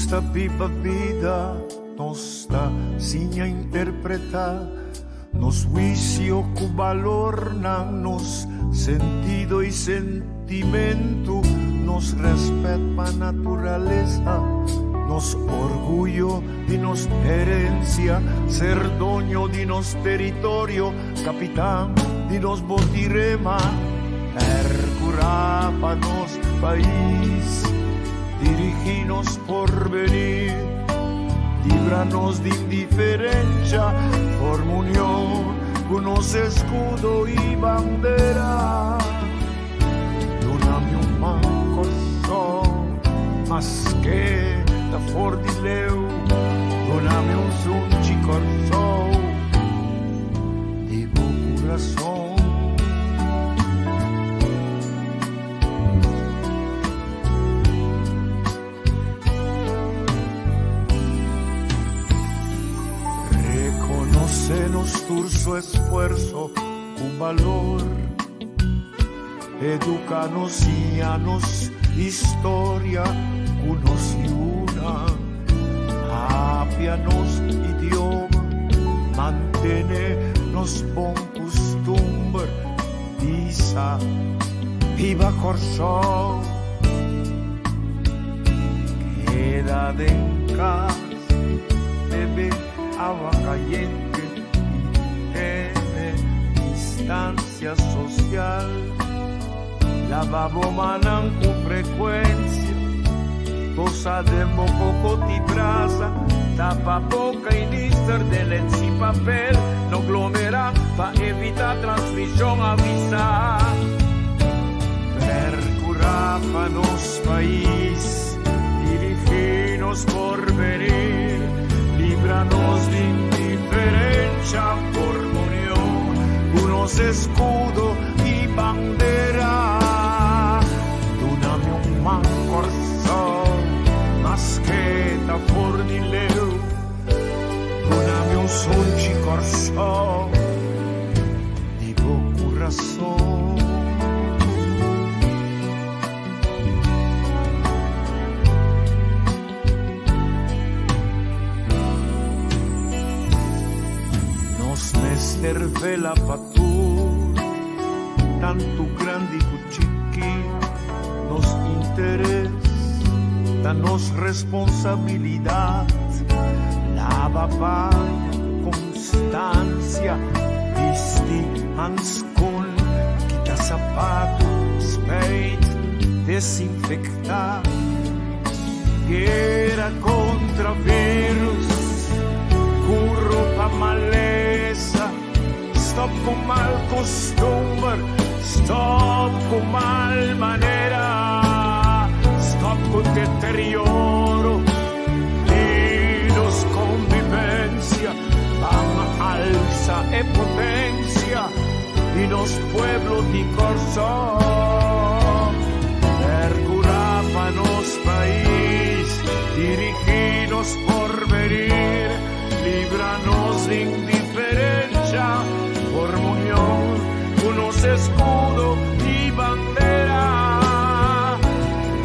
ta biba bida, nos ta siña interpretá nos huisio ku balornan, nos sentido i sentimentu, nos rèspèt pa naturalesa, nos orguyo di nos herensia, ser doño di nos teritorio, kapitan di nos botirema, pèrkurá pa nos pais, dirigí nos porvenir, libra nos di indiferensha, forma union ku nos eskudo i bandera. Duna mi un man Kòrsou, maske ta for di leu, duna mi un sunchi Kòrsou di bo kurason. Rekonosé nos tur su esfuerso ku balor. Educa nos, siña nos historia ku nos yunan. Papia nos idioma, mantene nos bon kustumber. Bisa, Biba Kòrsou! Keda den kas, bebe awa kayente i tene distansia sosial. Laba bo mannan ku frekuensia, tosa den bo koko ti brasa, tapa boka i nister den lens i papel, no glomerá pa evitá transmishon, avisá. Perkurá pa nos pais, dirigí nos porvenir, libra nos di indiferensha, forma union ku nos eskudo i bandera. Duna mi un man Kòrsou, maske ta for di leu. Duna mi un sunchi Kòrsou, di bo kurason. Nos mester vela pa tur, tantu grandi ku chiki. Nos interes ta nos responsabilidat. Laba paña ku konstansia, bisti hanskon, kita sapatu, spijt, desinfektá. Guera kontra virus, kuro pa malesa, stòp ku mal kustumber, stòp ku mal manera, stòp ku deterioro di nos konvivensia, ban alsa e potensia di nos pueblo di Kòrsou. Percurá pa nos pais, dirigí nos porvenir, libra nos di indiferencia, forma union cu nos escudo y bandera.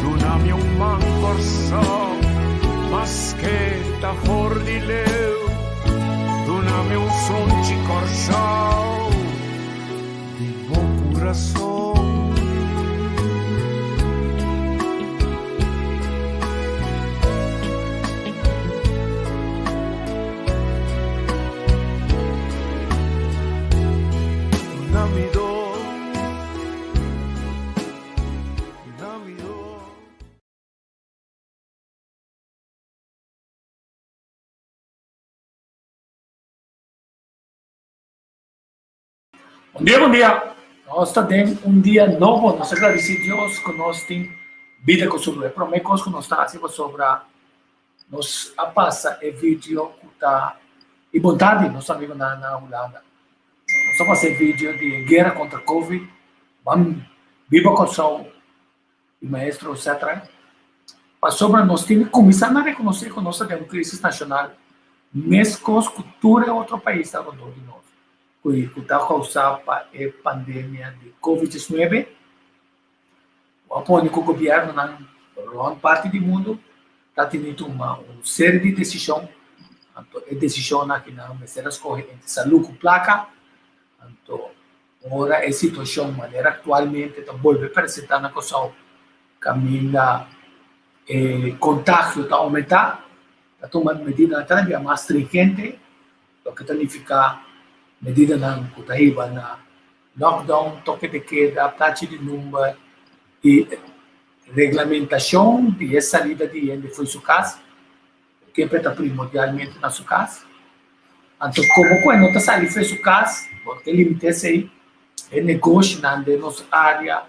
Duna mi un man Kòrsou, maske ta for di leu, duna mi un sunchi Kòrsou. Di bo kurason. Duna mi do, duna mi do. Bon dia, bon dia. Nos ta den un dia nobo. Nos ta gradisí Dios ku nos tin bida ku salú. E promé kos ku nos ta hasi pasobra nos a pasa e video ku ta e bondat di nos amigunan na Hulanda. Nos a pasa e video di e guera kontra Covid. Ban biba Kòrsou i maestro etcetera. Pasobra nos tin di kuminsá na rekonosé ku nos ta den un krisis nashonal meskos ku tur e otro paisnan rondó di nos. Ku ta kousá pa e pandemia di Covid diesnuebe, ku a pone ku gobièrnunan rònt parti di mundu Ta tini tuma un serie di desishon, anto e desishonnan aki nan mester a skohe entre salú ku plaka, anto ora e situashon manera aktualmente ta bolbe presentá na Kòrsou kaminda e kontagio ta oumentá, ta tuma medidanan kada bia mas stringente, loke ta nifiká medidanan ku ta hiba na lockdown, toke de keda, plachi di number i Reglamentacion di e salida di hende fo'i su cas, kemper ta primordialmente na su cas. Anto como cu e no ta sali fo'i su cas, bo ta limita esey, e negoshinan den nos area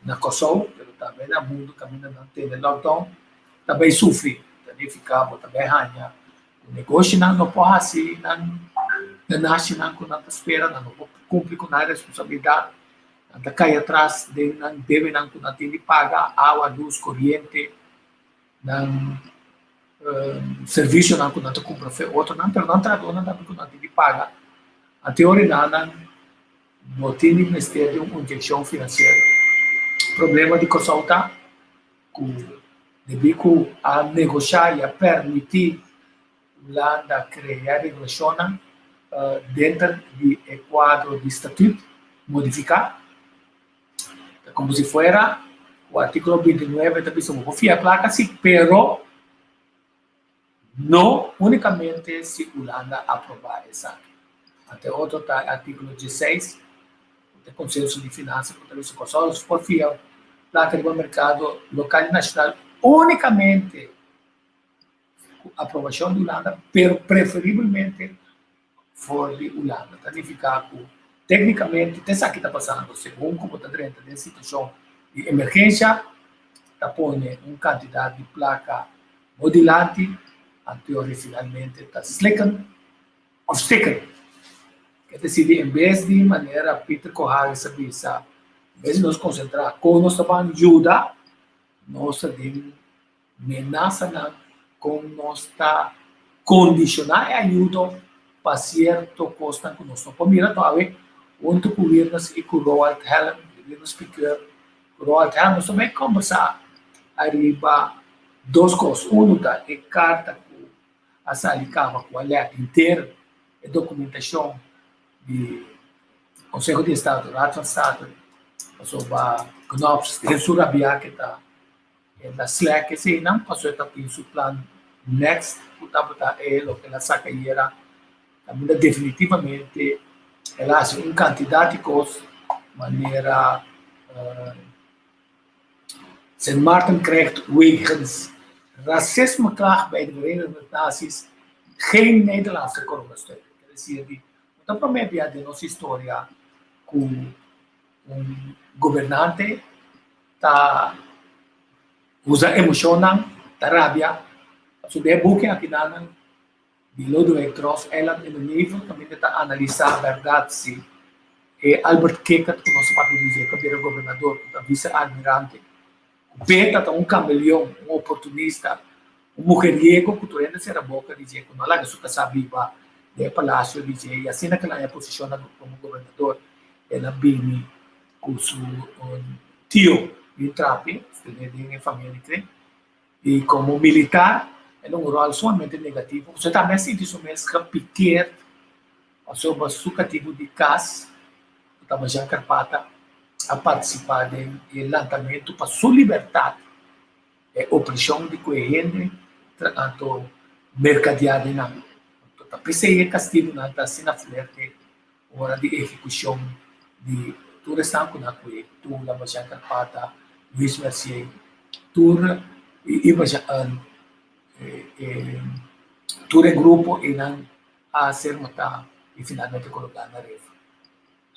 na Kòrsou, pero tambe na mundo caminda nan tene lockdown, ta bay sufri. Ta nifica bo ta bay haña cu negoshinan no por haci nan ganashinan cu nan ta spera, nan no por cumpli cu nan responsabilidad. Nan ta kai atras den nan debenan ku nan tin di paga, awa, lus, koriente, nan servisionan ku nan ta kumpra fe otronan, pero nan trahadónan tambe ku nan tin di paga. Ante ora nan no tin di mester di un inyekshon finansiero. Problema di Kòrsou ta ku debí ku a negoshá i a permití Hulanda krea regulashonnan denter di e kuadro di statut modifiká. Ta komo si fuera ku artíkulo 29 ta bisa bo por fia plaka si, pero no únikamente si Hulanda aprobá esaki. Ante otro ta e artíkulo 16 ku ta e konsenso di finansa ku ta bisa Kòrsou por fia plaka riba merkado lokal i nashonal únikamente ku aprobashon di Hulanda, pero preferibelmente for di Hulanda. Ta nifiká ku téknikamente te esaki ta pasando, segun ku bo ta drenta den situashon di emergensha, ta pone un kantidat di plaka bo dilanti, anto finalmente ta slikken òf stikken. Ke desidi en bes di manera Peter Koharis a bisa, en bes di nos konsentrá kon nos ta ban yuda, nos ta den Menasanan kon nos ta kondishoná e ayudo pa sierto kosnan ku nos no por mira tòg. Huntu ku Wirnes i ku Roald Helm, Wirnes Piqueur, ku Roald Helm, nos ta bai kombersá ariba dos kos. Unu ta e karta ku a sali kaba ku a lèk henter e dokumentashon di Konseho di Estado, Raad van State, pasobra Knops den su rabiá ke ta El a slèk eseinan pasobra e ta tin su plan next ku tabata e loke el a saka ayera kaminda definitivamente el a hasi un kantidat di kos manera Sint Maarten krijgt wegens racismeklacht bij de Verenigde Naties geen Nederlandse coronasteun. Ker desir di no ta promé bia den nos historia ku un gobernante ta usa emoshonnan, ta rabia. Pasobra den e buki akinanan di Lodewijk Dros, Eiland in de Nevel, kaminda ta analisá bèrdat si e Albert Kikkert ku nos a papia di dje ku a bira gobernador, ku ta vise-almirante, ku Beta ta un kameleon, un oportunista, un mujeriego ku tur hende a sera boka di dje, ku no a laga su kasá biba den e palasio di dje i asina ku el a haña posishon komo gobernador el a bini ku su tio di trapi, tene den e famia di kren, i komo militar el a un ròl sumamente negativo, pasobra tambe a sinti su mes gepikeerd pasobra su katibu di kas ku tabata Jean Karpata a partisipá den e lantamentu pa su libertat, e opreshon di ku e hende anto merkadiá den nan. Anto ta p'esei e kastigunan ta asina fuerte. Ora di ehekushon di tur esnan ku nan kue, Tula, Bajan Karpata, Luis Mercier, tur i Bajan tur e grupo einan a ser matá i finalmente koloká na ref.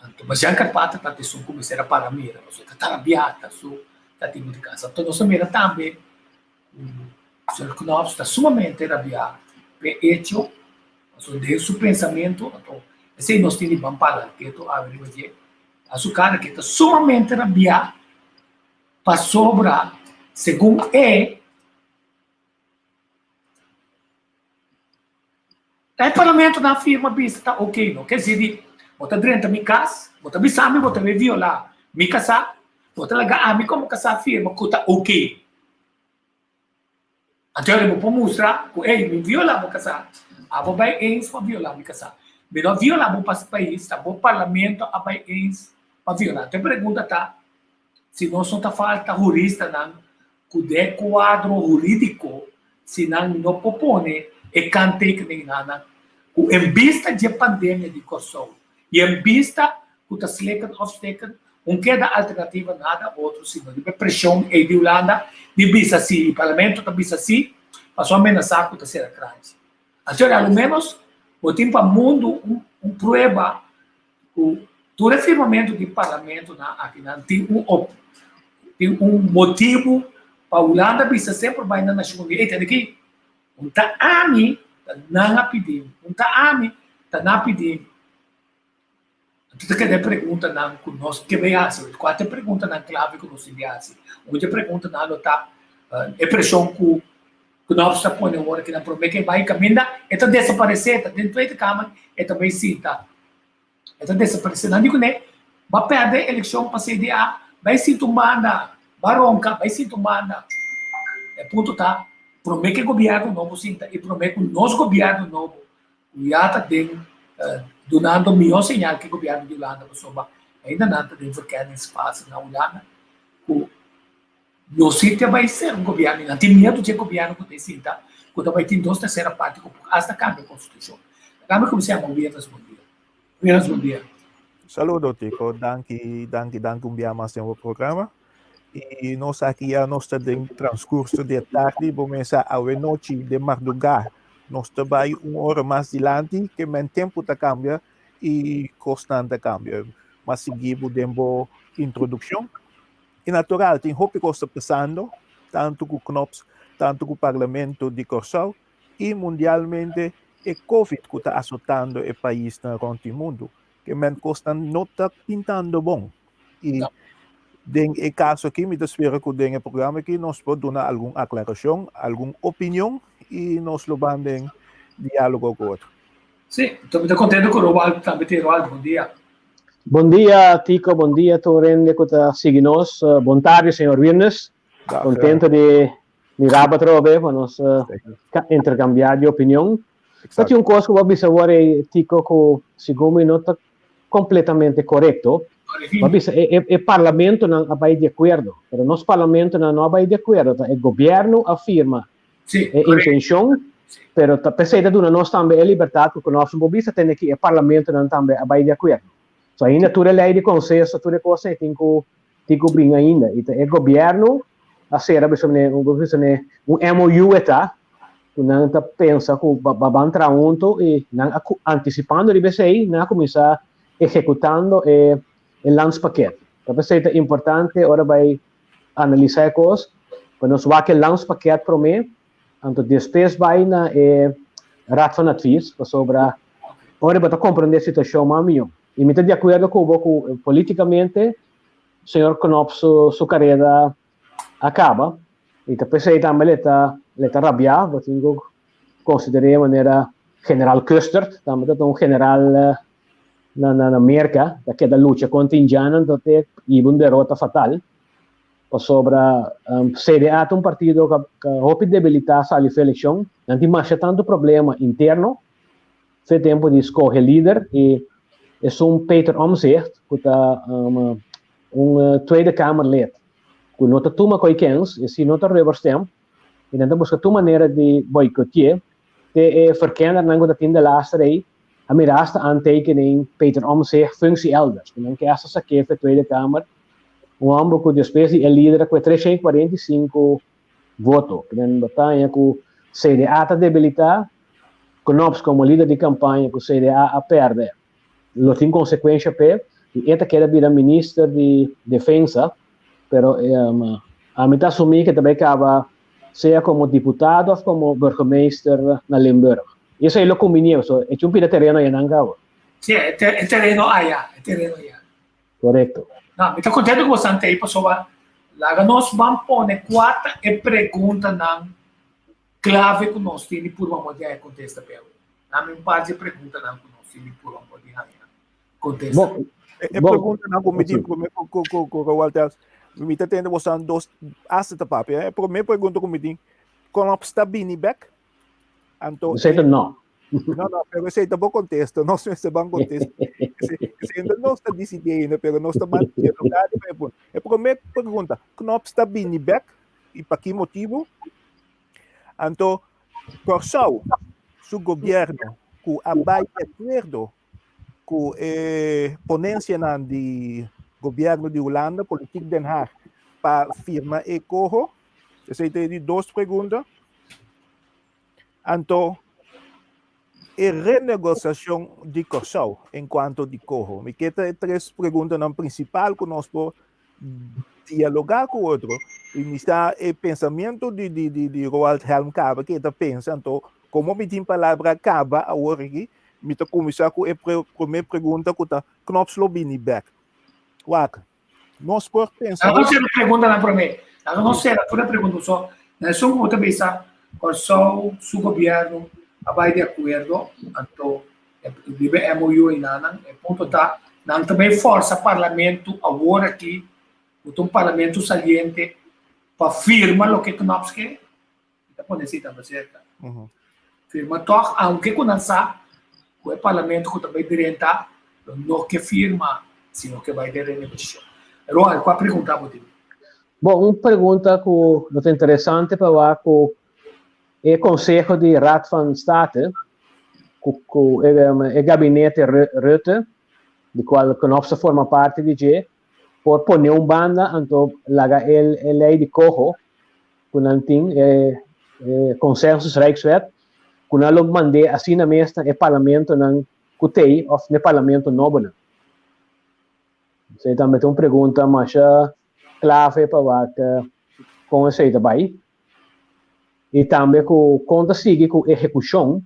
Anto Bajan Karpata ta esun ku mester a para mira pasobra e ta rabiá ta su katibu di kas. Anto nos a mira tambe ku señor Knops ta sumamente rabiá p'e echo Pasobra den su pensamentu, anto esei nos tin di ban paga ketu awe riba dje, a su kara ke ta sumamente rabiá pasobra segun e, ta e parlamentonan firma bisa ta ok, no ke si di bo ta drenta mi kas, bo ta bisa mi bo ta bai violá mi kasá, bo ta laga ami komo kasá firma ku ta ok. Anto bo por mustra ku ey mi viola bo kasá, abo bai eens pa viola mi kasá. Mi no a viola bo pais, ta bo parlamento a bai eens pa viola. Anto e pregunta ta si nos no ta falta huristanan ku den kuadro hurídiko si nan no por pone e kanttekeningannan ku en bista dje pandemia di Kòrsou i en bista ku ta slikken òf stikken, un keda alternativa nada otro sino riba e preshon ei di Hulanda di bisa si i parlamento ta bisa si pasobra amenasá ku ta sera kranchi. Asina a lo ménos bo tin pa mundu un prueba ku tur e firmamentu di parlamentonan akinan tin un op tin un motibu pa Hulanda bisa semper bai na Nashon Uní, ey tende aki, un ta ami ta nan a pidi mi, un ta ami ta nan a pidi mi. Anto ta keda e preguntanan ku nos ke bai hasi. Kua ta e preguntanan klave ku nos tin di hasi? Un di e preguntanan lo ta e preshon ku Knops ta pone ora ki nan promé ke bai kaminda e ta desaparesé, ta den Tweede Kamer e ta bai sinta. E ta desaparesé. Nan di kuné, Bo a pèrdè elekshon pa CDA, bai sinta un banda, bo a ronka, bai sinta un banda. E punto ta, promé ke gobièrnu nobo sinta i promé ku nos gobièrnu nobo ku ya ta den dunando mihó señal ku e gobièrnu di Hulanda pasobra ainda nan ta den verkenningsfase na Hulanda ku no si ta bai ser un gobièrnu i nan tin miedu dje gobièrnu ku ta sinta ku ta bai tin dos tersera parti ku por asta kambia e konstitushon. Laga mi kuminsá yama Wiernes bon dia. Wiernes bon dia. Saludo Tico, danki, danki, danki un bia mas den bo programa. I nos aki ya nos ta den transcurso di e tardi, bo mesa awe nochi den mardugá nos ta bai un ora mas dilanti, ke men tempu ta kambia i kosnan ta kambia. Mas sigui bo den bo introdukshon. I natural tin hopi kos ta pasando, tantu ku Knops, tantu ku Parlamento di Kòrsou i mundialmente e Covid ku ta asotando e paisnan rònt di mundu. Ke men kosnan no ta pintando bon. I den e kaso aki mi ta spera ku den e programa aki nos por duna algun aklarashon, algun opinion i nos lo ban den diálogo ku otro. Sí, mi ta kontento ku Roald tambe tin. Roald, bon dia. Bon dia Tico, bon dia tur hende ku ta sigui nos. Bon tardi señor Wirnes. Kontento di mira bo atrobe pa nos interkambiá di opinion. Ta tin un kos ku bo a bisa awor ei Tico ku segun mi no ta completamente corecto. Bo a bisa e e parlamentonan a bai di acuerdo, pero nos parlamentonan no a bai di acuerdo, ta e gobierno a firma e intencion, pero ta pesey ta duna nos tambe e libertad cu nos no por bisa tende ki e parlamentonan tambe a bai di acuerdo. So ainda tur e ley di consenso, tur e cosnan ei tin cu tin cu bin ainda. Y ta e gobierno a cera bisa mane un bisa mane un MOU e ta, cu nan ta pensa cu ba ban traha hunto y nan a anticipando riba esey nan a cuminsa ejecutando e e landspakket. Ta p'esey ta importante ora bay analisa e cos pa nos wak e landspakket prome anto despues bay na e Raad van Advies pasobra ora bo ta comprende e situacion mas miyo. Y mi ta di acuerdo cu bo cu politicamente señor Knops su su carera a caba y ta p'esey tambe le ta le ta rabia bo tin cu consider'e manera General Custard tambe ta un general na na Merca ta keda lucha contra indiannan tot e hiba un derota fatal pasobra CDA ta un partido cu hopi debilita sali for eleccion nan tin masha tanto problema interno fe tempo di scoge lider y esun Peter Omtzigt cu ta un Tweede Kamerlid cu no ta tuma coy kens y si no ta rubber stamp y nan ta busca tur manera di boycoteer te e verkennernan cu ta tin de laatste rey a mira hasta aantekening Peter Omtzigt functie elders cu nan ke hasta saké fe Tweede Kamer un homber cu despues di e lider a cu e 345 voto cu nan bataya cu CDA ta debilita Knops como lider di campaña cu CDA a perde lo tin consecuencia p'e y e ta keda bira minister di defensa pero ami ta asumi ke ta bay caba sea como diputado of como burgemeester na Limburg. Y esey lo cumbinié pasobra e chumpi ta tereno ayanan caba. Sí, e tereno aya, e tereno aya. Correcto. No, mi ta contento cu boso ante ei pasobra laga nos ban pone cua ta e preguntanan clave cu nos tin di purba amor di haña contesta p'e. Dame un par di e preguntanan cu nos tin di purba amor di haña contesta. Bon, E bon, preguntanan cu mi tin sí. prome cu Walter, mi ta tende boso dos hasta ta papia. E prome pregunta cu mi tin, Knops ta bini bek? Anto Esei ta no. No, no, pero esei ta bo contesta, nos mester ban contesta. Esei no nos ta dicidí ainda, pero nos ta ban dialogar riba e punto. E promé pregunta, Knops ta bini bek i pa ki motibu? Anto Kòrsou su gobièrnu ku a bai di akuerdo ku e ponensianan di gobièrnu di Hulanda, Politiek Den Haag, pa firma e koho? Esei ta e di dos pregunta. Anto e renegosiashon di Kòrsou en kuanto di koho? Mi ke ta e tres preguntanan prinsipal ku nos por dialogá ku otro. I mi sa e pensamentu di di di di Roald Helm kaba ke e ta pensa, anto komo mi tin palabra kaba awor aki, mi ta kuminsá ku e promé pregunta ku ta Knops lo bini bèk. Wak, nos por pensa. Laga nos sera preguntanan promé. Laga nos sera tur e pregunta so. Na esun ku bo ta bisa Kòrsou su gobièrnu a bai di akuerdo, anto riba e MOU einanan, e punto ta nan ta bai fòrsa parlamento awor aki, ku ta un parlamento saliente, pa firma loke Knops ke. Mi ta pone esei tambe serka. Firma tòg, aunke ku nan sa ku e parlamento ku ta bai drenta lo no ke firma si no ke bai den renegosiashon. Roald, kua pregunta bo tin? Bon, un pregunta ku lo ta interesante pa wak ku e konseho di Raad van State ku ku e gabinete Rutte, di kual Knops ta forma parti di dje, por pone un banda anto laga e lei di koho ku nan tin e Consensus Rijkswet ku nan lo mand'é asina mes na e parlamentonan ku t'ei òf na e parlamento nobonan? Esei tambe ta un pregunta masha klave pa wak kon esei ta bai i tambe ku kon ta sigui ku ehekushon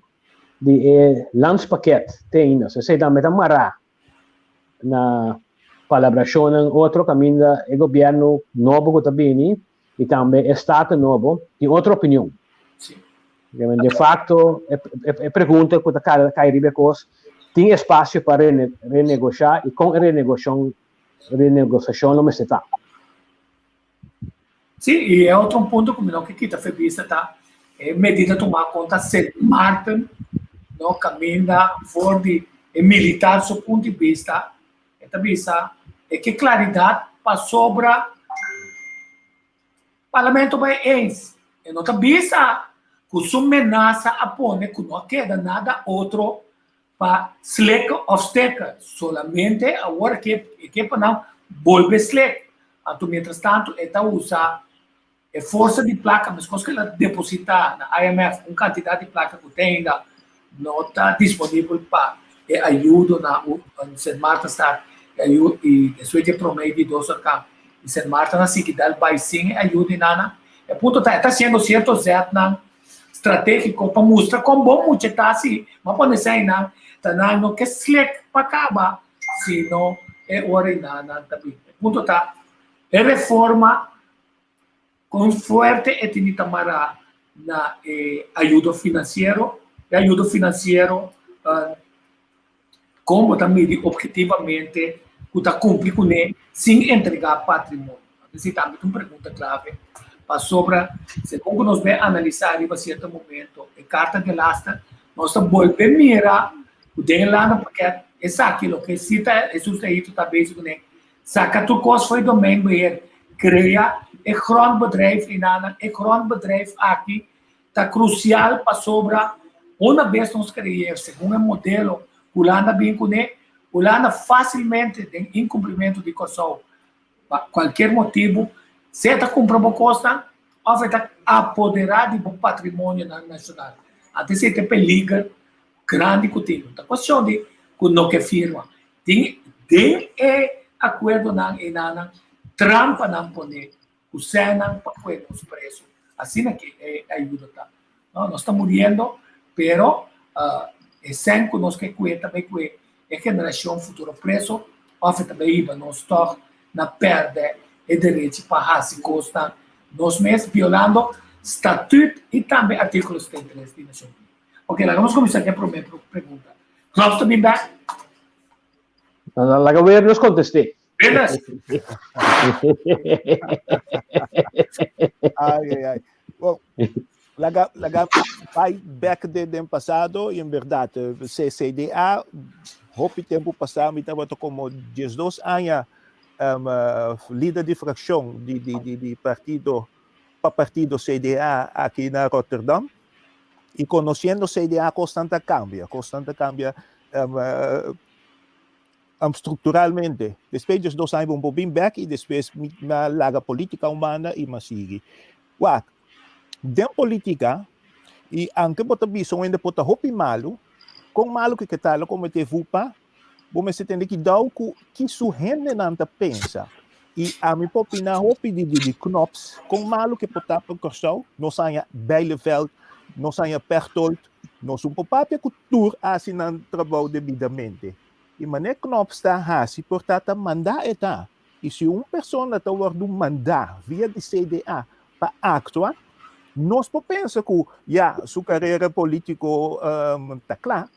di e landspakket te ainda. So esei tambe ta mará na palabrashonnan otro kaminda e gobièrnu nobo ku ta bini i tambe e Staten nobo tin otro opinion. Sí. De facto, e, e, e pregunta ku ta kai riba e kos, tin espasio pa rene, renegoshá i kon e renegoshon, renegosiashon lo mester ta? Sí, i e otro punto ku mi no ke kita fe bista ta e medida tumá kontra Sint Maarten, no kaminda for di e militar su punto di bista, E ta bisa e ke klaridat pasobra Parlamento bai eens. E no ta bisa ku su menasa a pone ku no a keda nada otro pa slek òf steka. Solamente awor ke e ke pa nan bolbe slek. Anto mientrastantu e ta usa e forsa di plaka meskos ku el a depositá na IMF un kantidat di plaka ku te ainda no ta disponibel pa e ayudo na Sint Maartenstad i despues di e promé i di dos orkan i Sint Maarten a sigui dal bai sin e ayudo i nana. E punto ta e ta hasiendo sierto zetnan stratégiko pa mustra kon bon mucha ta si bo a pone esei nan ta nan no ke slek pa kaba sino e ora i nan ta bin. E punto ta e reforma Kon fuerte e tin di ta mará na e ayudo finansiero? E ayudo finansiero kon bo ta midi ophetivamente ku ta kumpli kuné sin entregá patrimonio? Esei tambe ta un pregunta klave pasobra segun ku nos bai analisá riba sierto momento e karta di laster nos ta bolbe mira ku den e landenpakket esaki loke si ta Hesus Ehito ta bezig kuné. Saka tur kos fo'i domeinbeheer, krea e grondbedrijf einanan. E grondbedrijf aki ta krusial pasobra una bes nos kreer segun e modelo ku Hulanda bin kuné, Hulanda fasilmente den inkumplimentu di Kòrsou pa kualkier motibu sea ta kumpra bo kosnan òf e ta apoderá di bo patrimonionan nashonal. Anto esei ta e peliger grandi ku tin. No ta kuestion di ku no ke firma. Tin den e akuerdonan einanan trampanan pone ku sènnan pa kue nos preso. Asina ke e ayuda ta. No, nos ta muriendo, pero e sèn ku nos ke kue ta bai kue e generashon futuro preso òf e ta bai hiba nos tòg na pèrdè e derechi pa hasi kosnan nos mes violando Statüt i tambe artíkulo 73 di Nashon Uní. Ok, laga nos kuminsá ku e promé pregunta. Klops ta bin bèk? Laga weer nos kontest'é. Venus! Ai, ai, ai. Bon, Laga, laga bai back den pasado y en berdad CCDA hopi tempo pasá mi tabata como 12 aña lider di fraccion di partido pa partido CDA aki na Rotterdam y conociendo CDA cosnan ta cambia, cosnan ta cambia structuralmente. Despues 12 aña bo bin back y despues mi laga politica un banda y mi sigui. Wak, den politica y aunke bo ta bisa un hende por ta hopi malo, con malo cu ke ta lo comete vupa, bo mester tende cuidao cu ki su hendenan ta pensa. Y ami por opina hopi di Knops, con malo cu por ta pa Corsou, nos haña Bijleveld, nos haña Pechtold, nos un por papia cu tur haci nan trabou debidamente. Y mane Knops ta haci por ta ta manda e ta. Y si un persona ta wordo manda via di CDA pa actua, nos por pensa cu ya su carera politico ta cla,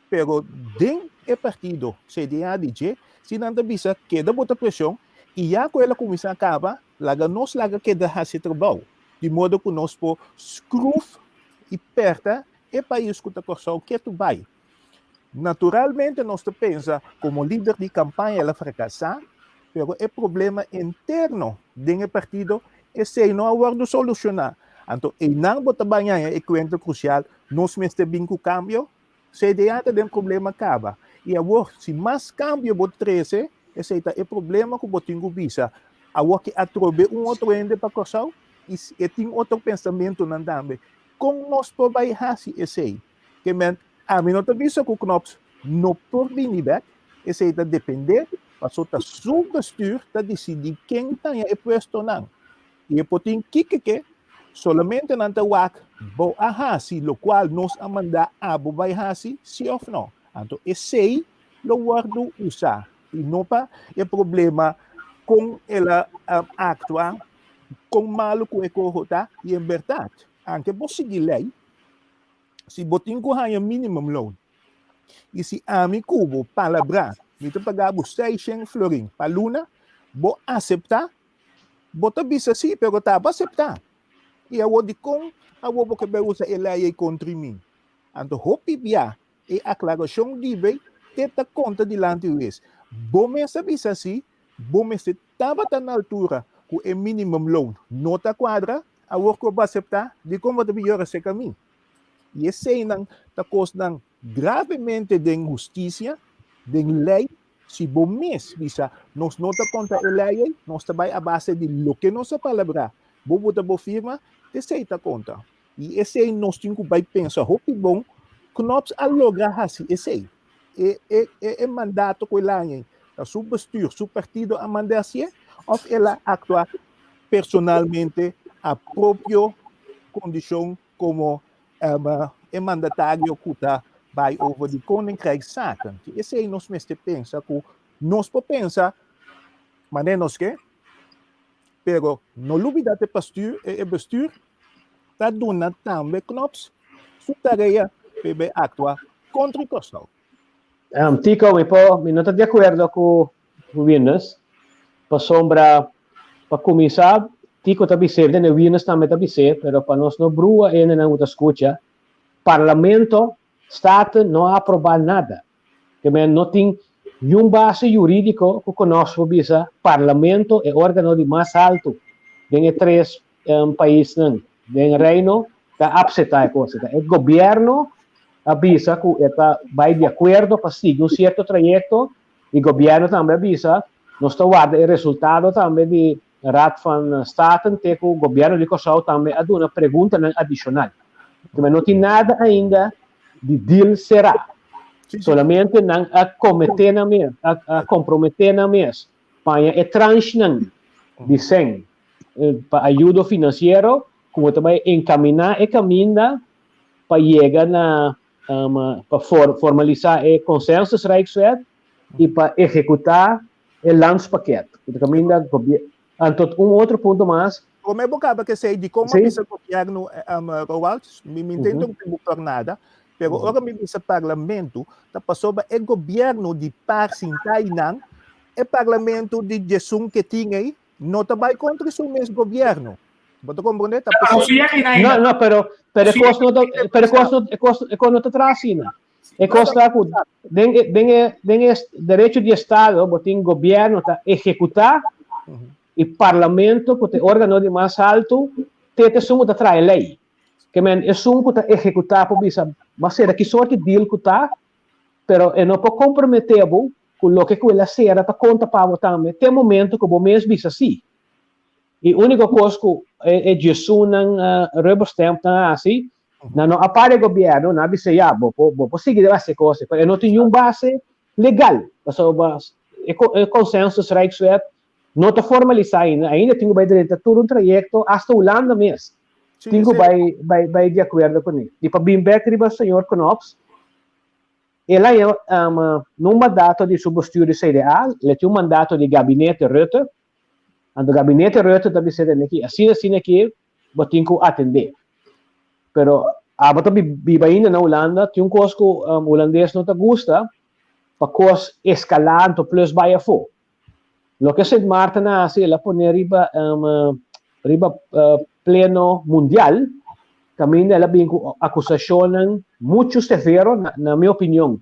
pero den e partido CDA di dje, si nan ta bisa keda bota presion y ya cu el a cuminsa caba, laga nos laga keda haci trabou, di modo cu nos por scruf y perta e pais cu ta Corsou ketu bay. Naturalmente nos ta pensa como lider di campaña el a fracasa, pero e problema interno den e partido esey no a wordo soluciona. Anto eynan bo ta baña e cuento crucial, nos mester bin cu cambio? CDA ta den problema caba. Y awor, si mas cambio bo trece, esey ta e problema cu bo tin cu bisa. Awor ki atrobe un otro hende pa Corsou y e tin otro pensamentonan tambe. Con nos por bay haci esey? Ke men, ami no ta bisa ku Knops no por bini bek, esei ta depende, paso ta su bestuur ta disidí ken taña e puestonan. I e por tin kiko ke, solamente nan ta wak bo a hasi lokual nos a manda abo bai hasi, si òf no. Anto esei lo wòrdu usá i no pa e problema kon el a aktua, kon malu ku e koho ta, i en bèrdat, anke bo sigui lei, Si bo tin ku haña minimum loan i si ami ku bo palabrá mi ta paga bo seishen florin pa luna, bo aseptá? Bo ta bisa sí, pero ta bo aseptá. I awor dikon awor bo ke bai usa e lei ei kontri mi? Anto hopi bia e aklarashon di bei te ta konta dilanti hues. Bo mes a bisa sí, bo mester tabata na altura ku e minimum loan no ta kuadra, Awor ku bo aseptá, dikon bo ta bin yora serka mi? I eseinan ta kosnan gravemente den hustisia, den lei. Si bo mes bisa, Nos no ta konta e lei ei, nos ta bai a base di loke nos a palabrá, bo buta bo firma, esei ta konta. I esei nos tin ku bai pensa hopi bon. Knops a logra hasi esei. E e e mandato ku el a haña ei, ta su bestuur, su partido a manda hasié, òf el a aktua personalmente a propio kondishon komo e mandatario ku ta bai over di Koninkrijkszaken. Esei nos mester pensa ku nos por pensa manera nos ke, pero no lubida te pastuur, e bestuur ta duna tambe Knops su tarea pa e bai aktua kontra Kòrsou. Tico, mi por, mi no ta di akuerdo ku Wieners, pasobra pa kuminsá Tico ta bis'é, den e Wieners tambe ta bis'é, pero pa nos no brua e hendenan ku ta skucha, Parlamento, Staten no a aprobá nada. Ke men no tin niun base yurídiko ku konos por bisa Parlamento, e órgano di mas altu den e tres paisnan den Reino, ta apsetá e kos. E gobièrnu a bisa ku e ta bai di akuerdo pa sigui un sierto trayekto. Y gobierno tambe a bisa, nos ta warda e resultado tambe di Raad van Staten te cu gobierno di Corsou tambe a duna preguntanan adicional. Pero no tin nada ainda di deal cera. Solamente nan a comete nan mes, a compromete nan mes paña e tranchenan di cen pa ayudo financiero cu ta bay encamina e caminda pa yega na pa formalisá e Consensus Rijkswet i pa ehekutá e landspakket. Ku ta kaminda Anto un otro punto mas. Promé bo kaba ke esei, dikon mi a bisa gobièrnu, Roald? Mi mi ta interrumpí bo por nada, pero ora mi bisa parlamento, ta pasobra e gobièrnu di par sintá einan, e parlamento di djesun ke tin ei, no ta bai kontra su mes gobièrnu. Bo ta komprondé? Ta Pero p'esei. si aki na No, no, pero pero Sí. kos no ta, pero kos no, kos, kos no ta tras asina. E kos ta ku den den e den e derecho di estado bo tin gobierno ta ehekutá i parlamento ku ta e órgano di mas alto te ta esun ku ta traha e lei. Ke men esun ku ta ehekutá por bisa bo a sera ki sorti deal ku ta, pero e no por komprometé bo ku loke ku el a sera ta konta pa bo tambe te momento ku bo mes bisa sí. E úniko kos ku e djesunnan rubber stamp nan a hasi, nan no a para e gobièrnu, nan a bisa ya, bo por bo por sigui hasi e kos, pero e no tin niun base legal, pasobra e consensus Rijkswet no ta formalisá ainda, ainda tin ku bai drenta tur un trayekto, asta Hulanda mes tin ku bai bai bai di akuerdo kuné. I pa bin bèk riba señor Knops, El a haña un mandato di su bestuur di CDA, el a tin un mandato di gabinete Rutte, anto gabinete Rutte ta bisa den aki, asina asina aki bo tin ku atendé. Pero abo ta biba ainda na Hulanda, tin un kos ku hulandes no ta gusta, pa kos eskalá anto plus bai afó. Loke Sint Maarten a hasi, el a pone riba riba pleno mundial, kaminda el a bin ku akusashonnan muchu severo, na mi opinion.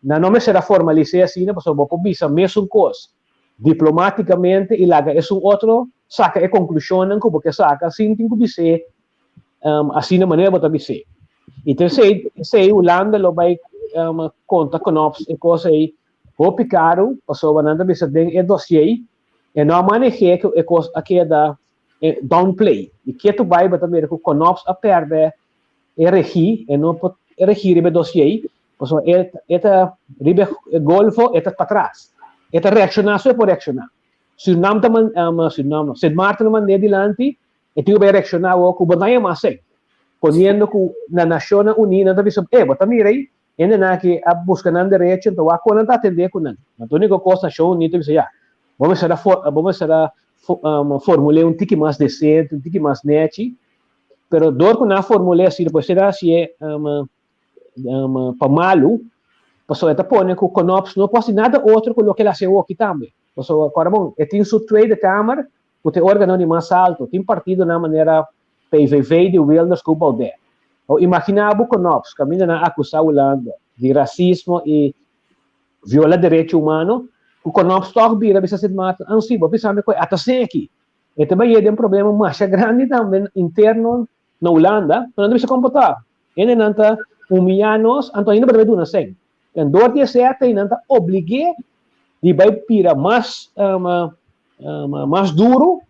Nan no mester a formalis'é asina, pasobra bo por bisa mesun kos diplomátikamente i laga esun otro saka e konklushonnan ku bo ke saka sin tin ku bis'é asina manera bo ta bis'é. I ta esei, esei Hulanda lo bai konta Knops e kos ei Hopi karu, pasobra nan ta bisa den e dossier e no a maneh'é ku e kos a keda downplay. I ketu bai bo ta mira ku Knops a pèrdè e regí, e no por regí riba e dossier, pasobra e e ta riba e golfo e ta patras. E ta reakshoná so e por reakshoná. Surinam ta Surinam no, Sint Maarten a mand'é dilanti, e tin ku bai reakshoná awor ku bo no a yama asei, poniendo ku na Nashonnan Uní nan ta bisa, e bo ta mira ei, Hendenan aki a buska nan derecho, enton wak kon nan ta atendé ku nan. Anto úniko kos Nashon Uní ta bisa, ya, bo mester a bo mester a formul'é un tiki mas desente, un tiki mas nèchi, pero dor ku nan a formul'é asina, pues nan a hasié pa malu, pasobra e ta pone ku Knops no por hasi nada otro ku loke el a hasi awoki tambe. Pasobra, kòrda bon, e tin su Tweede Kamer ku ta e órgano di mas alto, tin partidonan manera PVV di Wilders ku Baudet. Bo imaginá bo Knops kaminda nan akusá Hulanda di rasismo i viola derecho humano, ku Knops tòg bira bisa Sint Maarten, an si, bo bisa mi ku e ata seki. E ta bai yega den problema masha grandi tambe interno na Hulanda, ku nan ta bisa komportá. Hendenan ta humiyá nos, anto ainda bo ta bai duna sèn. En dor di esei atei nan ta oblig'é di bai bira mas mas duru,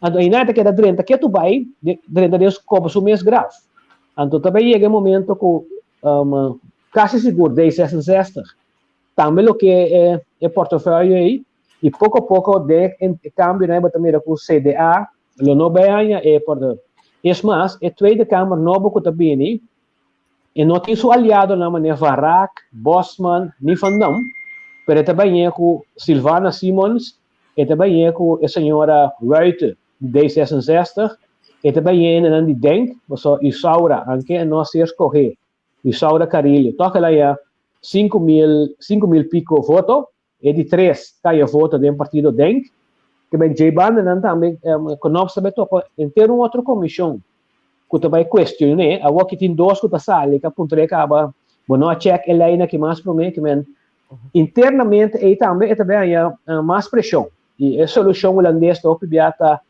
anto einan e ta keda drenta ketu bai drenta den koba su mes graf. Anto ta bai yega e momento ku kasi sigur D 66 tambe lo ke e portefeuille ei i poko poko den e kambionan ei bo ta mira ku CDA lo no bai haña e portefeuille. Es mas, e Tweede Kamer nobo ku ta bini E no tin su aliadonan manera Van Raak, Bosman ni Van Dam, pero e ta bañ'é ku Sylvana Simons, e ta bañ'é ku e señora Ruijten di D66, e ta bañ'é hendenan di Denk, pasobra Isaura, anke e no a ser skohé, Isaura Carillo, tòg el a haña 5000, 5000 piko voto, E di tres kaya voto den partido Denk. Ke ben djei bandanan tambe Knops ta bai topa henter un otro komishon ku ta bai kuestion'é. Awor ki tin dos ku ta sali ka puntr'é kaba bo no a chèk e leinan ki mas promé ke men internamente ei tambe e ta bai haña mas preshon. I e solushon hulandes ta hopi bia ta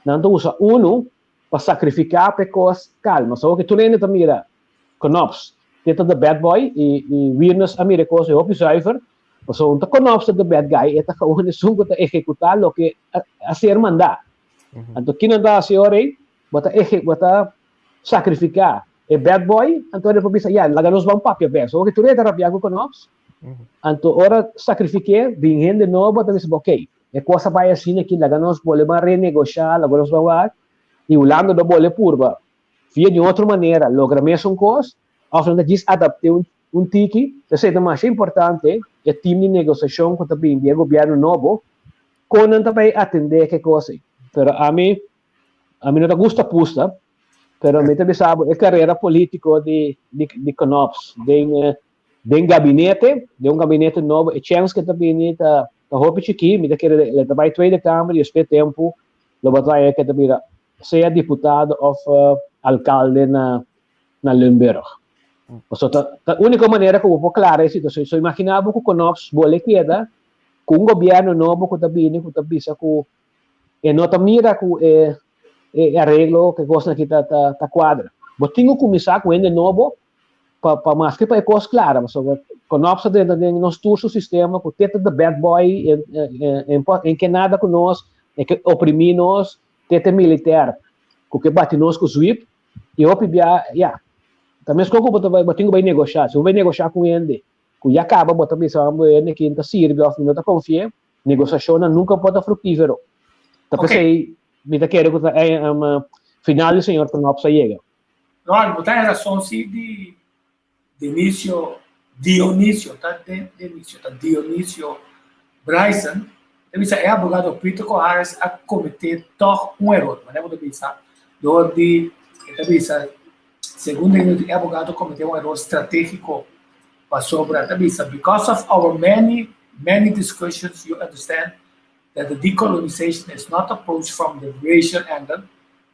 nan ta usa unu pa sakrifiká pa e kos kalma. So awor ki tur hende ta mira Knops te ta the bad boy i Wiernes a mira e kos e hopi zuiver. Pasobra un ta Knops ta the bad guy, e ta gewoon esun ku ta ehekutá loke a ser mandá. Anto kinan ta hasi ora ei? Bo ta ehe, bo ta sakrifiká e bad boy, anto ora e por bisa, ya, laga nos ban papia bèk. So, oke tur e ta rabiá ku Knops, anto ora sakrifik'é, bin hende nobo ta bisa, ok, e kos a bai asina aki, laga nos bolbe ban renegoshá, laga nos ban wak, i Hulanda lo bolbe purba via di un otro manera logra mesun kos, òf nan ta djis adapt'é un Un tiki, esei ta masha importante, e team di negosiashon ku ta bini di e gobièrnu nobo, kon nan ta bai atendé ke kos ei. Pero ami, ami no ta gusta pusta, pero mi ta bisa bo e karera polítiko di di di Knops den den gabinete, den un gabinete nobo, e chèns ke ta bini ta ta hopi chikí, mi ta kere el ta bai Tweede Kamer i despues tempu lo bo ta haña ke ta bira. sea diputado òf alkalde na Limburg. Pasobra ta ta úniko manera ku bo por klara e situashon. So imaginá bo ku Knops bole keda ku un gobièrnu nobo ku ta bini ku ta bisa ku e no ta mira ku e e areglo ku e kosnan aki ta ta ta kuadra. Bo tin ku kuminsá ku hende nobo pa pa maske pa e kos klara pasobra Knops a drenta den nos tur su sistema ku te ta the bad boy en en en ke nada ku nos, e ke oprimí nos, te ta militèr ku ke bati nos ku zwip. I hopi bia, ya, ta meskos ku bo ta bai, bo tin ku bai negoshá. Si bo bai negoshá ku un hende ku ya kaba bo ta bisa bo hende ki no ta sirbi òf mi no ta konfi'é, negosiashonnan nunka por ta fruktífero. Ta p'esei mi ta kere ku ta final di señor Knops a yega. Ron, bo ta e rason si di Dionisio, Dionisio, ta Dionisio, ta Dionisio Bryson, ta bisa e abogado Peter Coharis a kometé tòg un eror, manera bo ta bisa, dor di, e ta bisa, segun Dionisio e abogado kometé un eror stratégiko pasobra, ta bisa, because of our many, many discussions you understand that the decolonization is not approached from the racial angle,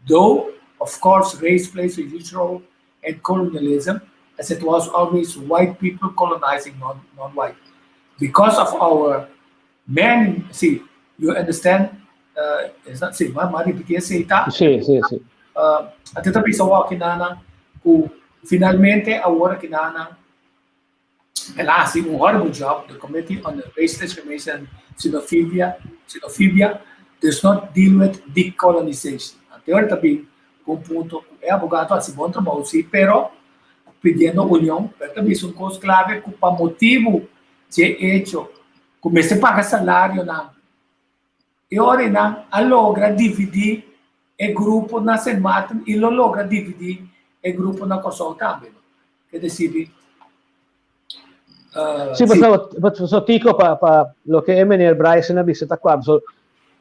though of course race plays a huge role in colonialism, as it was always white people colonizing non, non-white. Because of our many, see, you understand, is not, see, ma repetí esei ta. Sí. Ate ta bisa wak nana ku finalmente awor aki nana el a hasi un horrible job. The Committee on the Race Discrimination and Xenophobia does not deal with decolonization. Ante ora ta bin ku un punto ku e abogado a hasi bon trabou si, pero pidiendo union, pero ta bisa un kos klave ku pa motibu dje echo ku mester paga salarionan, e ora nan a logra dividí e grupo na Sint Maarten i lo logra dividí e grupo na Kòrsou tambe. Ke desidi. Sí, pasobra Tico, pa loke e meneer Bryson a bisa ta kua, pasobra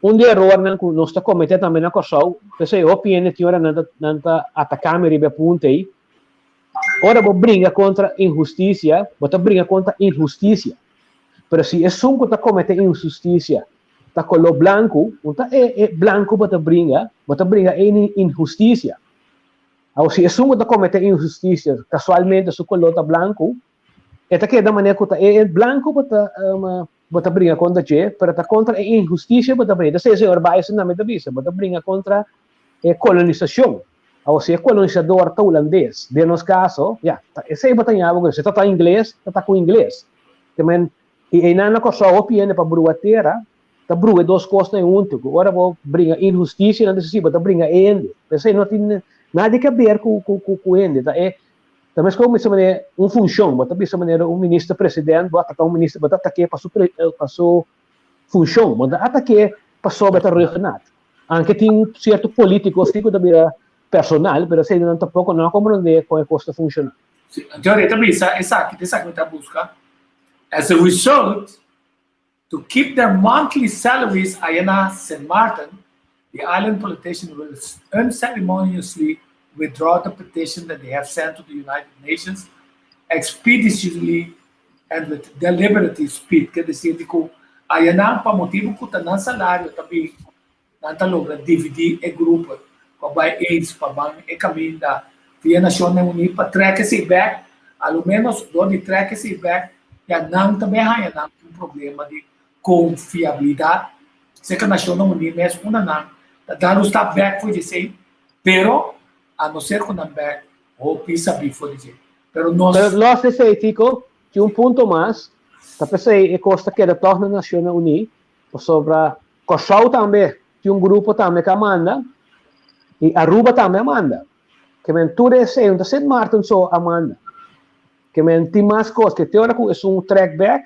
un di e erornan ku nos ta kometé tambe na Kòrsou, p'esei hopi hende tin ora nan ta ataká mi riba e punto ei, ora bo bringa kontra inhustisia, bo ta bringa kontra inhustisia. Pero si esun ku ta kometé inhustisia ta koló blanku, un ta e e blanku bo ta bringa, bo ta bringa e inhustisia. Awor si esun ku ta kometé inhustisia kasualmente su koló ta blanku, e ta keda manera ku ta e e blanku bo ta bo ta bringa kontra dje, pero ta kontra e inhustisia bo ta bringa. Entonces señor Bison tambe ta bisa, bo ta bringa kontra e kolonisashon. Awor si e kolonisador ta hulandes, den nos kaso, ya, ta esei bo ta ña bo, si ta ta ingles, ta ta ku ingles. Te men, i einan na Kòrsou hopi hende pa brua tera, ta brua e dos kosnan huntu, ku ora bo bringa inhustisia nan ta si bo ta bringa e hende. P'esei no tin nada di kaber ku ku ku hende, ta e ta meskos bo bisa manera un funshon, bo ta bisa manera un minister president, bo ataka un minister, bo ta atak'é pa su pa su funshon, bo no ta atak'é pasobra e ta ruggenat. Anke tin sierto politiko si ku ta bira personal, pero esei nan tampoko no a komprondé kon e kos ta funshoná. Sí, anto e ta bisa esaki, ta esaki mi ta buska. As a result, to keep their monthly salaries aya na Sint Maarten, the island politicians will unceremoniously withdraw the petition that they have sent to the United Nations expeditiously and with deliberate speed. Ke desir di ku aya nan pa motibu ku ta nan salario ta bin, nan ta logra dividí e grupo ku a bai eens pa ban e kaminda via Nashonnan Uní pa trèk esei bèk, a lo ménos dor di trèk esei bèk ya nan ta bai haña nan un problema di konfiabilidat serka Nashonnan Uní mes unda nan ta dal un stap bèk for di esei, pero a no ser ku nan bèk hopi sabí for di dje. Pero nos. Pero lòs esei, Tico, tin un punto mas, ta p'esei e kos ta keda tòg na Nashonnan Uní, pasobra Kòrsou tambe tin un grupo tambe ku a manda i Aruba tambe a manda. Ke men tur esei no ta Sint Maarten so a manda. Ke men tin mas kos ke te ora ku esun trèk bèk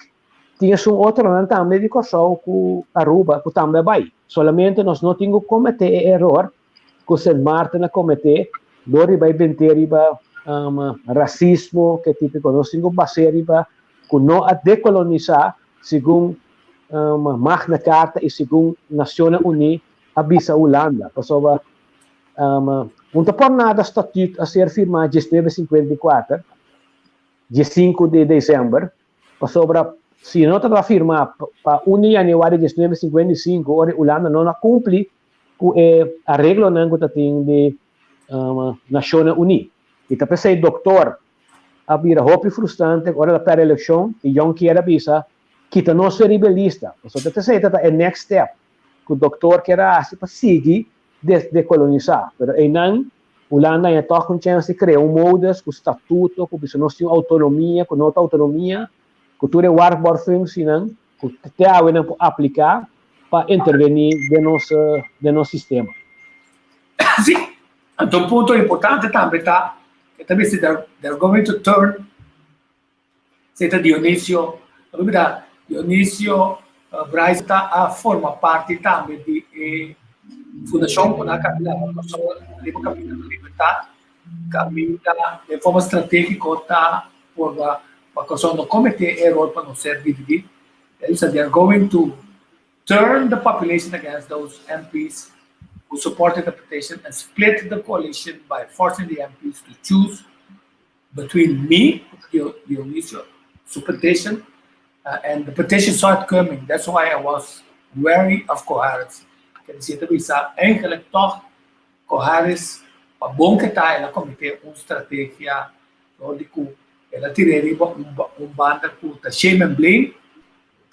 tin esun otronan tambe di Kòrsou ku Aruba ku tambe a bai. Solamente nos no tin ku kometé e eror ku Sint Maarten a kometé dor di bai bent'é riba rasismo ke típiko. Nos tin ku bas'é riba ku no a dekolonisá segun Magna Carta i segun Nacionnan Uní a bisa Hulanda, pasobra un ta por nada statuut a ser firmá 1954, 15 di december, pasobra si no tabata firmá pa 1 di januari 1955, ora Hulanda no a cumpli. ku e areglonan ku ta tin di Nashonnan Uní. I ta p'esei Doktor a bira hopi frustrante ora el a pèrdè elekshon i Young kier a bisa kita nos fe riba e lista. Pasobra ta p'esei ta ta e next step ku Doktor kier a hasi pa sigui dekolonisá. Pero einan Hulanda haña tòg un chèns di krea un modus ku statuto ku bisa nos tin outonomia ku no ta outonomia ku tur e waarborgfunctienan ku te awe nan por apliká pa intervení den nos den nos sistema. Sí, anto un punto importante tambe ta ke ta bisa they're going to turn si ta Dionisio, ta Dionisio Bryce ta a forma parti tambe di e fundashon ku nan a kabila Kòrsou riba Kaminda di Libertat, kaminda den forma stratégiko ta por pa Kòrsou no kometé eror pa no ser dividí. E bisa they are going to turn the population against those MPs who supported the petition and split the coalition by forcing the MPs to choose between me, Dionisio, su petition, and the petition saw it coming. That's why I was wary of Coharis. Ker disi, e ta bisa eigenlijk tòg Coharis pa bon ke ta el a kometé un strategia dor di ku el a tir'é riba un banda ku ta shame and blame,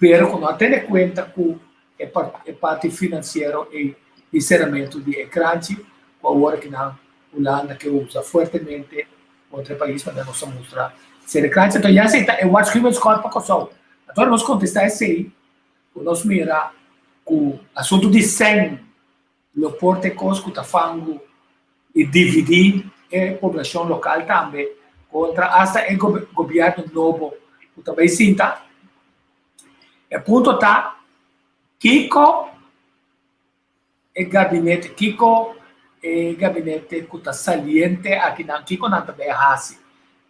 pero ku no a tene kuenta ku e parti finansiero ei di seramentu di e kranchi ku awor kinan Hulanda ke usa fuertemente kontra e pais manera nos a mustra sera e kranchi. Anto ya esei ta e waarschuwingsschot pa Kòrsou. Anto ora nos kontestá esei ku nos mira ku asuntu di sèn lo por ta e kos ku ta fangu i dividí e poblashon lokal tambe kontra asta e gobièrnu nobo ku ta bai sinta. E punto ta kiko e gabinete, kiko e gabinete ku ta saliente akinan, kiko nan ta bai hasi?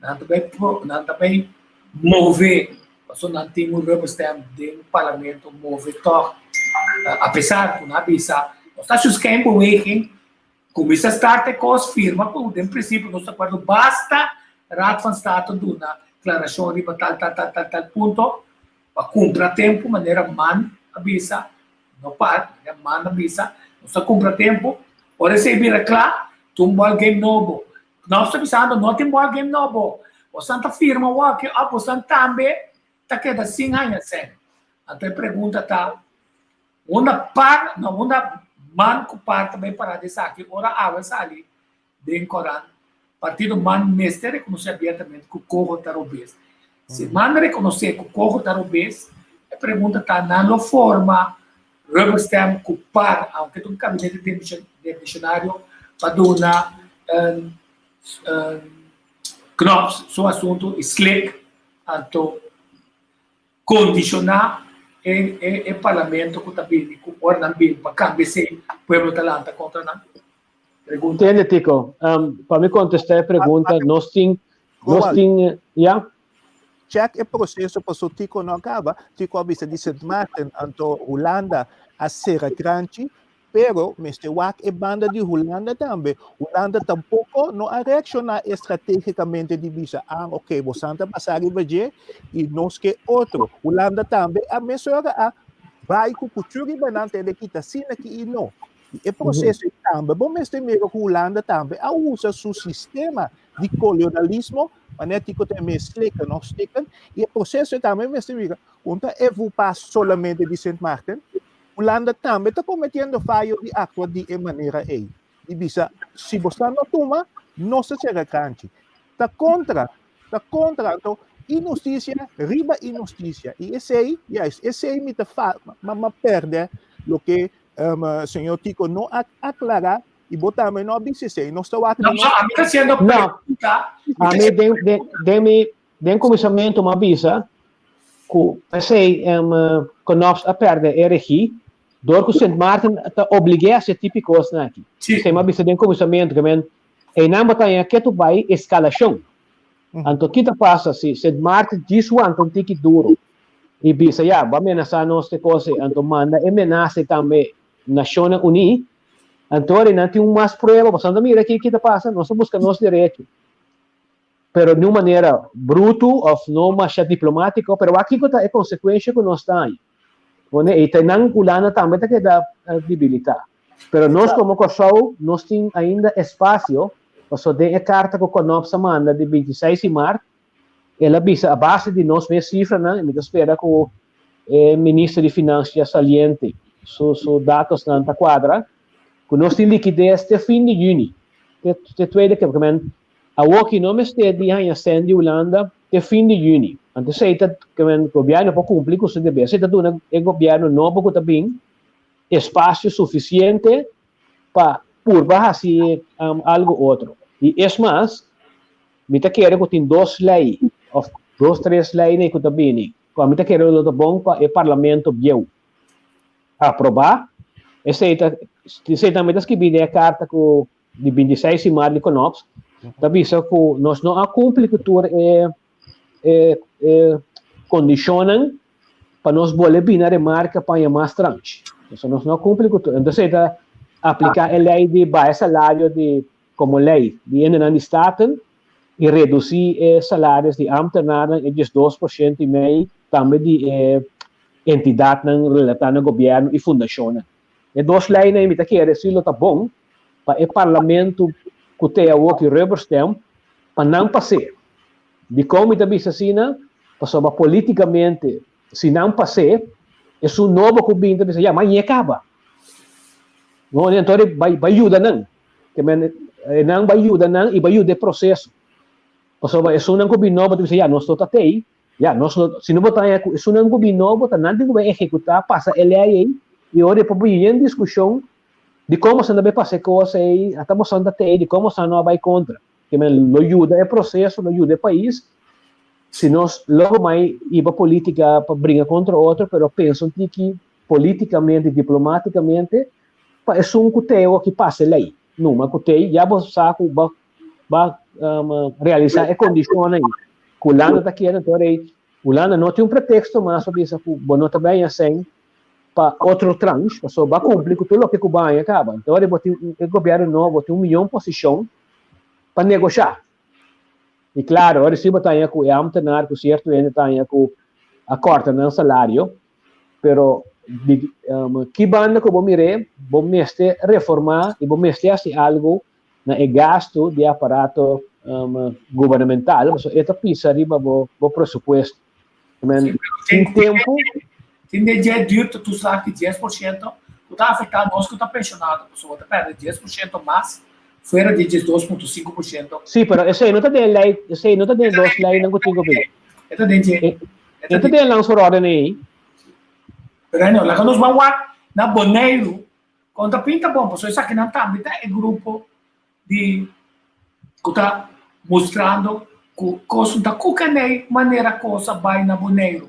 Nan ta bai nan ta bai move, pasobra nan tin un rubber stamp den parlamento, move tòg, apesar ku nan a bisa nos ta hasi un beweging, kuminsá start e kos, firma ku den prinsipio nos ta akuerdo, basta Raad van State duna klarashon riba tal tal tal tal tal punto, pa kumpra tempu manera man a bisa, no pa, manera man a bisa, nos ta kumpra tempu, ora esei bira kla, ta un ball game nobo. Nos ta bisando no tin ball game nobo, bosan ta firma wòki òf bosan tambe ta keda sin haña sèn. Anto e pregunta ta, unda par, no, unda man ku par ta bai pará di esaki ora awe sali den Koran? Partido man mester rekonosé abiertamente ku Coho ta robes. Si man rekonosé ku Coho ta robes, e pregunta ta nan lo forma rubber stamp ku par, aunke ta un kabinete demisionario, pa duna Knops su asuntu i slik anto kondishoná e parlamento ku ta bini ku ora nan bini pa kambia esei pueblo ta lanta kontra nan? Pregunta. Tende Tico, pa mi kontestá e pregunta nos tin nos tin ya. Check e proceso paso Tico no a caba. Tico a bisa di Sint Maarten anto Hulanda a cera kranchi, pero mester wak e banda di Hulanda tambe. Hulanda tampoco no a reacciona estrategicamente di bisa, ah ok, bosan ta basa riba dje y nos ke otro. Hulanda tambe a mesora a bai cu cuchu riba nan tende kita asina ki y no. Y e proceso tambe bo mester mira cu Hulanda tambe a usa su sistema di kolonialismo, manera Tico ta mes slikken of stikken, i e proseso tambe mester mira, un ta evupa solamente di Sint Maarten, Hulanda tambe ta kometiendo fayo di aktua di e manera ei, di bisa si boso no tuma, nos ta sera kranchi. Ta kontra, ta kontra, anto inhustisia riba inhustisia, i esei, juist, esei mi ta fa, ma pèrdè loke um, señor Tico no a aklará. I bo tambe no a bisa esei. Nos ta wak No, no, ami ta haciendo pregunta. No, ami den, den, den mi, den kuminsamentu mi a bisa ku p'esei um, Knops a pèrdè e regie dor ku Sint Maarten ta oblig'é hasi e tipo di kosnan aki. Sí. P'esei mi a bisa den kuminsamentu ke men einan bo ta haña ketu bai eskalashon. Anto ki ta pasa si Sint Maarten djis wanta un tiki duro i bisa ya bo a menasá nos te kos ei, anto manda e menasa ei tambe Nashonnan Uní. Anto ora nan tin un mas prueba, pasobra nan ta mira ki ta pasa, nos ta buska nos derecho, pero di un manera brutu of no masha diplomátiko, pero wak kiko ta e konsekuensha ku nos ta haña. Pone ei ta nan Hulanda tambe ta keda debilitá. Pero nos komo Kòrsou nos tin ainda espasio, pasobra den e karta ku Knops a manda di 26 di mart, el a bisa a base di nos mes sifranan, i mi ta spera ku e minister di Finansia saliente su su datosnan ta kuadra, ku nos tin likides te fin di yüni, te te tweede keer, porque men awoki no mester di haña sèn di Hulanda te fin di yüni. Anto esei ta ke men gobièrnu por kumpli ku su deber, esei ta duna e gobièrnu nobo ku ta bin espasio sufisiente pa purba hasi algu otro. I es mas, mi ta kere ku tin dos lei òf dos tres leinan ku ta bini ku ami ta kere lo ta bon pa e parlamento bieu aprobá. Esei ta esei tambe ta skibí den e karta ku di 26 di mart di Knops ta bisa ku nos no a kumpli ku tur e e e kondishonnan pa nos bolbe bini na remarka pa haña mas tranche. Entonces nos no a kumpli ku tur. Entonces ta apliká e lei di baha salario di komo lei di hendenan di Staten i redusí e salarios di ámtenarnan e 12% i mei, tambe di e entidatnan relatá na gobièrnu i fundashonnan. E dos leinan ei mi ta kere si lo ta bon pa e parlamento ku te awoki rubberstamp pa nan pas'é. Dikon mi ta bisa asina? Pasobra politikamente si nan pas'é, esun nobo ku bin ta bisa ya, mañe kaba. No, anto bai bai yuda nan. Ke men nan bai yuda nan i bai yuda e proseso. Pasobra esunnan ku bin nobo ta bisa ya, nos no ta tei, ya, nos no, si no bo ta haña ku esunnan ku bin nobo ta nan tin ku bai ehekutá, pasa e lei ei, i ora e por bin yen diskushon di kon boso ta bai pasa e kos ei, ata boso ta tei, di kon boso no a bai kontra. Ke men lo yuda e proseso, lo yuda e pais, si nos logo mai hiba politica pa bringa contra otro, pero pensa un tiki politicamente, diplomaticamente, pa esun cu tei awor ki pasa e ley. Numa cu tei, ya bo sa cu bo ba realisa e condicionnan ei. Cu Hulanda ta kere, anto rei, Hulanda no tin un pretexto mas pa bisa cu bo no ta bay haciendo pa otro tranche, pasobra bo a cumpli cu tur loke cu bo a haña caba. Anto rei bo tin e gobierno nobo tin un miyon posicion pa negoshá. I klaro, ora si bo ta haña ku e ámtenar ku sierto hende ta haña ku a kòrta nan salario, pero di ki banda ku bo mir'é, bo mester reformá i bo mester hasi algu na e gastu di e aparato gubernamental, pasobra e ta pisa riba bo presupuesto. Men, tin tempu. Tin de dje duurtoeslag di 10% ku ta afektá nos ku ta penshonado, pasobra bo ta pèrdè 10% mas fuera di 12.5%. Sí, pero esei no ta den lei, esei no ta den dos leinan ku tin ku bin. E ta den dje. E ta den landsverordening ei. Pero anyway, laga nos ban wak na Boneiru, kon ta pinta bon, pasobra esakinan tambe ta e grupo di ku ta mustrando ku kos no ta kuka nei manera kos a bai na Boneiru.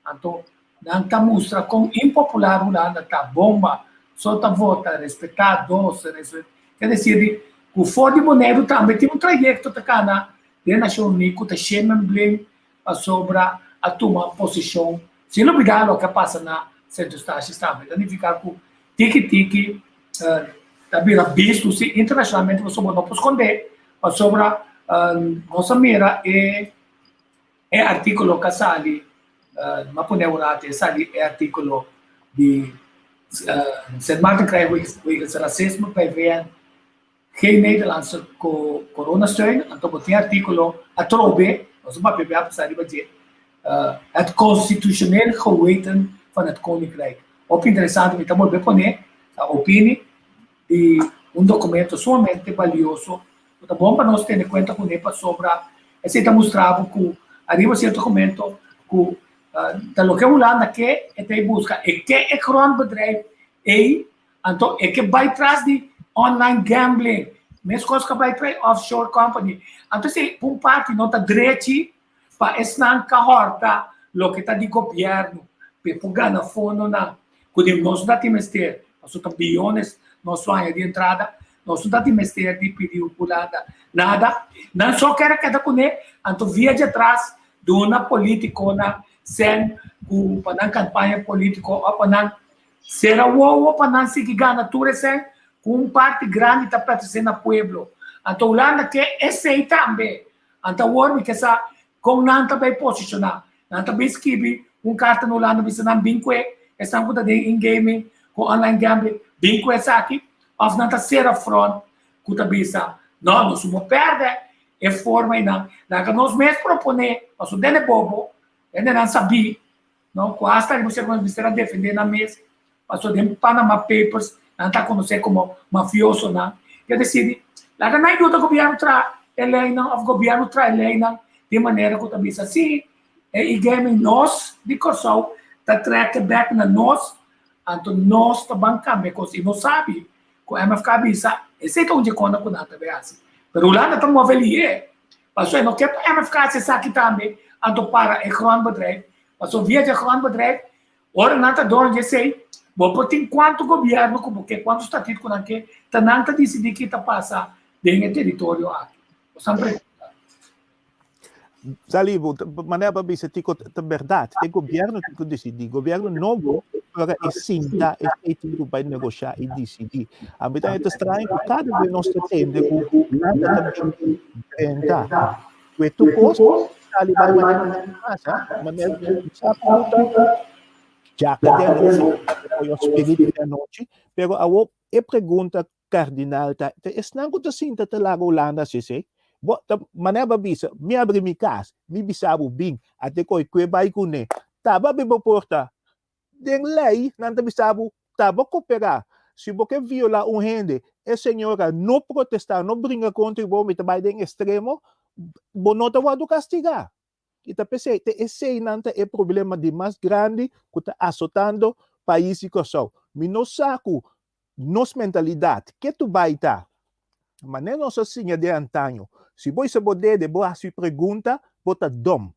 Anto nan ta mustra kon impopular Hulanda ta, bomba so ta vota, respetá dos, ke desir di ku for di Boneiru tambe tin un trayekto ta kana den Nashon Uní ku ta shemen blin pasobra a tuma posishon sin lubidá loke a pasa na Sint Eustatius tambe. Ta nifiká ku tiki tiki ta bira bisto si internashonalmente pasobra bo no por skondé pasobra nos a mira e e artíkulo ku a sali mi a pone un rato e sali e artíkulo di Sint Maarten krijgt wegens racisme bij VN Geen Nederlandse coronasteun, anto bo tin artíkulo atrobe, nos a papia bia pasa riba dje, Het constitutioneel geweten van het Koninkrijk. Hopi interesante, mi ta bolbe pone ta opini di un documento sumamente balioso ku ta bon pa nos tene kuenta kuné pasobra esei ta mustra bo ku ariba sierto momento ku ta loke Hulanda ke e ta e buska, e ke e grondbedrijf ei. Anto e ke bai tras di online gambling, meskos ku a bai tras offshore company. Anto esei un parti no ta drechi pa esnan ka hòrta loke ta di gobièrnu pa e por gana fondonan ku di nos no ta tin mester, pasobra ta biyones nos lo haña di entrada, nos no ta tin mester di pidi Hulanda nada. Nan so kere keda kuné, anto via djatras duna politikonan sèn ku pa nan kampaña politiko òf pa nan Sera wowo pa nan sigui gana tur esei ku un parti grandi ta pertensé na pueblo. Anto Hulanda ke esei tambe. Anto awor mi ke sa kon nan ta bay posishoná. Nan ta bin skibi un karta na Hulanda bisa nan bin kue esnan ku ta den ingaming. ku online gambling, bin ku esaki, òf nan ta sera front ku ta bisa, no, nos no pèrdè e forma einan, laga nos mes proponé, pasobra den e bobo, hendenan sabí, no, ku asta riba sierto momento mester a defendé nan mes, pasobra den Panama Papers nan ta konosé komo mafiosonan, ke desidi, laga nan yuda gobièrnu traha e leinan òf gobièrnu traha e leinan di manera ku ta bisa sí, e e-gaming nos di Kòrsou ta trèk e bèk na nos, anto nos ta ban kambia kos i nos sabi ku MFK a bisa esei ta un dje kona ku nan ta bai hasi. Pero Hulanda ta move lihé, pasobra e no ke pa MFK hasi esaki tambe, anto para e grondbedrijf, pasobra via dje grondbedrijf Ora nan ta doño di esei, bo por tin kuantu gobièrnu ku bo ke, kuantu statuut ku nan ke, ta nan ta disidí ki ta pasa den e teritorio aki. Bo san pregunta. Sali, bo manera bo a bisa Tico ta bèrdat, e gobièrnu tin ku disidí, gobièrnu nobo ora e sinta esei tin ku bai negoshá i disidí. Ami ta ta straño ku kada bes nos ta tende ku nan ta bin drenta Kue tur kos sali bai manera nan pasa, manera sa puta djaka di anochi, o spiritu di anochi, pero awo e pregunta kardinal ta, ta esnan ku ta sinta ta laga Hulanda hasi esei? Bo ta manera bo a bisa, mi abri mi kas, mi bisa bo bin, ate koi kue bai kuné, taba abri bo porta, Den lei nan ta bisa bo ta bo koperá. Si bo ke violá un hende, e señora no protestá, no bringa kontra bo, mi ta bai den estremo, bo no ta wòrdu kastigá. I ta p'esei, te eseinan ta e problema di mas grandi ku ta asotando pais di Kòrsou. Mi no sa ku nos mentalidat ke tu bai ta, manera nos a siña den antaño, si bo hisa bo dede bo hasi pregunta, bo ta dòm.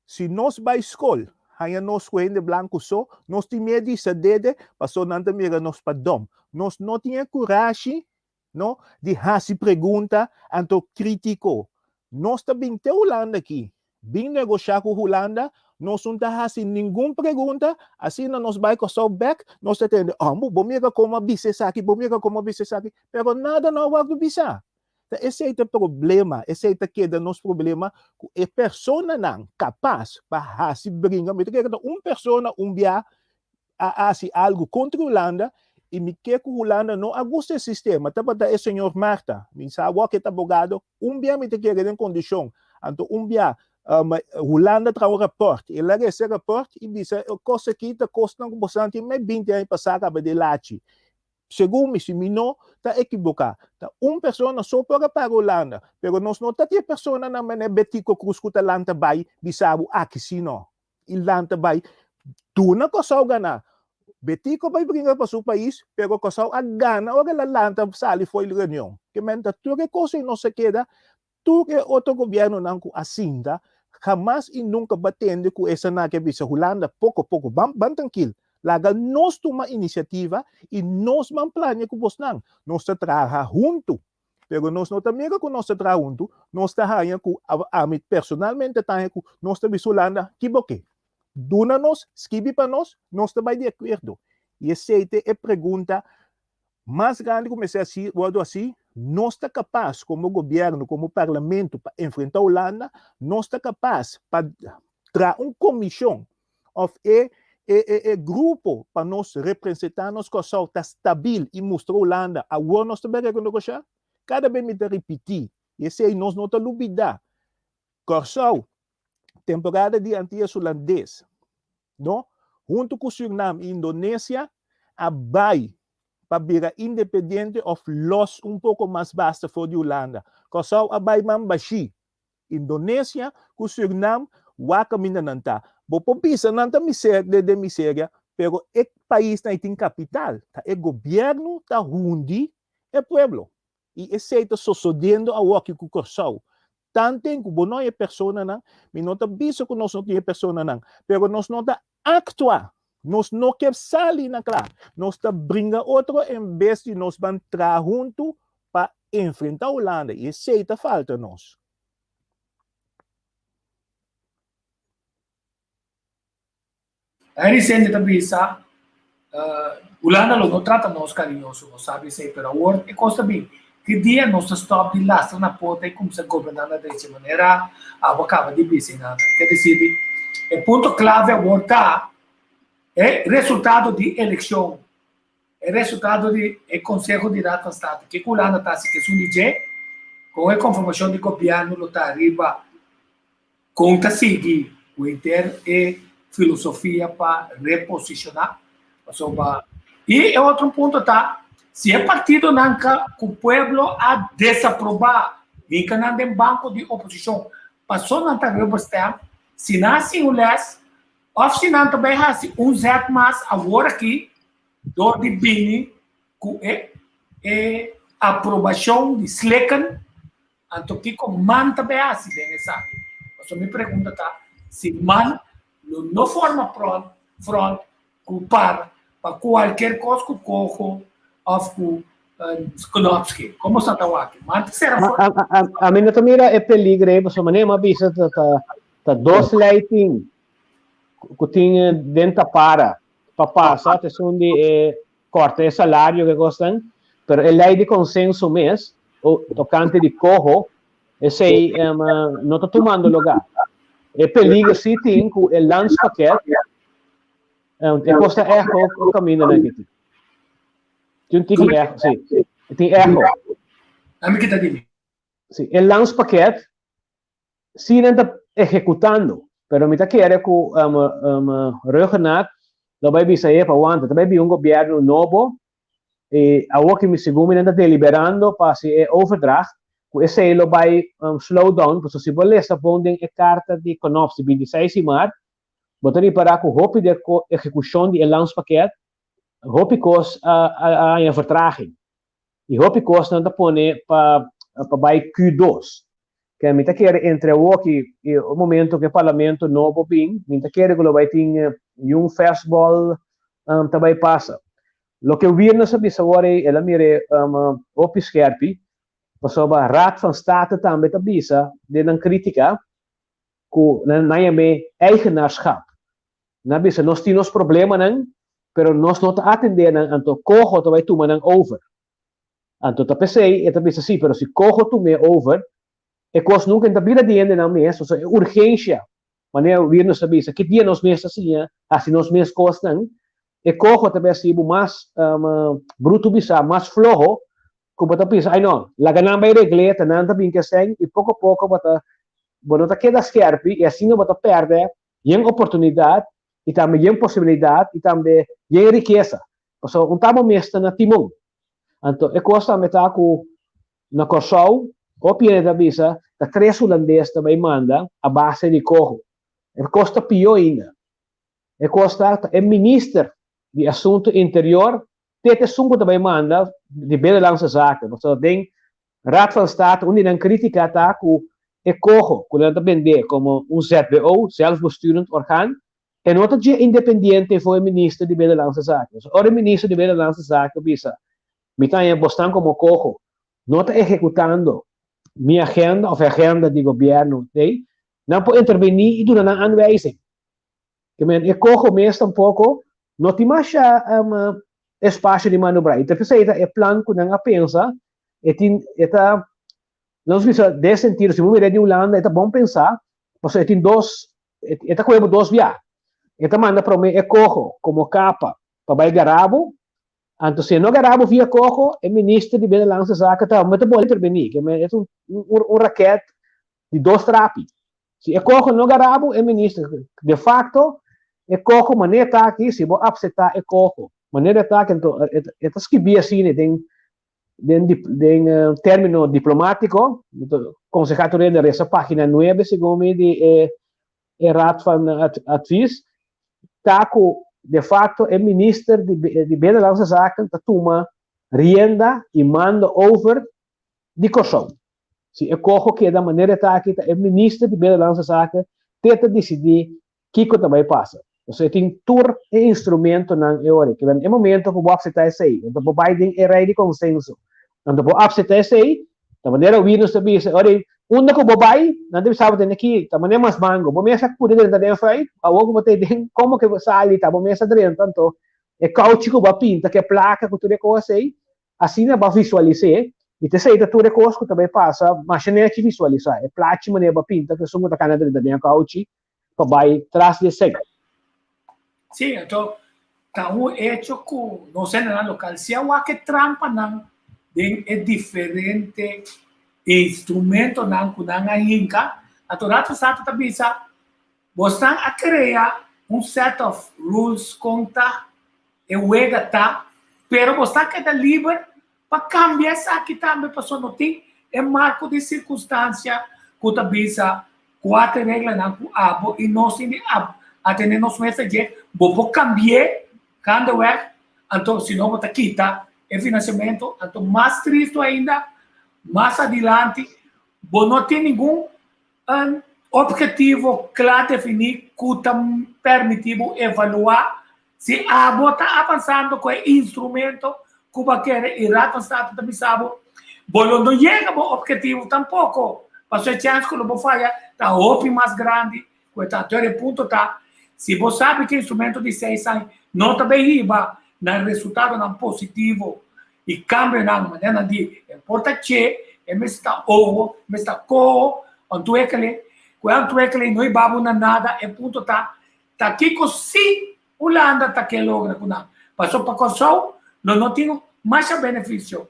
Si nos bai skol, haña nos ku hende blanku so, nos tin miedu di hisa dede, paso nan ta mira nos pa dòm. Nos no tin e kurashi, no, di hasi pregunta, anto kritiko. Nos ta bin te Hulanda aki, bin negoshá ku Hulanda, nos un ta hasi ningun pregunta, asina nos bai Kòrsou bèk, nos ta tende, oh, bo mira komo a bisa esaki, bo mira komo a bisa esaki, pero nada no a wòrdu bisá. Ta esei ta problema, esei ta keda nos problema ku e personanan kapas pa hasi bringa, mi ta kere ta un persona un bia a hasi algu kontra Hulanda i mi ke ku Hulanda no a gusta e sistema, tabata e señor Marta, mi sa awor ke ta abogado, un bia mi ta kere den kondishon, anto un bia Hulanda traha un raport, el a rese raport i bisa e kos aki ta kosnan ku boso tin mai 20 aña pasá kaba di lachi. Segun mi, si mi no ta ekiboká, ta un persona so por a para Hulanda, pero nos no ta di e personanan manera Betico Croes ku ta lanta bai bisa bo aki si no. I lanta bai duna Kòrsou gana. Betico bai bringa pa su pais, pero Kòrsou a gana ora el a lanta sali for di reunion. Ke men ta tur e kos ei nos a keda Tur e otro gobiernonan cu a sinta hamas y nunca ba tende cu esnan ke bisa Hulanda poco poco ban ban trankil laga nos tuma iniciativa y nos ban plania cu bosnan nos ta traha hunto pero nos no ta mira cu nos ta traha hunto nos ta haya cu ami personalmente ta haya cu nos ta bisa Hulanda ki bo ke duna nos skibi pa nos nos ta bay di acuerdo y esey ta e pregunta Mas grandi ku mester hasi wòrdu hasi, nos ta kapas komo gobièrnu, komo parlamento pa enfrentá Hulanda, nos ta kapas pa traha un komishon òf e e grupo pa nos representá nos Kòrsou ta stabil i mustra Hulanda awor nos ta bai renegoshá? Kada bes mi ta ripití i esei nos no ta lubidá. Kòrsou, temporada di Antias Hulandes, no, huntu ku Sürnam i Indonesia a bai pa bira independiente òf lòs un poko mas basta for di Hulanda. Kòrsou a bai man bashí. Indonesia ku Sürnam wak kaminda nan ta. Bo por bisa nan ta miser den miseria, pero e paisnan ei tin kapital. Ta e gobièrnu ta hundi e pueblo. I esei ta sosodiendo awoki ku Kòrsou. Tanten ku bo no e personanan, mi no ta bisa ku nos no tin e personanan, pero nos no ta aktua, nos no ke sali na kla, nos ta bringa otro en bes di nos ban traha huntu pa enfrenta Hulanda, i esei ta falta nos. Henry Sende ta bisa, Hulanda lo no trata nos cariñoso, nos sabi esey, pero awor e cos ta bin. Ki dia nos ta stop di lastra na pota y cuminsa goberna na drechi manera abo a caba di bisa y nan ke decidi. E punto clave awor ta e resultado di eleccion. E resultado di e Konseho di Raad van State, kiko Hulanda ta hasi ku esun di dje, kon e konformashon di gobièrnu lo ta riba kon ta sigui ku henter e filosofia pa reposishoná pasobra i e otro punto ta si e partidonan ka ku pueblo a desaprobá hinka nan den banko di oposishon paso nan ta rubber stamp si nan a siña un lès òf si nan ta bai hasi un zèt mas awor aki dor di bini ku e e aprobashon di Slikken. Anto kiko man ta bay hasi den esaki? Pasobra mi pregunta ta si man lo no forma pront front ku par pa kualkier kos ku Coho of ku Knoppski. Komo sa ta wak? Man ta sera Ma, a, a, a mi no ta mira e peligro ei, pasobra manera mi a bisa ta, ta, ta dos lei tin ku tin den tapara pa pasa, ta esun di e Corta e salario ke kosnan, pero e ley di consenso mes o tocante di coho, esey no ta tumando lugar. E peligro si tin cu e landspakket, e cos ta echo o caminda nan aki tin. Tin un tiki echo, si. Tin echo. Ami kita di mi. Si, e landspakket si nan ta ehecutando, pero mi ta kere cu Rhuggenaath lo bay bisa epa wanta, ta bay bin un gobierno nobo y awor ki segun mi nan ta deliberando pa haci e overdracht, cu esey lo bay slow down, pasobra si bo lesa bon den e carta di Knops di 26 di maart, bo ta ripara cu hopi di e ehecucion di e landspakket, hopi cos a haña vertraging. Y hopi cosnan ta pone pa pa bay Q2. Ke mi ta kere entre awoki y e momento cu e parlamento nobo bin, mi ta kere cu lo bay tin yun fastball ta bay pasa. Loke Wiernes a bisa awor ey, el a mira hopi skerpi, pasobra Raad van State tambe ta bisa den nan critica cu nan yam'e eigenaarschap. Nan a bisa, Nos tin nos problemanan, pero nos no ta atendé nan, anto Coho ta bai tuma nan over. Anto ta p'esei e ta bisa, Sí, pero si Coho tum'é over, e kos nunka no ta bira di hendenan mes, pasobra e urgensia, manera Wirnus ta bisa, ki dia nos mes ta siña hasi nos mes kosnan, e Coho ta bai hasi bo mas brutu bisá, mas floho, ku bo ta bisa, Ai no, laga nan bai regl'é, ta nan ta bin ku esei, i poko poko bo ta bo no ta keda skèrpi, i asina bo ta pèrdè yen oportunidat i tambe yen posibilidat i tambe yen rikesa. Pasobra un tabo mes ta na timon. Anto e kos tambe ta ku na Kòrsou hopi hende ta bisa ta tres hulandes ta bai manda a base di koho. E kos ta pió ainda. E kos ta ta e minister di asuntu interior te ta esun ku ta bai manda di Binnenlandse Zaken. Pasobra den Raad van State, un di nan critica ta cu e coho cu nan ta bende como un ZBO, zelfbesturend orgaan, e no ta dje independiente for e minister di Binnenlandse Zaken. So ora e minister di Binnenlandse Zaken bisa, mi ta haña bosnan como coho no ta ehecutando mi agenda of e agenda di gobierno, nan por interveni y duna nan aanwijzing. Ke men e coho mes tampoco no tin masha espacio di manobra. Y ta p'esei ta e plan cu nan a pensa, e tin, e ta, nos bisa den sentido, si bo mira di Hulanda e ta bon pensa, pasobra e tin dos, e ta coge bo dos bia. E ta manda prome e coho como capa pa bay gara bo, anto si e no gara bo via coho, e minister di Binnenlandse Zaken ta mete bo interveni. Ke men e ta un raket di dos trapi. Si e coho no gara bo, e minister, de facto, e coho manera ta aki, si bo acepta e coho manera ta aki, anto e ta skibi asina den den den termino diplomatico, mi ta conseha tur hende resa pagina nuebe segun mi di e e Raad van Advies, ta cu de facto e minister di di Binnenlandse Zaken ta tuma rienda y mando over di Kòrsou. Si e koho keda manera e ta aki ta e minister di Binnenlandse Zaken te ta disidí kiko ta bai pasa. Pasobra e tin tur e instrumentonan e ora. Kiben e momento ku bo apseptá esei, anto bo bai den e rei di konsenso. Anto bo apseptá esei, ta manera Winus ta bisa, ora ei unda ku bo bai, nan ta bisa bo tene ki ta manera mas mango. Bo mes a kuri drenta den fruit, awor ku bo ta den komo ke bo sali ta bo mes a drenta, anto e kouchi ku bo a pinta ku e plaka ku tur e kos ei, Asina bo a visualis'é, i ta esei ta tur e kos ku ta bai pasa masha nechi visualisá, e plachi manera bo a pinta ku esun ku ta kana drenta den e kouchi pa bai tras di esei. Sí, anto Ta un hecho ku nos hendenan lokal si a wak e trampanan den e diferente instrumentonan ku nan a hinka, anto Raad van State ta bisa, Bosnan a krea un set of rules kon ta e wega ta, pero bosnan keda liber pa kambia esaki tambe pasobra no tin e marko di sirkunstansia ku ta bisa kua ta e reglanan ku abo i nos tin di atendé nos mes ayer. Bo por kambi'é gaandeweg, anto si no bo ta kita e finansiamentu. Anto mas tristu ainda, mas adilanti bo no tin ningun ophetivo kla definí ku ta permití bo evaluá Si abo ta avansando ku e instrumento ku bo a kere i Raad van State ta bisa bo, bo lo no yega bo objetivo tampoko, pasobra e chèns ku lo bo faya ta hopi mas grandi ku e ta. Anto e punto ta, si bo sabi ku e instrumento di seis aña no ta bay hiba na resultadonan positivo i kambionan manera nan di e por ta che, e mester ta oho, e mester ta koho, ontwikkeling, ku e ontwikkeling no hiba bo na nada, e punto ta, Ta kiko si Hulanda ta ke logra ku nan? Paso pa Kòrsou lo no tin masha benefisio.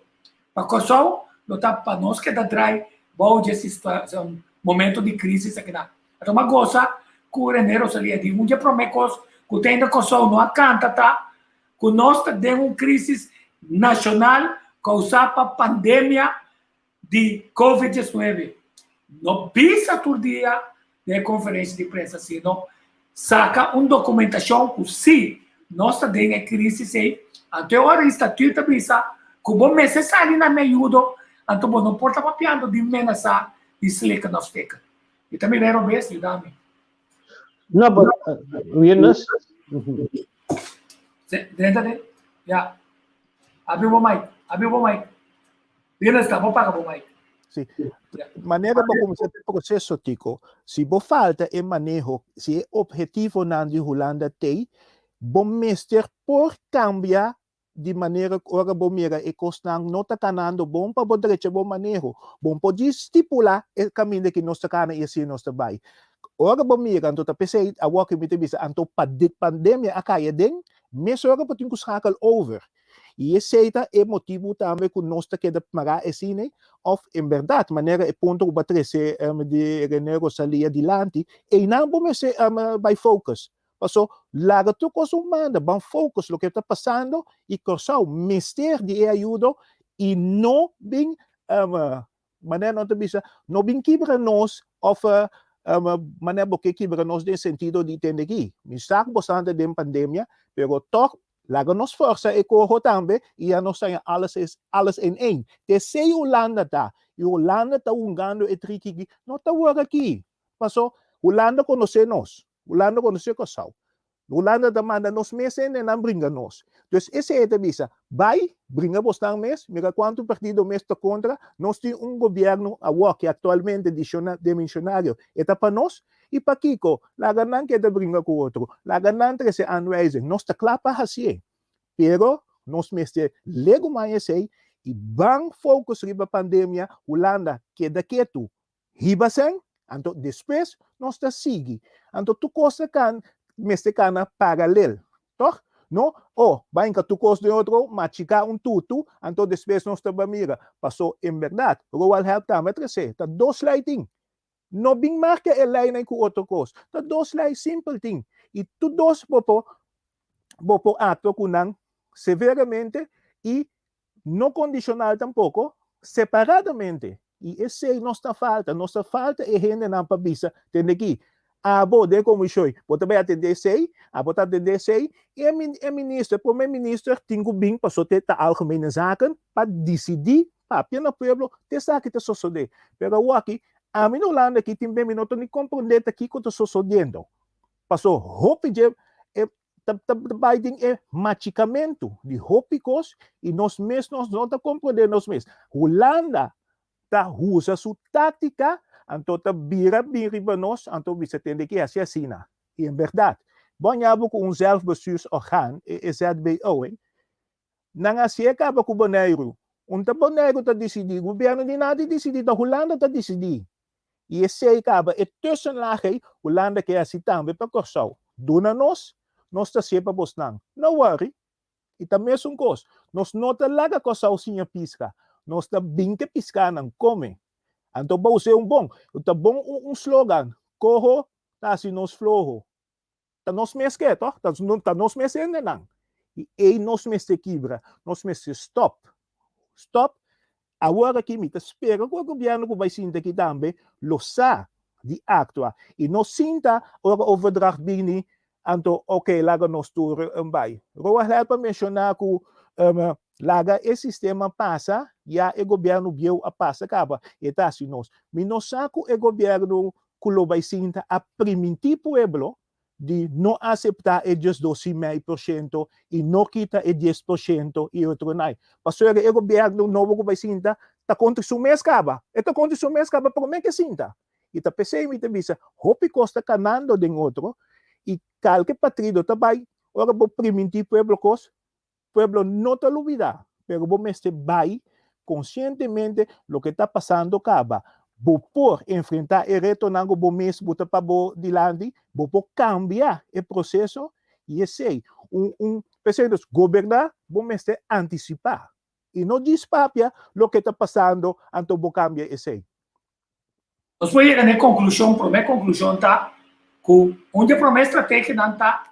Pa Kòrsou lo ta pa nos keda drai bou dje situashon, momento di krisis akinan. A tuma gosa ku Rene Rosalia di un dje promé kos ku ta inda Kòrsou no a kanta ta ku nos ta den un krisis nashonal kousá pa pandemia di Covid 19. No bisa tur dia den e konferensia di prensa sino saka un dokumentashon ku si nos ta den e krisis ei, anto e ora e statuut ta bisa ku bo mester sali na mi ayudo, anto bo no por ta papiando di menasá di slikken òf stikken. Mi ta mira e robes, yuda mi. No, but Wirnes. Drenta den. Ya. Abri bo mic. Abri bo mic. Bienestar, bo paga bo mic. Sí. Manera bo kuminsá e proseso, Tico, si bo falta e maneho, si e objetivonan di Hulanda t'ei, bo mester por kambia di manera ku ora bo mira e kosnan no ta kanando bon pa bo drecha bo maneho. Bo por djis stipulá e kaminda ki nos ta kana i asina nos ta bai. Ora bo mira anto ta p'esei awor ku mi ta bisa anto pandemia a kai aden, mesora bo tin ku schakel over. I esei ta e motibu tambe ku nos ta keda mará e sine, òf en bèrdat, manera e punto ku bo a trese di Rene Rosalia dilanti, einan bo mester bai focus. Paso, laga tur kos un banda, ban focus loke ta pasando i Kòrsou mester di e ayudo i no bin manera nan ta bisa, no bin kibra nos of manera bo ke kibra nos den sentido di tende aki. Mi sa ku bo sta den pandemia, pero tòg laga nos forsa e koho tambe i ya nos haña alles is alles in één. T'esei Hulanda ta, i Hulanda ta hungando e triki aki, no ta wor aki, paso Hulanda konosé nos, Hulanda konosé Kòrsou. Hulanda ta manda nos mes hende nan bringa nos. Dus esei e ta bisa, bai, bringa bosnan mes, mira kuantu partido mes ta kontra, nos tin un gobièrnu awor ki aktualmente demishonario, e ta pa nos, i pakiko? Laga nan keda bringa ku otro, laga nan trese aanwijzing, nos ta kla pa hasié, pero nos mester legumai esei i ban focus riba pandemia, Hulanda keda ketu, Hiba sèn, anto despues nos ta sigui. Anto tur kos ta kan mester kana paralel, tòg? No, oh, bai hinka tur kos den otro, machiká un tutu, anto despues nos ta bai mira. Pasó, en bèrdat, Roald Help tambe a tresé, ta dos lei tin. No bin marka e leinan ku otro kos. Ta dos lei simpel tin. I tur dos bo por bo por aktua ku nan severamente i no kondishonal tampoko, separadamente. I esei nos ta falta, nos ta falta e hendenan pa bisa, tende aki, abo den komishon bo ta bai atendé esei, abo ta atendé esei, i e e minister, e prome minister tin ku bin pasobra ta algemene zaken pa disidí, papia na pueblo te esaki ta sosodé. Pero awor aki, ami na Hulanda aki tin be mi no ta ni komprondé ta kiko ta sosodiendo. Paso hopi dje e ta ta bai den e machikamentu di hopi kos i nos mes nos no ta komprondé nos mes. Hulanda ta usa su táktika anto ta bira bin riba nos anto bisa tende ki hasi asina. I en bèrdat, bo a ña bo ku un zelfbestuursorgaan, e ZBO, nan a hasié kaba ku Boneiru. Un ta Boneiru ta disidí, gobièrnu di nada disidí, ta Hulanda ta disidí. I esei kaba e tussenlaag ei, Hulanda ke hasi tambe pa Kòrsou. Duna nos, Nos ta hasié pa bosnan. No worry. I ta mesun kos. Nos no ta laga Kòrsou siña piska. Nos ta bin ku e piskanan kome. Anto bo us'é un bon. Ta bon un slogan, Koho ta hasi nos floho. Ta nos mes ke, tòg? Ta nos mes hendenan. I ei nos mester kibra. Nos mester stòp. Stòp. Awor aki mi ta spera ku e gobièrnu ku bai sinta aki tambe lo sa di aktua i no sinta ora overdracht bini anto ok laga nos tur bai. Roa Help a menshoná ku laga e sistema pasa ya e gobièrnu bieu a pasa kaba e ta hasi nos. Mi no sa ku e gobièrnu ku lo bai sinta a primintí pueblo di no aseptá e 12,5% i no kita e 10% i otro nai. Pasobra e gobièrnu nobo ku bai sinta ta kontra su mes kaba. E ta kontra su mes kaba promé ke sinta. I ta p'esei mi ta bisa hopi kos ta kanando den otro i kalke patrido ta bai ora bo primintí pueblo kos, Pueblo no ta lubida, pero bo mester bai conscientemente loke ta pasando caba. Bo por enfrenta e retonan cu bo mes bo ta pa bo dilanti, bo por cambia e proceso y esey un un p'esey nos goberna bo mester anticipa y no djis papia loke ta pasando anto bo cambia esey. Nos por yega na e konklushon, promé konklushon ta ku un di e promé estrategianan ta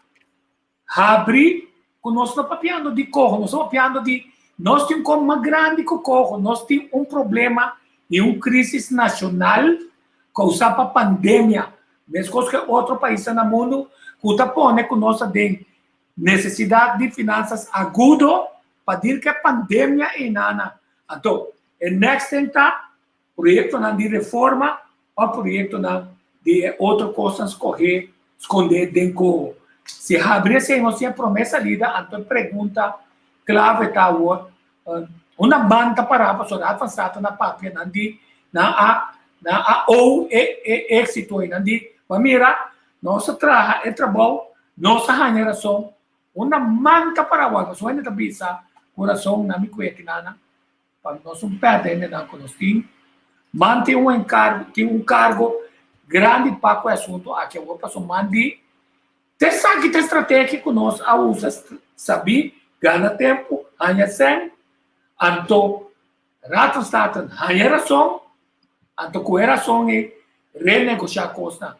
habri ku nos no papiando di koho, nos ta papiando di nos tin un kos mas grandi ku koho, nos tin un problema i un krisis nashonal kousá pa pandemia, meskos ku e otro paisnan na mundu ku ta pone ku nos ta den nesesidat di finansas agudo pa dir ku e pandemia einana. Anto e next thing ta Proyektonan di reforma òf proyektonan di e otro kosnan skohé, skondé den koho. Si habri esei nos tin e promé salida, anto e pregunta klave ta awor, unda man ta pará pasobra Raad van State na papia nan di nan a nan a ou e e éksito ei, nan di, bo mira, nos a traha e trabou, nos a haña rason, unda man ta pará awor? Pasobra hende ta bisa ku rason nan mi kue kinana. Pa nos un pèrdè hendenan ku nos tin, man tin un enkargo, tin un kargo grandi pa ku e asuntu aki awor pasobra man di te esaki ta e strategia ku nos a usa sabí, gana tempu, haña sèn, anto Raad van State haña rason, anto ku e rason ei renegoshá kosnan.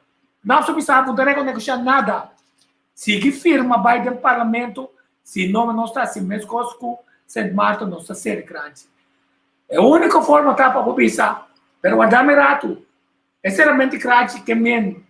Nan so bisa bo ta regonegoshá nada, sigui firma bai den parlamento Si no nos ta hasi meskos ku Sint Maarten nos ta seri kranchi. E úniko forma ta pa bo bisa, pero warda mi ratu, e seramenti kranchi ke men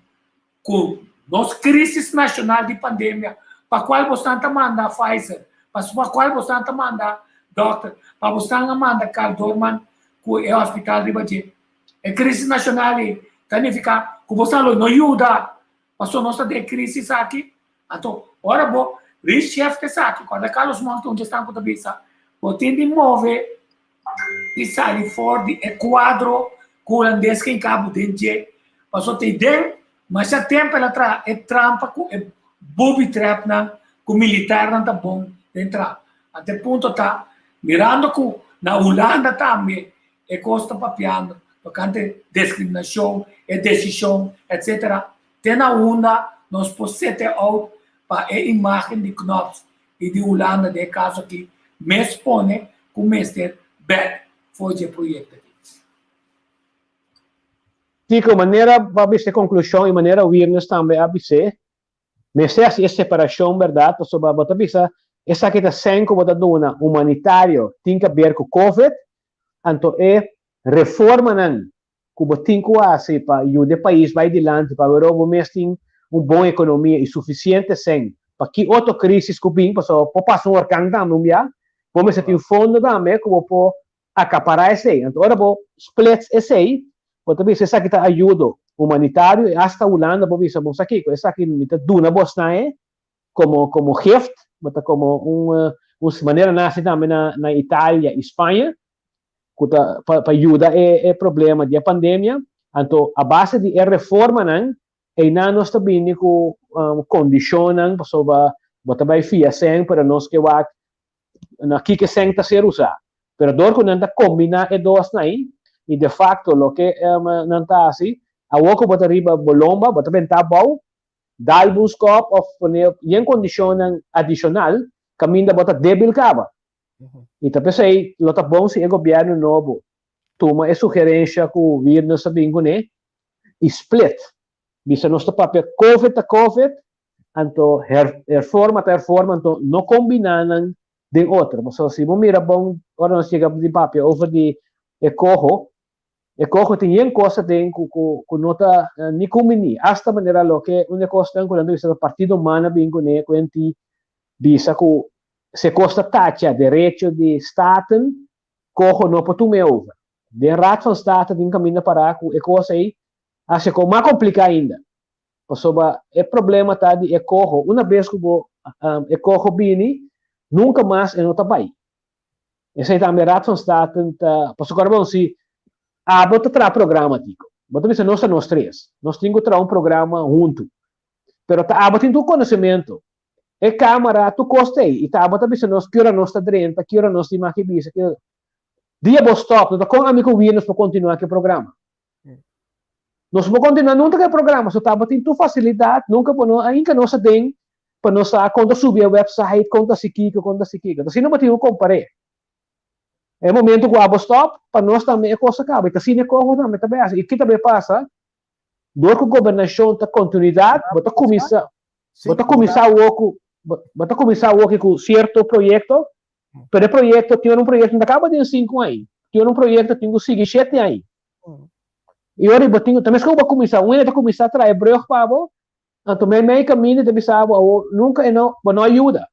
ku nos krisis nashonal di pandemia pa kual bosnan ta manda Pfizer, pa kual bosnan ta manda dòkter, pa bosnan a manda Karl Doorman ku e hospital riba dje. E krisis nashonal ei ta nifiká ku bosnan lo no yuda pasobra nos ta den e krisis aki. Anto, ora bo reshift esaki, kòrda Carlos Montt un dje ku ta bisa, bo tin di move i sali for di e kuadro ku hulandes ke hinka bo den dje. Pasobra te den masha tempu el a traha e trampa ku e booby trapnan ku militarnan ta bon den traha. Anto e punto ta, mirando ku na Hulanda tambe e kos ta papiando tokante diskriminashon, e desishon, etsetera, Te na unda nos por sete out pa e imagen di Knops y di Hulanda den e caso aki mes pone cu mester back for dje proyecto aki. Tico, manera bo a bisa e conclusion y manera Wirnes tambe a bis'é, mester haci e separacion berdad pasobra bo ta bisa esaki ta sèn cu bo ta duna humanitario tin ke ber cu covid, anto e reformanan ku bo tin ku hasi pa yuda e pais bai dilanti pa wero bo mes tin un bon ekonomia i sufisiente sèn pa ki otro krisis ku bin, pasobra por pasa un orkan tambe un bia, bo mester tin fondo tambe ku bo por akapará esei. Anto ora bo splits esei, bo ta bisa esaki ta ayudo humanitario i asta Hulanda por bisa bo sa kiko, esaki mi ta duna bosnan e komo komo gift, bo ta komo un un manera nan hasi tambe na na Italia i Spaña, ku ta pa pa yuda e e problema di e pandemia, anto a base di e reformanan einan nos ta bini ku kondishonnan pasobra bo ta bai fia sèn pero nos ke wak na kiko e sèn ta ser usá. Pero dor ku nan ta kombiná e dosnan ei i defakto loke nan ta hasi awor ku bo ta riba bo lomba bo ta bentá abou. dal bo un skòp òf pone yen kondishonnan adishonal kaminda bo ta débil kaba. I ta p'esei lo ta bon si e gobièrnu nobo tuma e sugerensha ku Wiernes a bin kuné i split. Bisa nos ta papia covid ta covid, anto herforma ta herforma, anto no kombiná nan den otro. Pasobra si bo mira bon ora nos yega di papia over di e koho, e koho tin yen kos aden ku ku ku no ta ni kumbiní. Asta manera loke un e kosnan ku nan ta bisa ta partido man a bin kuné ku enti bisa ku si e kos ta tacha derecho di Staten, koho no por tum'é over. Den Raad van State tin kaminda pará ku e kos ei hasi e kos mas kompliká ainda. Pasobra e problema ta di e koho, una bes ku bo e koho bini, nunka mas e no ta bai. Esei tambe Raad van State ta, pasobra kòrda bon si abo ta traha programa Tico, bo ta bisa nos ta nos tres, nos tin ku traha un programa huntu, pero ta abo tin tur konosementu, e kamara tur kos ta ei, i ta abo ta bisa nos ki ora nos ta drenta, ki ora nos tin maki bisa, ki ora. Dia bo stòp, no ta kon ami ku Wia nos por kontinuá ku e programa. Nos por kontinuá nunta ku e programa, so tabatin tur fasilidat, nunka bo no, ainka nos a den pa nos sa kon ta subi e website, kon ta hasi kiko, kon ta hasi kiko. Ta asina bo tin ku kompar'é. E momento ku abo stòp, pa nos tambe e kos a kaba. I ta asina e koho tambe ta bai hasi. I ki ta bai pasa? Dor ku gobernashon ta kontinuidat, bo ta kuminsá, bo ta kuminsá awor ku, bo ta kuminsá awor ku sierto proyekto, Pero e proyekto, tin ora un proyekto no ta kaba den sinku aña. Tin ora un proyekto tin ku sigui shete aña. I ora bo tin, ta mes ku bo kuminsá, un hende ta kuminsá traha e brùg pa bo, anto meimei kaminda e ta bisa bo, awor nunka e no, bo no a yuda.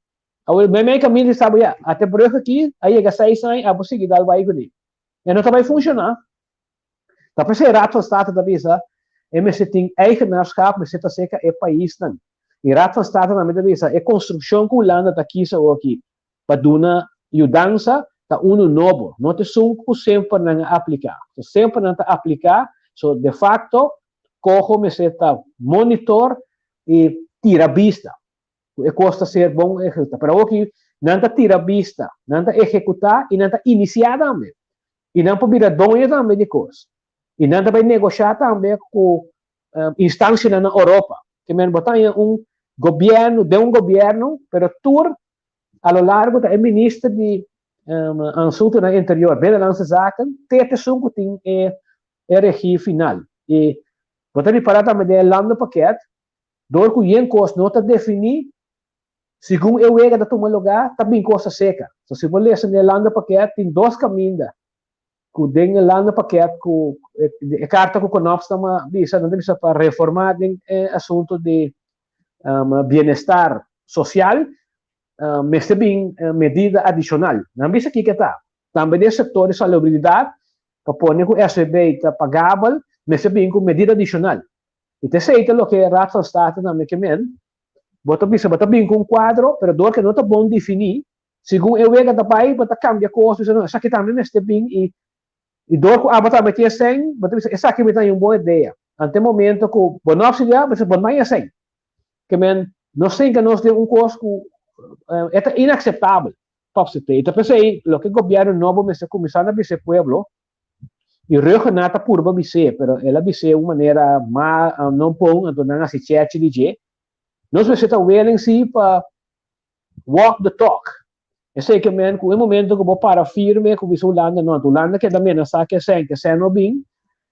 Awor meimei kaminda e ta bisa bo, ya, ata e brùg aki a yega seis aña, abo sigui dal bai kuné. E no ta bai funshoná. Ta p'esei Raad van State ta bisa e mester tin eigenaarschap, mester ta serka e paisnan. I Raad van State tambe ta bisa e konstrukshon ku Hulanda ta kisa awoki pa duna yudansa ta unu nobo, no ta esun ku semper nan a apliká. So semper nan ta apliká, so de facto koho mester ta monitor i tira bista ku e kos ta ser bon ehekutá. Pero awoki nan ta tira bista, nan ta ehekutá i nan ta inisiá tambe. I nan por bira doño tambe di kos. I nan ta bai negoshá tambe ku instansianan na Oropa. Ke men bo ta haña un gobièrnu den un gobièrnu, pero tur a lo largo ta e minister di Asuntunan Interior, Binnenlandse Zaken, te ta esun ku tin e regie final. I bo ta ripará tambe den e landenpakket, dor ku yen kos no ta definí, Segun e wega ta tuma lugá, ta bin kos aseka. So si bo lesa den e landenpakket, tin dos kaminda ku den e landenpakket ku e karta ku Knops ta bisa, nan ta bisa pa reformá den e asuntu di bienestar sosial, mester bin medida adishonal. Nan bisa kiko ta. Tambe den sektor di salubridat, pa pone ku SVB ta pagabel, mester bin ku medida adishonal. I ta esei ta loke Raad van State tambe ke men, Bo ta bisa bo ta bin ku un kuadro, pero dor ke no ta bon definí, segun e wega ta bai bo ta kambia kos, bisa no esaki tambe mester bin i i dor ku abo tambe tin esei, bo ta bisa esaki mi ta haña un bon idea. Ante e momento ku bo no opsidiá, bo bisa bo no haña esei. Ke men nos tin ke nos den un kos ku e ta inakseptabel pa opsit'é. I ta p'esei loke gobièrnu nobo mester kuminsá na bisa e pueblo, I Rhuggenaath a purba bis'é, pero el a bis'é un manera ma no bon, anto nan a hasi chèchi di dje. Nos mester ta willing sí pa walk the talk. Esei ke men ku e momento ku bo para firme ku bisa Hulanda no, anto Hulanda keda menasá ku esei, ku esei no bin,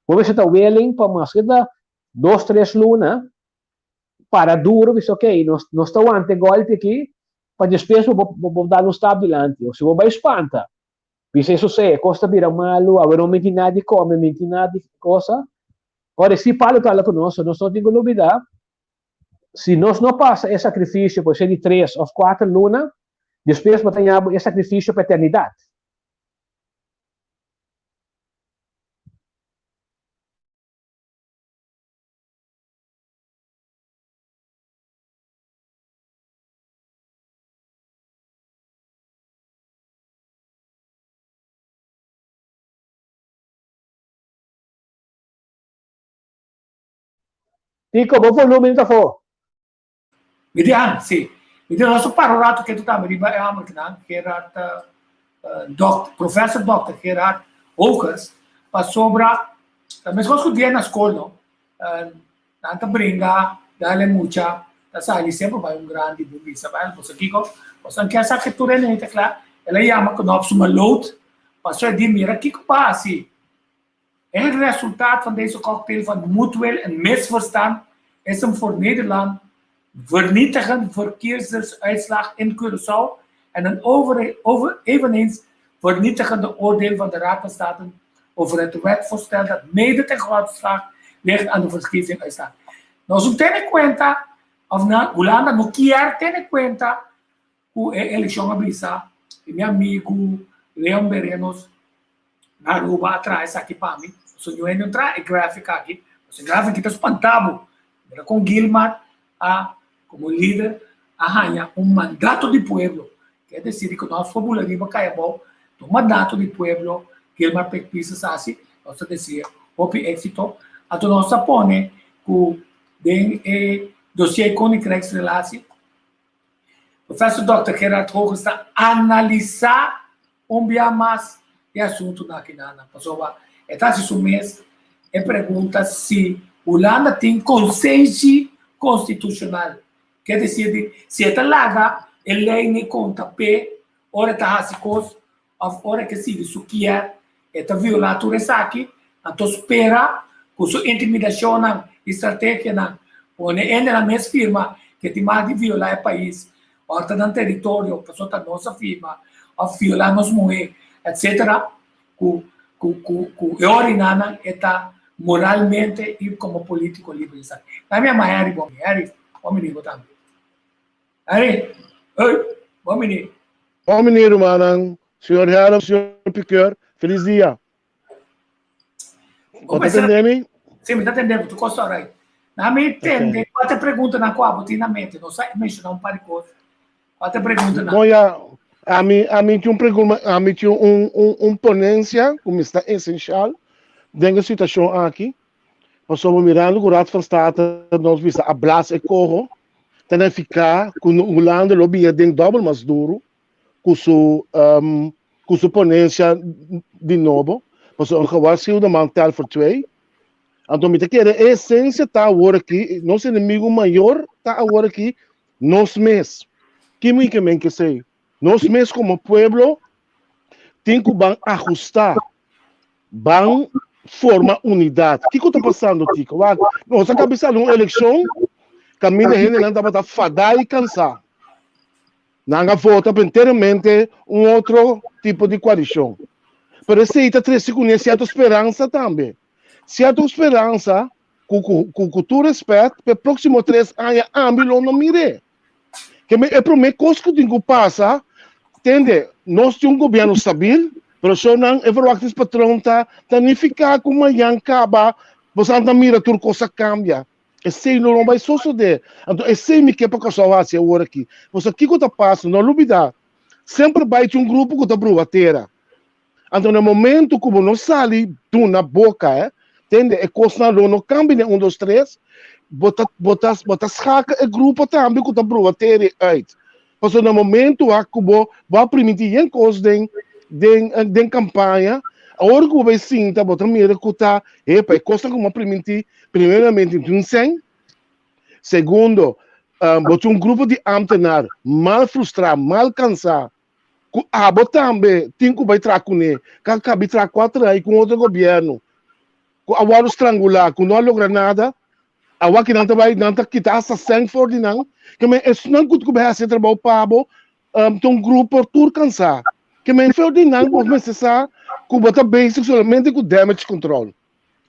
bo mester ta willing pa maske ta dos tres luna para duro bisa ok, nos nos ta wanta e gòlpi aki pa despues bo bo dal un stap dilanti. O si bo bai spanta Bisa eso se, e kos ta bira malu, awe no minti nada di kome, minti nada di kosa. Ora, si Pablo ta habla ku nos, nos no tin ku lubida, si nos no pasa e sakrifisio por ser di tres òf kuater luna, despues bo ta haña bo e sakrifisio pa eternidat. Tico, bo volumen ta fo. Mi di han, si. Mi di nos para un rato ketu tambe riba e homber kinan, Gerard, Dok, Professor Dòkter Gerard Hogers, pasobra ta meskos ku dia na skol no, nan ta bringa. Dale mucha ta sali semper bai un grandi bin bisa bai boso kiko boso kier sa ke tur hende ta kla el a yama Knops su maloot pasobra e di mira kiko pa hasi e resultaat van deze cocktail van moedwil en misverstand is een voor Nederland vernietigend verkiezingsuitslag in Curaçao en een over, over, eveneens vernietigende oordeel van de Raad van State over het wetvoorstel dat mede ten grondslag ligt aan de verkiezingsuitslag. Nos no tene kuenta, of na Hulanda no kier tene kuenta ku e elekshon a bisa i mi amigu Leon Berenos na Aruba a traha esaki pa mi. So ñu hende no traha e graphic aki. E graphic aki ta spanta bo. Mira kon Gilmar a komo lider a haña un mandato di pueblo. Ker desir di ku nos por bula riba kai abou ta un mandato di pueblo Gilmar Pek Pisas hasi. Nos ta desea hopi éksito. Anto nos a pone ku den e dossier Koninkrijksrelatie Professor Dòkter Gerard Hoges ta analisá un bia mas e asuntunan akinan, pasobra e ta hasi su mes e pregunta si Hulanda tin konsenshi konstitushonal, ke desir di si e ta laga e lei ni konta p'e ora e ta hasi kos òf ora ke sigui su kier e ta violá tur esaki, anto spera ku su intimidashonnan i strategianan pone hendenan mes firma ke tin mag di violá e pais òf ta nan teritorio pasobra ta nos a firma òf violá nos muhé etsetera ku ku ku ku e orinanan e ta moralmente i komo polítiko liber di esaki. Nan mi ama Harry bon mi Harry bon bini bo tambe. Harry ey bon bini. Bon bini rumannan, señor Herm, señor Piqueur, feliz dia. Bo ta tende mi? Sí, mi ta tende bo, tur kos ta orait. Na mi tende, kua ta e preguntanan ku abo tin na mente? Nos a menshoná un par di kos. Kua ta e preguntanan? Bon ya, ami ami tin un pregunta, ami tin un un un ponensia ku mi sta esenshal den e situashon aki, pasobra mirando ku Raad van State nos bisa a blas e koho, ta nifiká ku Hulanda lo bira den dòbel mas duru ku su ku su ponencia di nobo, pasobra un gewaarschuwde man tel voor twee. Anto mi ta kere e esencia ta awor aki, nos enemigo mayor ta awor aki nos mes. Ki mi ke men kesey? Nos mes komo pueblo tin ku ban ahusta, ban forma unidat. Kiko ta pasando, Tico? Wak, nos a kabisa un elekshon kaminda hendenan tabata fadá i kansá. Nan a vota pa enteramente un otro tipo di koalishon. Pero esei ta trese kuné sierto speransa tambe. Sierto speransa ku ku ku tur respèt pa e próksimo tres aña ami lo no mir'é. Ke men e promé kos ku tin ku pasa, tende, nos tin un gobièrnu stabil, pero so nan e verwachtingspatroon ta ta nifiká ku mañan kaba bo sa ta mira tur kos a kambia. Esei lo no bai sosodé. Anto esei mi ke pa Kòrsou hasi awor aki. Pasobra kiko ta pasa? No lubidá, semper bai tin un grupo ku ta brua tera. Anto na momento ku bo no sali duna boka, eh, tende, e kosnan lo no kambia den un dos tres, bo ta bo ta bo ta skaka e grupo tambe ku ta brua tera ei uit. Pasobra na momento a ku bo bo a primintí yen kos den den den kampaña, awor ku bo bai sinta bo ta mira ku ta, epa, e kosnan ku mi a primintí Primeramente tin un sèn. Segundo, bo tin un grupo di ámtenar mal frustrá, mal kansá, ku abo tambe tin ku bai traha kuné, ku a kabi traha kuater aña ku un otro gobièrnu, ku a wòrdu strangulá, ku no a logra nada. Awor ki nan ta bai, nan ta kita asta sèn for di nan. Ke men esnan ku bai hasi e trabou pa bo, ta un grupo tur kansá. Ke men for di nan bo mester sa ku bo ta bezig solamente ku damage control.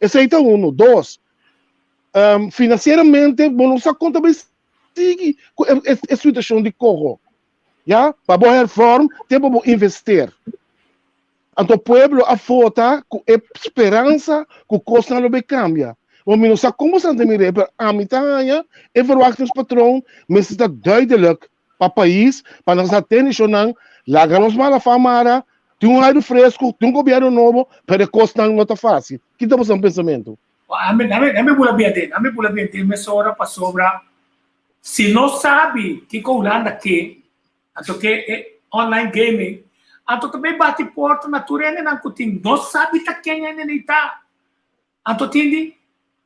Esei ta uno. Dos, financieramente bo no sa kon ta bai sigui ku e situacion di coho. Ya, pa bo hervorm te pa bo investeer. Anto pueblo a vota ku e speransa ku kosnan lo bai kambia. Bo mi no sa kon bo sa ta mir'é, pero ami ta haña e verwachtingspatroon mester ta duidelijk pa pais, pa nos atenshonnan, laga nos mala fama ara, tin un airu fresku, tin un gobièrnu nobo, pero e kosnan no ta fásil. Ki ta boso pensamentu? Ami, ami, ami bula bien den, ami bula bien den mesora pasobra si no sabi kiko Hulanda ke, anto ke e online gaming, anto ta bay bati porta na tur hendenan ku tin no sabi ta ken hende nei ta. Anto tin di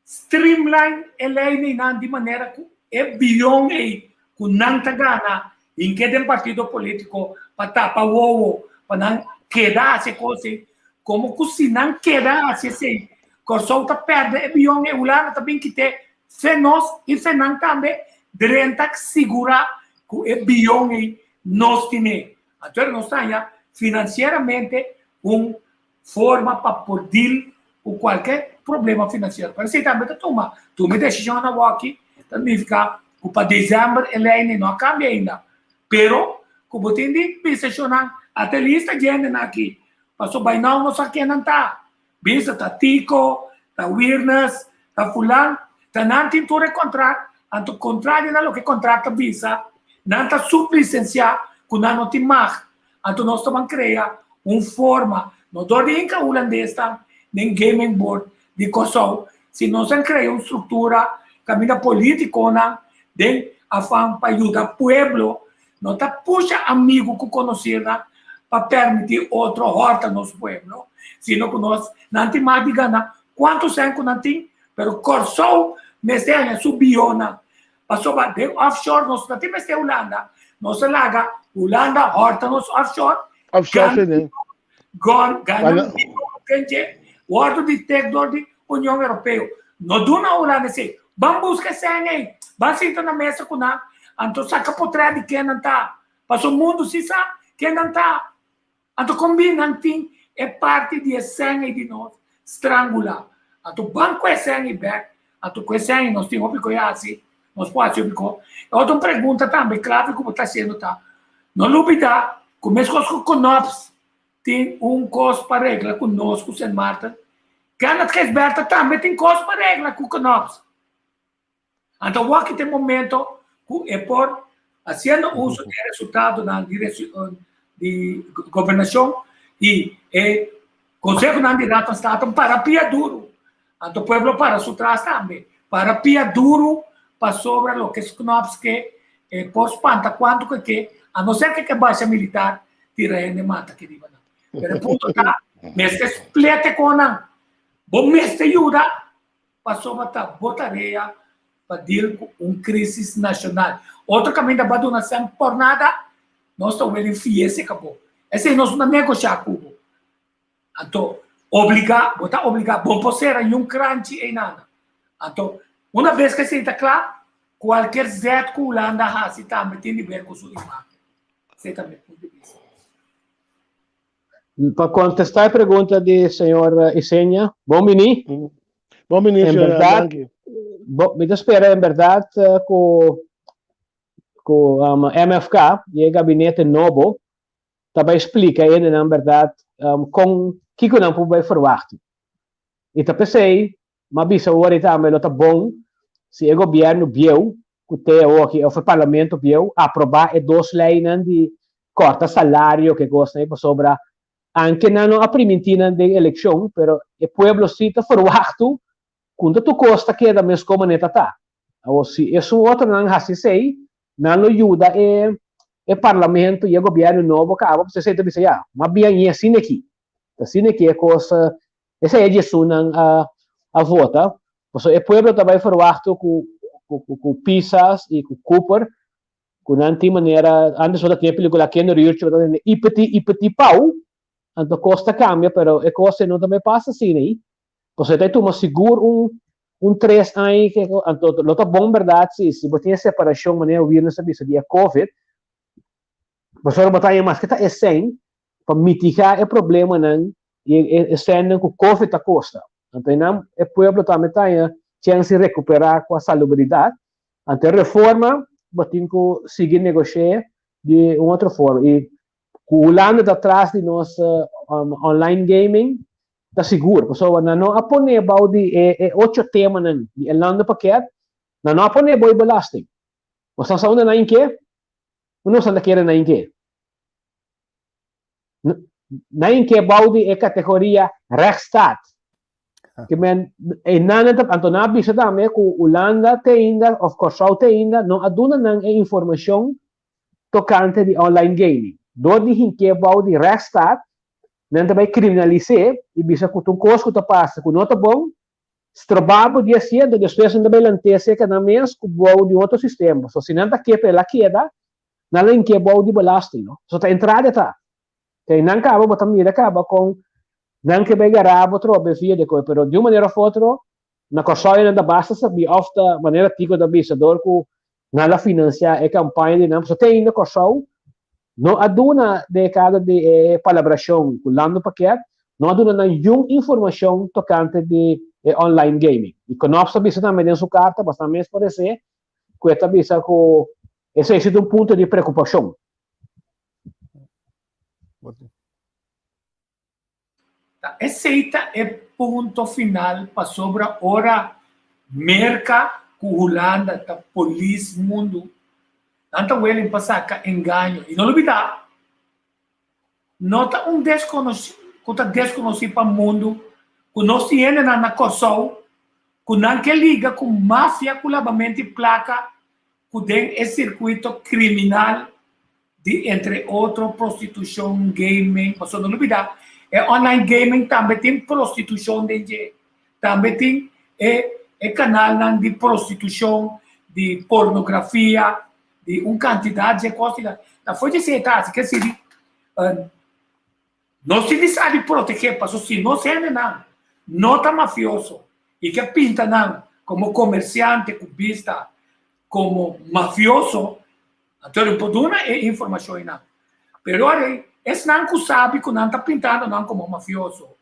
streamline e lei neinan di manera ku. e bion ei ku nan ta gana hink'é den partido polítiko pa tapa wowo pa nan keda hasi e kos ei, komo ku si nan keda hasi esei Kòrsou ta pèrdè e bion ei, Hulanda ta bin kit'é fe nos i fe nan tambe drenta sigurá ku e bion ei nos tin'é. Anto nos ta haña finansieramente un forma pa por deal ku kualke problema finansiero. Pero esei tambe ta tuma. Tuma e desishon awoki ta nifiká ku pa desèmber e lei no a kambia ainda. Pero ku bo tin di bisa shonnan ata e lista di hendenan aki pasobra bai nou no sa kennan ta. Bisa ta Tico, ta Wirnes, ta fulan, ta nan tin tur e kontrakt, anto kontrario na loke e kontrakt ta bisa, nan ta suplisensiá ku nan no tin mag. Anto nos ta ban krea un forma, no dor di hinka hulandesnan den gaming board di Kòrsou, si nos a krea un struktura kaminda politikonan den afan pa yuda pueblo no ta pusha amigu ku konosirnan pa permití otro hòrta nos pueblo, sino ku nos nan tin mas di gana kuantu sèn ku nan tin, pero Kòrsou mester haña su bionan. Pasobra den offshore nos no tin mester Hulanda, nos a laga Hulanda hòrta nos offshore, Offshore gana gana kenche wòrdu di tek dor di Union Europeo. No duna Hulanda esei. Ban buska esei ei, ban sinta na mesa ku nan, anto saka potrèt di ken nan ta. Pasobra mundu si sa ken nan ta. Anto kon bin nan tin e parti di e sèn ei di nos strangulá? Anto ban ku e sèn ei bèk, anto ku e sèn ei nos tin hopi ku e hasi, nos por hasi hopi kos. E otro pregunta tambe klave ku bo ta hasiendo ta, no lubidá ku meskos ku Knops tin un kos pa regla ku nos ku Sint Maarten, Kenneth Gijsbertha tambe tin kos pa regla ku Knops. Anto wak ta e momento ku e por, hasiendo uso di e resultadonan di di gobernashon i e konsehonan di Raad van State para pia duru. Anto pueblo para su tras tambe. Para pia duru pasobra loke Knops ke e por spanta kuantu ku e ke, a no ser ke ke basha militar tira hende mata aki riba nan. Pero e punto ta, mester split e konan. Bo mester yuda pasobra ta bo tarea pa deal ku un krisis nashonal. Otro kaminda bo a duna sèn por nada, nos ta willing fiese ka bo. Esei nos no ta negoshá ku bo. Anto, obligá, bo ta obligá, bo por sera niun kranchi einan. Anto, una bes ku esei ta kla, kualker zèt ku Hulanda hasi tambe tin di ber ku su imágen. Esei ta mi punto di bista. Pa kontestá e pregunta di señor Isenia, bon bini. Bon bini, En señor. berdad, Danki. bo, mi ta spera en berdad ku ku um, MFK i e gabinete nobo ta bai splika hendenan berdad um, kon kiko nan por bai verwachti. I ta p'esei m'a bisa awor i tambe lo ta bon si e gobièrnu bieu ku te awoki òf e parlamento bieu aprobá e dos leinan di kòrta salario ke kosnan ei pasobra anke nan no a primintí nan den elekshon pero e pueblo si ta ferwachtu ku no ta tur kos ta keda meskos manera ta ta. Awor si esun otronan hasi esei nan lo yuda e e parlamento i e gobièrnu nobo kaba pasobra esei ta bisa ya m'a bia ñe asina aki ta asina aki e kos Esei e djesunnan a a vota, pasobra e pueblo ta bai ferwachto ku ku Pisas i ku Cooper, ku nan tin manera, antes bo ta tin e pelikula Kinderuurtje, bo ta tende ipiti ipiti pau, anto kos ta kambia, pero e kos ei no ta bai pasa asina ei, pasobra e ta tuma sigur un un tres aña ke anto lo ta bon bèrdat si si bo tin e separashon manera Wirnes a bisa di e covid, pasobra bo ta haña maske ta e sèn pa mitigá e problemanan i e sènnan ku covid ta kosta. Anto einan e pueblo tambe ta haña chèns di rekuperá ku a salubridat. Anto e reforma bo tin ku sigui negosh'é di un otro forma. I ku Hulanda ta tras di nos online gaming ta sigur, pasobra nan no a pone bou di e ocho temanan di e landenpakket, nan no a pone bou e belasting. Bo sa sa unda nan ke? Unda bo sa ta kere nan ke? Nan ke bou di e kategoria rechtsstaat. Ke men e nan ta anto nan a bisa tambe ku Hulanda te ainda òf Kòrsou te ainda no a duna nan e informashon tokante di online gaming. Dor di hink'é bou di rechtsstaat nan ta bai kriminalis'é i bisa ku ta un kos ku ta pasa ku no ta bon. Stroba bo di asiento, despues nan ta bai lant'é serka nan mes ku bou di un otro sistema. So si nan ta ke pa el a keda, nan lo hink'é bou di belasting, no. So ta entrada ta. Te nan kaba bo ta mira kaba kon nan ke bai gara bo trobe via de koe, pero di un manera of otro na Kòrsou nan ta basta sabí òf ta manera Tico ta bisa dor ku nan la finansiá e kampaña di nan, pasobra te ainda Kòrsou no a duna den e kadro di e palabrashon ku Landbouwpakket no a duna nan yun informashon tokante di e online gaming. I Knops ta bisa tambe den su karta, basta mes paresé ku e ta bisa ku esei si ta un punto di preokupashon. Ta esei ta e punto final pasobra ora Merka ku Hulanda ta polis mundu, nan ta willing pa saka engaño. I no lubida, no ta un deskonosí ku ta deskonosí pa mundu ku nos tin hendenan na Kòrsou ku nan ke liga ku mafia ku labamento di plaka ku den e sirkuito kriminal di entre otro prostitushon, gaming, pasobra no lubida e online gaming tambe tin prostitushon den dje, tambe tin e e kanalnan di prostitushon, di pornografia, di un kantidat dje kos di ta for dje esei ta hasi ke sirbi nos tin di sa di protegé pasobra si nos hendenan no ta mafioso i ke pinta nan komo komersiante ku bista komo mafioso Anto lo por duna e informacion einan. Pero ora esnan cu sabi cu nan ta pintando nan como mafioso,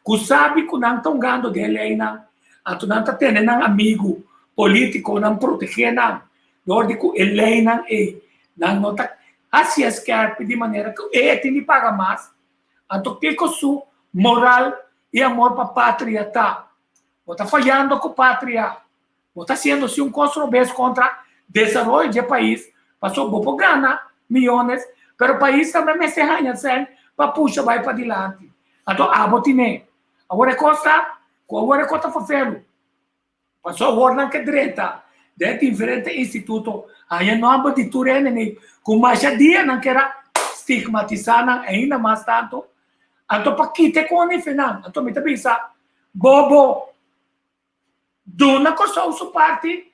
cu sabi cu nan ta hungando den leynan, anto nan ta tene nan amigo politiconan protege nan door di cu e leynan ei nan no ta haci skerpi di manera cu e tin di paga mas. Anto kico su moral y amor pa patria ta? Bo ta fayando cu patria. Bo ta haciendo si un cos robes contra desaroyo dje pais, paso bo por gana miyones, pero pais tambe mester haña cen pa pusha bay padilanti. Anto abo tine. Awor e cos ta cu awor e cos ta fafelu, paso awor nan ke drenta den diferente instituto haña nomber di tur hende ni cu masha dia nan kera stigmatisa nan ainda mas tanto, anto pa kita e conife nan. Anto mi ta bisa bobo. Duna Kòrsou su parti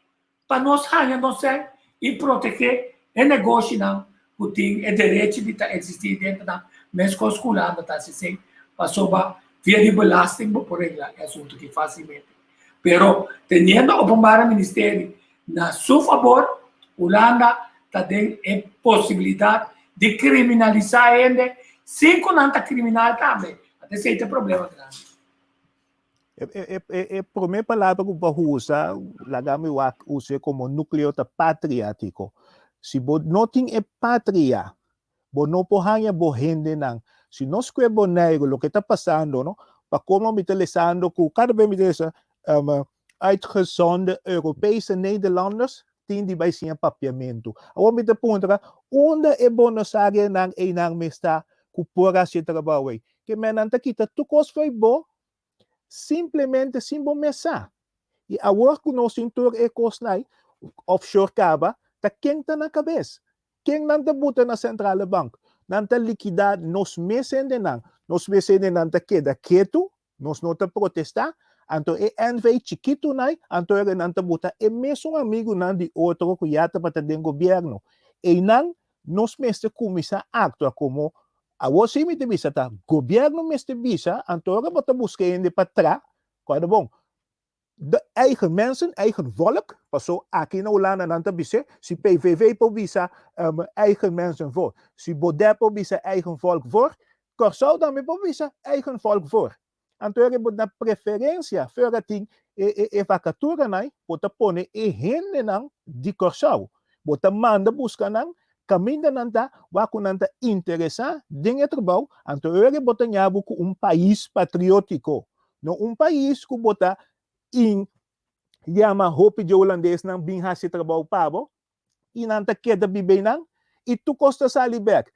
pa nos haña nos sèn i protegé e negoshinan ku tin e derechi di ta eksistí denter nan meskos ku Hulanda ta hasi esei pasobra via di belasting bo por regla e asuntu aki fásilmente. Pero teniendo Openbare Ministerie na su fabor Hulanda ta den e posibilidat di kriminalisá hende sin ku nan ta kriminal tambe. Ata esei ta e problema grandi. E promé palabra ku bo usa, laga mi wak us'é komo núkleo ta patria, Tico. Si bo no tin e patria, bo no por haña bo hendenan. Si nos kue Boneiru, loke ta pasando, no? Pa komo mi ta lesando ku kada bes mi ta lesa uitgezonden Europese Nederlanders tin di bai siña papiamentu. Awor mi ta puntra, unda e bonosarianan einan mes ta ku por hasi e trabou ei? Ke men nan ta kita tur kos fo'i bo simplemente sin bo mes sa. I awor ku nos tin tur e kosnan ei offshore kaba, ta ken ta na kabes? Ken nan ta buta na Centrale Bank? Nan ta likidá nos mes hendenan. Nos mes hendenan ta keda ketu, nos no ta protestá. Anto e NV chikitunan ei, anto ora nan ta buta e mesun amigunan di otro ku ya tabata den gobièrnu. Einan nos mester kuminsá aktua komo Awor si mi ta bisa ta gobierno mester bisa, anto ora bo ta buska hende pa tra, kòrda bon, de eigen mensen, eigen volk, paso aki na Hulanda nan ta bis'é, si PVV por bisa eigen mensen voor, si Baudet por bisa eigen volk voor, Kòrsou tambe por bisa eigen volk voor. Anto ora bo na preferencia fuera tin e e vacaturanan bo ta pone e hendenan di Kòrsou. Bo ta manda buska nan kaminda nan ta wak ku nan ta interesá den e trabou, anto ora bo ta ña bo ku un pais patriótiko, no un pais ku bo ta in yama hopi dje hulandesnan bin hasi trabou pa bo, i nan ta keda biba einan i tur kos ta sali bek.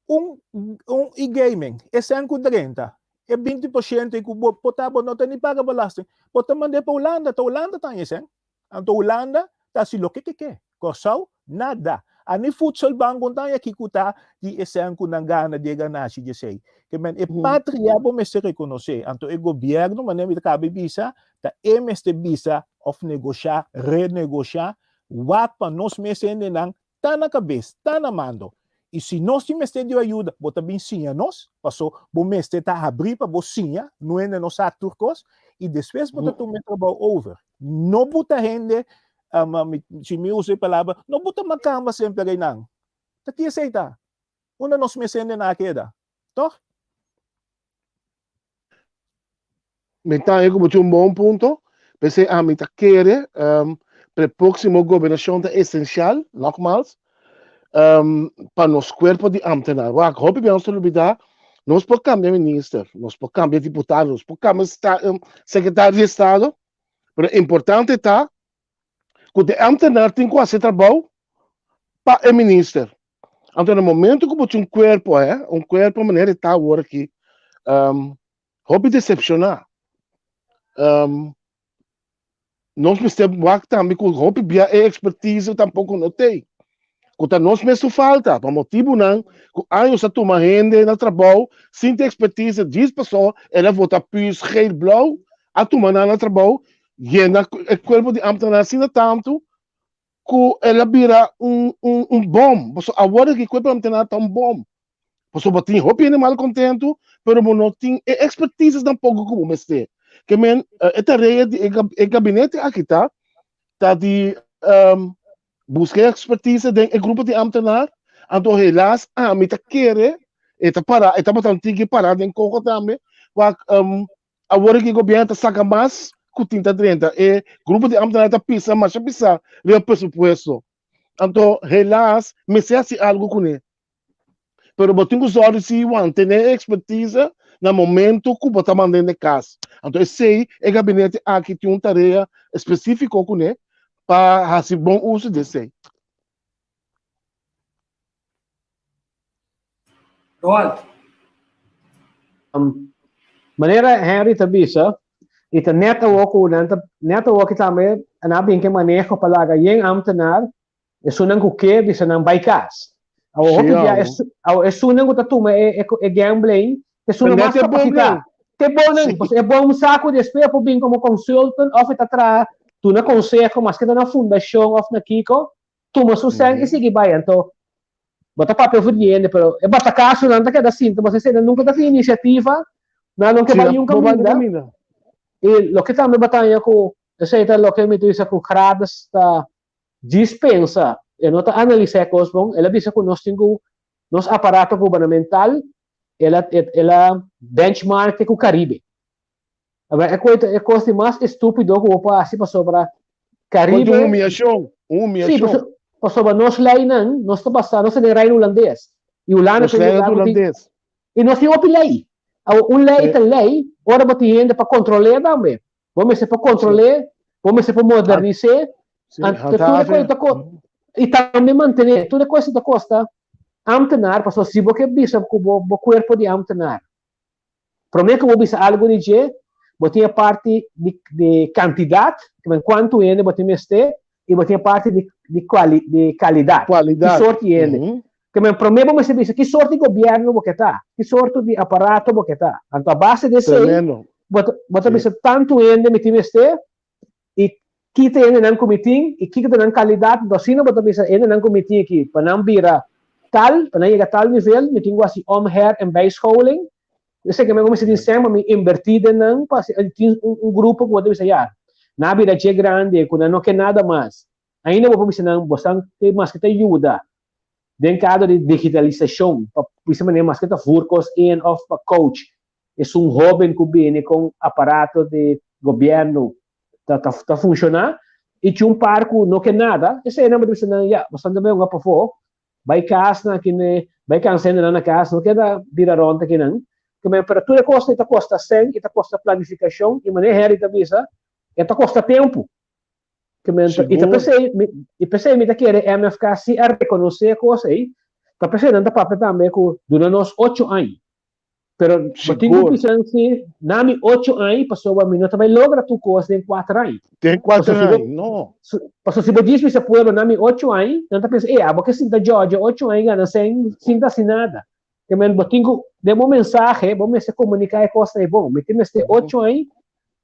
Un un e-gaming, e sèn ku drenta, e 20% ku bo por ta bo no ta ni paga belasting, bo ta mand'é pa Hulanda, ta Hulanda ta haña e sèn. Anto Hulanda ta hasi loke ke ke. Kòrsou, nada. Ani voedselbank un ta kiko ta di e sèn ku nan gana di e ganashi di esei. Ke men e patria bo mester rekonosé. Anto e gobièrnu, manera mi ta kaba di bisa, ta e mester bisa òf negoshá, renegoshá, wak pa nos mes hendenan ta na kabes, ta na mando. I si nos tin mester di ayuda, bo ta bin siña nos, paso bo mester ta habrí pa bo siña, no hende no sa tur kos, i despues bo ta tuma e trabou over. No buta hende, si mi usa e palabra, no buta makamba semper einan. Ta ki esei ta? Unda nos mes hendenan a keda? Tòg? Mi ta haña ku bo tin un bon punto, p'esei ami ta kere pa e próksimo gobernashon ta esensial, nògmals, pa nos kuerpo di ámtenar. Wak, hopi bia nos ta lubidá, nos por kambia minister, nos por kambia diputado, nos por kambia sekretario di estado, pero importante ta ku e ámtenar tin ku hasi trabou pa e minister. Anto na momento ku bo tin un kuerpo, eh, un kuerpo manera e ta awor aki, um, hopi decepcioná. Um, nos mester wak tambe ku hopi bia e expertise tampoko no tei. Ku ta nos mes su falta, pa motibunan ku años a tuma hende na trabou sin tin expertise, djis paso el a vota pus, geel, blauw, a tuma nan na trabou, yena e kuerpo di ambtenaar asina tantu ku el a bira un un un bom. Pasobra awor aki kuerpo di ambtenaar ta un bom. Pasobra bo tin hopi hende malkontentu, pero bo no tin e ekspertises tampoko ku bo mester. Ke men e tarea di e gabinete aki ta, ta di buska e ekspertise den e grupo di ambtenaar, anto helaas ami ta kere e ta para e tabata un tiki para den koko tambe, wak Awor aki gobierno ta saca mas cu tin ta drenta. E grupo di ambtenaar ta pisa masha pisa riba presupuesto. Anto helaas mester haci algo cune. Pero bo tin cu zorg si wantene e expertise na momento cu bo ta manda den cas. Anto esey e gabinete aki tin un tarea specifico cune pa haci bon uso di esey. Roald. Manera Henry ta bisa, i ta net awor ku nan ta net awor ki tambe nan a bin ku e maneho pa laga yen ambtenaar, esunnan ku ke bisa nan bai kas. Awor hopi bia awor esunnan ku ta tuma e e gambling, esunnan mas kapasitá. Te bonnan, pasobra e bon sa ku despues e por bin komo consultant òf e ta traha duna konseho maske ta na fundashon òf na kiko, tuma su sèn i sigui bai. Anto, bo ta papia over di hende, pero e batakasonan ta keda sinta, pasobra esei nan nunka ta tin inisiativa, nan no ke bai niun kaminda. I loke tambe bo ta haña ku esei ta loke mi ta bisa ku Gradus ta djis pensa, e no ta analisá e kos bon, el a bisa ku nos tin ku nos aparato gubernamental el a el a benchmark te ku Karibe. Awor e kos e kos di mas estúpido ku bo por hasi pasobra Karibe. Un humiashon, un humiashon. Sí, pasobra nos leinan, nos ta basá, nos ta den Reino Hulandes. I Hulanda ta un lugar ku tin, i nos tin hopi lei. Awor un lei ta lei ora bo tin hende pa kontrol'é tambe. Bo mester por kontrol'é, bo mester por modernis'é. Anto tur e kos ta kosta, i tambe mantené, tur e kos ta kosta ámtenar, pasobra si bo ke bisa ku bo kuerpo di ámtenar Promé ku bo bisa algu di dje, bo tin e parti di di kantidat, kimen kuantu hende bo tin mester, i bo tin e parti di di kuali di kalidat, ki sort di hende. Kimen promé bo mester bisa ki sort di gobièrnu bo ke ta, ki sorto di aparato bo ke ta. Anto a base di esei, bo ta bo ta bisa tantu hende mi tin mester, i ki ta e hendenan ku mi tin i kiko ta nan kalidat, anto asina bo ta bisa e hendenan ku mi tin aki pa nan bira tal, pa nan yega tal nivel, mi tin ku hasi om, her en bijscholing. Esei mi kuminsá tin sèn pa mi inbertí den nan pa hasi tin un grupo ku bo ta bisa ya, nan a bira dje grandi ku nan no ke nada mas. Ainda bo por bisa nan bosan te maske ta yuda den kado di digitalisashon pa bisa manera maske ta voer kos in òf pa coach Esun hoben ku bini kon aparato di gobièrnu ta ta funshoná i tin un par ku no ke nada, esei nan bo ta bisa nan, ya, boso ta bai hunga pafó, bai kas nan aki ne, bai kansa hendenan na kas, no keda bira rònt akinan. Pero tur e kos ei ta kosta sèn i ta kosta planifikashon i manera Henry ta bisa, e ta kosta tempu. I ta p'esei, i p'esei mi ta kere MFK si a rekonosé e kos ei, ta p'esei nan ta papia tambe ku duna nos ocho aña. Pero bo tin ku bisa si na mi 8 aña pasobra mi no ta bai logra tur kos den 4 aña. Den 4 aña, no. Pasobra si bo djis bisa pueblo na mi 8 aña, nan ta pensa, e abo ke sinta djòdjò 8 aña gana sèn sin ta hasi nada. Ke men bo tin ku den bo mensahe bo mester komuniká e kosnan ei bon. Mi tin mester 8 aña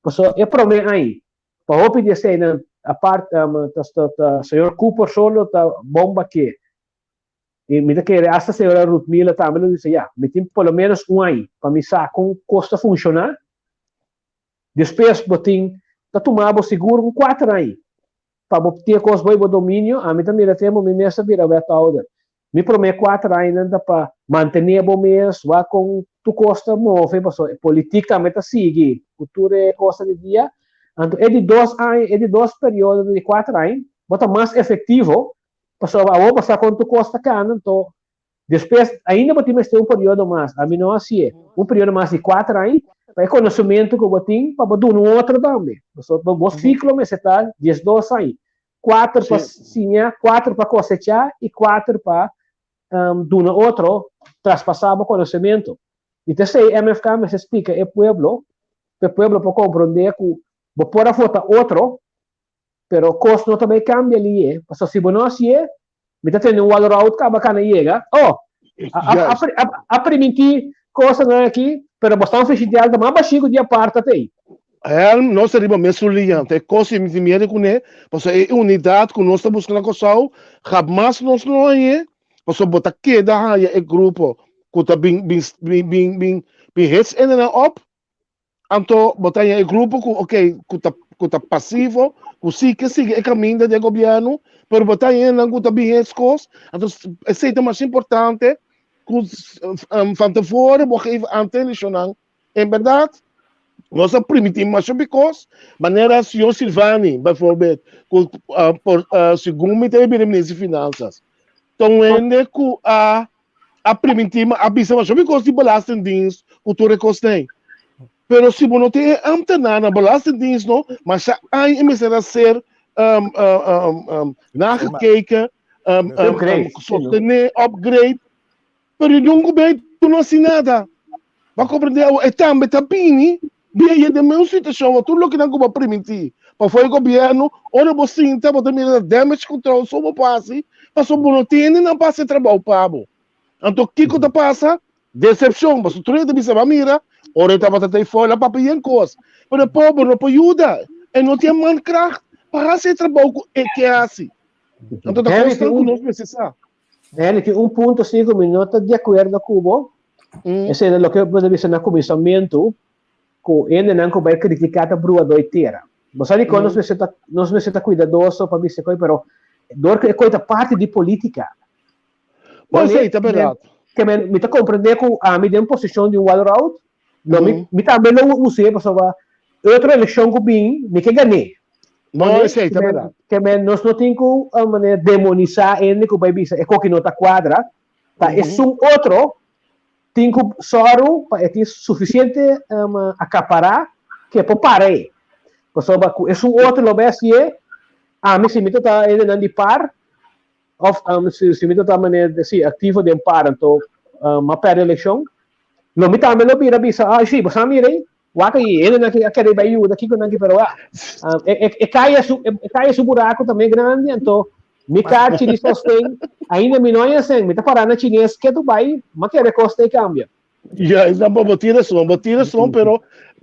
pasobra e promé aña pa hopi di eseinan apart ta señor Cooper solo ta bomba ke. I mi ta kere asta señora Ruthmila tambe lo bisa, ya, mi tin por lo menos un aña pa mi sa kon kos ta funshoná. Despues bo tin ta tuma bo sigur un kuater aña pa bo tin e kos bo i bo dominio. Ami ta mira tempu mi mes ta bira wethouder. Mi promé kuater añanan ta pa mantené bo mes, wak kon tur kos ta move, pasobra e politik tambe ta sigui ku tur e kosnan di dia. Anto e di dos aña, e di dos periodo di kuater aña, bo ta mas efektivo. Pasobra awor bo sa kon tur kos ta kana, anto despues ainda bo tin mester un periodo mas. Ami no hasié. Un periodo mas di kuater aña pa e konosementu ku bo tin pa bo duna un otro tambe. Pasobra bo siklo mester ta diesdos aña. Kuater pa siña, kuater pa kosechá i kuater pa duna otro, traspasá bo konosementu. I ta esei MFK mester splika e pueblo, pa e pueblo por komprondé ku bo por a vota otro, Pero kos no ta bai kambia lié, pasobra si bo no hasié, mi ta tende un walrout kaba kana yega. Oh, a, a, a, a primintí kosanan aki, pero bo sta un frishidial ta mas bashí ku di aparta t'ei. Helm, nos ta riba mesun liña. Ta e kos i mi tin miedu kuné, pasobra e unidat ku nos ta buska na Kòrsou, hamas nos lo hañ'é, pasobra bo ta keda haña e grupo ku ta bin bin bin bin bin bin hets endenan op. Anto bo ta haña e grupo ku ok ku ta ku ta pasivo, ku si ke sigui e kaminda di e gobièrnu, pero bo ta haña nan ku ta bin es kos. Anto esei ta mas importante ku van tevoren bo geef aan te elishonan. En bèrdat nos a primintí masha bikos, manera señor Silvani bijvoorbeeld ku por segun mi ta bira minister di finansas, ta un hende ku a a primintí mi, a bisa masha bikos di belastingdienst ku tur e kosnan. Pero si bo no tin e ambtenaar na belastingdienst no, masha aña e mester a ser um, um, um, um, nagekeken, um, um, um, sostené, upgrade. Pero e nunca bem tu não hasi nada. Ba comprender, e tambe ta bini, bia ye den mesmo situacion, tur loke nan ku bo primintí. Pa foi gobierno, ora bo sinta, bo ta mira damage control so bo por hasi, pasobra bo no tin hende nan pa hasi e trabou pa bo. Anto kiko ta pasa? Decepcion, pasobra tur hende ta bisa, ba mira, ora e tabata ta ei for, el a papia yen kos. Pero e pober no por yuda, e no tin e mankracht pa hasi e trabou ku e ke hasi. Anto ta kosnan ku nos mester sa. Henry, tin un punto sí ku mi no ta di akuerdo ku bo. Esei ta loke bo ta bisa na kuminsamentu, ku hendenan ku bai kritiká ta brua doi tera. Bo sa dikon nos mester ta, nos mester ta kuidadoso pa bisa e koi, pero dor ku e koi ta parti di polítika. Bo esei ta bèrdat. Ke men, mi ta komprendé ku ami den posishon di un walrout, lo mi, mi tambe lo us'é pasobra e otro elekshon ku bin, mi ke gan'é. No, esei ta berdad. Ke men nos no tin ku manera demonisá hende ku bai bisa e koki no ta kuadra, pa esun otro tin ku sòru pa e tin sufisiente akapará ke por para e. Pasobra ku esun otro lo bai hasié, ami si mi ta ta hendenan di par òf si mi ta ta manera si aktivo den par anto m'a pèrdè elekshon, lo mi tambe lo bira bisa, ah si bo sa mira ei, Wak ei, hendenan ki a kere bai yuda kiko nan ki pero wak. E, e, e kaya su, e, e kaya su buraku tambe grandi, anto mi karchi di sosten, ainda mi no haña sen, mi ta pará na chines ketu bai, ma kere kos ta e kambia. Ja, is dan bo tin rason, bo tin rason, pero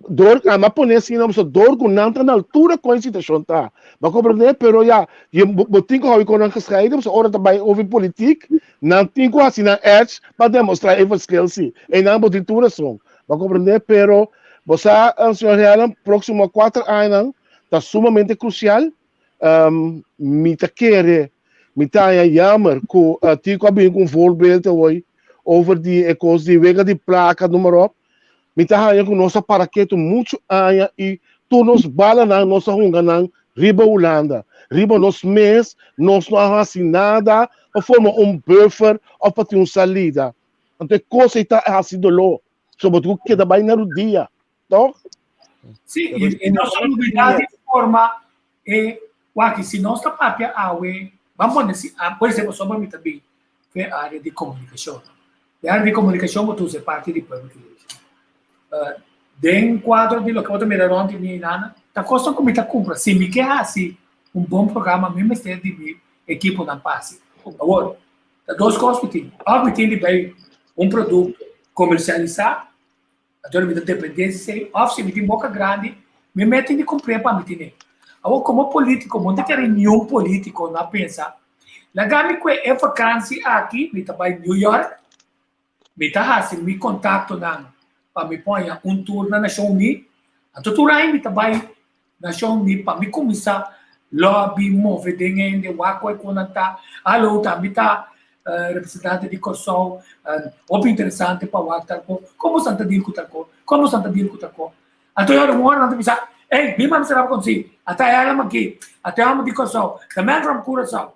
door, ama pone asina, so door ku nan ta na altura kon e situashon ta. Bo komprende? Pero ya, je, bo, bo tin ku hou kon nan gescheiden, so ora ta bai over politiek, nan tin ku hasi nan edge pa demostra e verschil si. Einan bo tin tur rason. Bo a comprende? Pero bo sa, señor Helen, próximo 4 añanan ta sumamente crucial. Mi ta kere, mi ta haña jammer ku Tico a bin ku un voorbeeld hoy over di e kos di wega di plaka, noem maar op. Mi ta haña ku nos a para ketu muchu aña i tur nos balanan nos a hunga nan riba Hulanda. Riba nos mes nos no a hasi nada pa forma un buffer òf pa tin un salida. Anto e kos ei ta hasi doló. So bo tin ku keda bai na rudia, tòg? Sí, i nos a lubidá di forma e wak, si nos ta papia awe, ban pone si, por ehempel, pasobra mi ta bin fe área di komunikashon. E área di komunikashon bo ta usa e parti di pueblo televishon. Den kuadro di loke bo ta mira rònt di mi einan, ta kosnan ku mi ta kumpra. Si mi ke hasi un bon programa, mi mester di mi ekiponan pa hasi. Awor, ta dos kos mi tin. Òf mi tin di bai un produkto komersialisá, anto mi ta dependé di esei, òf si mi tin boka grandi, mi mes tin di kumpr'é pa mi tene. Awor, komo polítiko, bo no ta kere niun polítiko no a pensa, laga mi kue e vakansi aki, mi ta bai New York, Mi ta hasi mi kontaktonan pa mi poña un tur na Nashon Uní. Anto tur aña mi ta bai Nashon Uní pa mi kuminsá lòbi, move den hende, wak kua ku nan ta. Alo, ta mi ta representante di Kòrsou. Hopi interesante pa wak tal ko. Kon boso ta deal ku tal ko? Kon boso ta deal ku tal ko? Anto e ora un ora nan ta bisa, Ey, mi mami será konsi. Ata e alma aki. Ata e hòmber di Kòrsou. The man from Curaçao.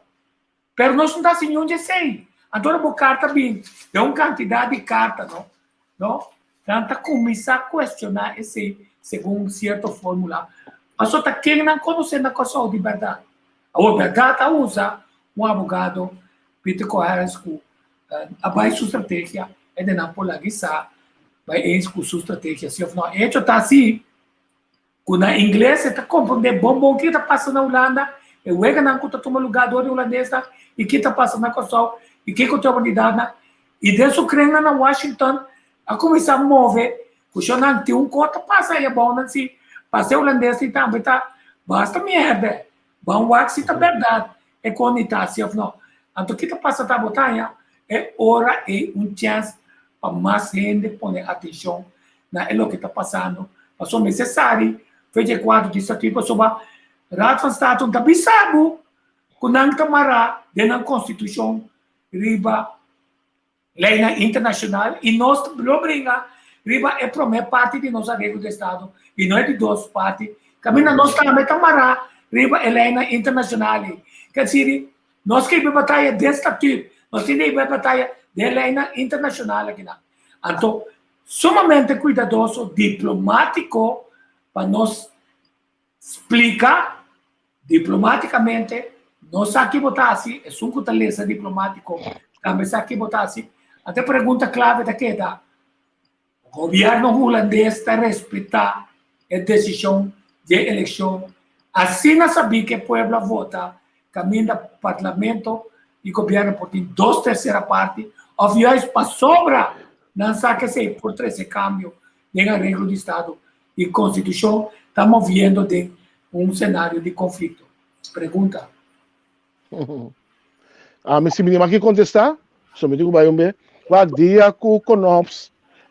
Pero nos no ta hasi niun di esei. Anto ora bo karta bin den un kantidat di karta, no, no, nan ta kuminsá kuestioná esei segun sierto fórmula. Pasobra ta ken nan konosé na Kòrsou di bèrdat? Awor, bèrdat a usa un abogado, Peter Coherens, ku a bai su strategia, e den nan por laga sa bai eens ku su strategia, si òf no. E echo ta asi. Ku na ingles e ta komprondé bon bon kiko ta pasa na Hulanda, e weganan ku ta tuma lugá dor di hulandesnan i kiko ta pasa na Kòrsou i kiko ta oportunidatnan. I den su krennan na Washington a kuminsá move ku shonnan tin un kos ta pasa ei abounan si pasa e hulandesnan tambe ta basta mièrdè. Ban wak si ta bèrdat e kon i ta hasi òf no. Anto ki ta pasa ta bo ta haña e ora ei un chèns pa mas hende pone atenshon na e loke ta pasando pasobra mester sali for di e kuadro di statuut pasobra Raad van State no ta bisa bo ku nan ta mará den nan konstitushon riba leinan internashonal i nos lo bringa riba e promé parti di nos areglo di estado i no e di dos parti kaminda nos tambe ta mará riba e leinan internashonal ei. Ke siri nos ke bai bataya den statuut nos tin di bai bataya den leinan internashonal akinan. Anto sumamente kuidadoso, diplomátiko pa nos splika diplomátikamente, nos sa ki bo ta hasi, esun ku ta lesa diplomátiko tambe sa ki bo ta hasi. Anto e pregunta klave ta keda, gobièrnu hulandes ta respetá e desishon di e elekshon asina sabí ku e pueblo a vota kaminda parlamento i gobièrnu por tin dos tersera parti òf juist pasobra nan sa ku esei por trese kambio den areglo di estado i konstitushon ta moviendo den un senario di konflikto. Pregunta. Ami si mi tin maki kontestá, so mi tin ku bai un be. Wak dia ku Konops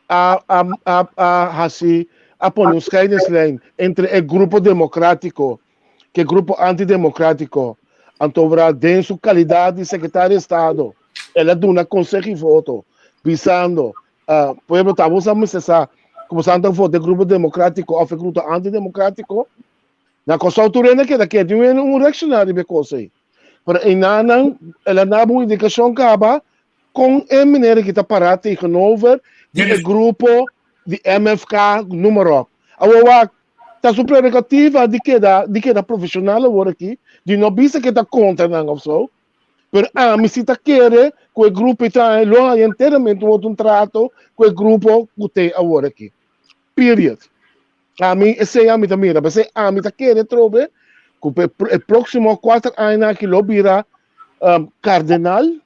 a a a a hasi a pone un scheidingslijn entre e grupo demokratiko ku e grupo antidemokratiko, anto ora den su kalidat di sekretario di estado el a duna konseho i voto bisando pueblo ta bo sa mester sa ku bo sa ta vota e grupo demokratiko òf e grupo antidemokratiko. Na Kòrsou tur hende keda ketu i un un reakshoná riba e kos ei. Pero einanan el a daba un indikashon kaba kon e manera ki ta pará tegenover di e grupo di MFK noem op. Awor wak, ta su prerogativa di keda di keda profeshonal awor aki, di no bisa ke ta kontra nan òf so, pero ami si ta kere ku e grupo ei ta lo haña enteramente un otro trato ku e grupo ku te awor aki. Period. Ami esei ami ta mira, p'esei ami ta kere trobe ku e próksimo kuater añanan aki lo bira kardenal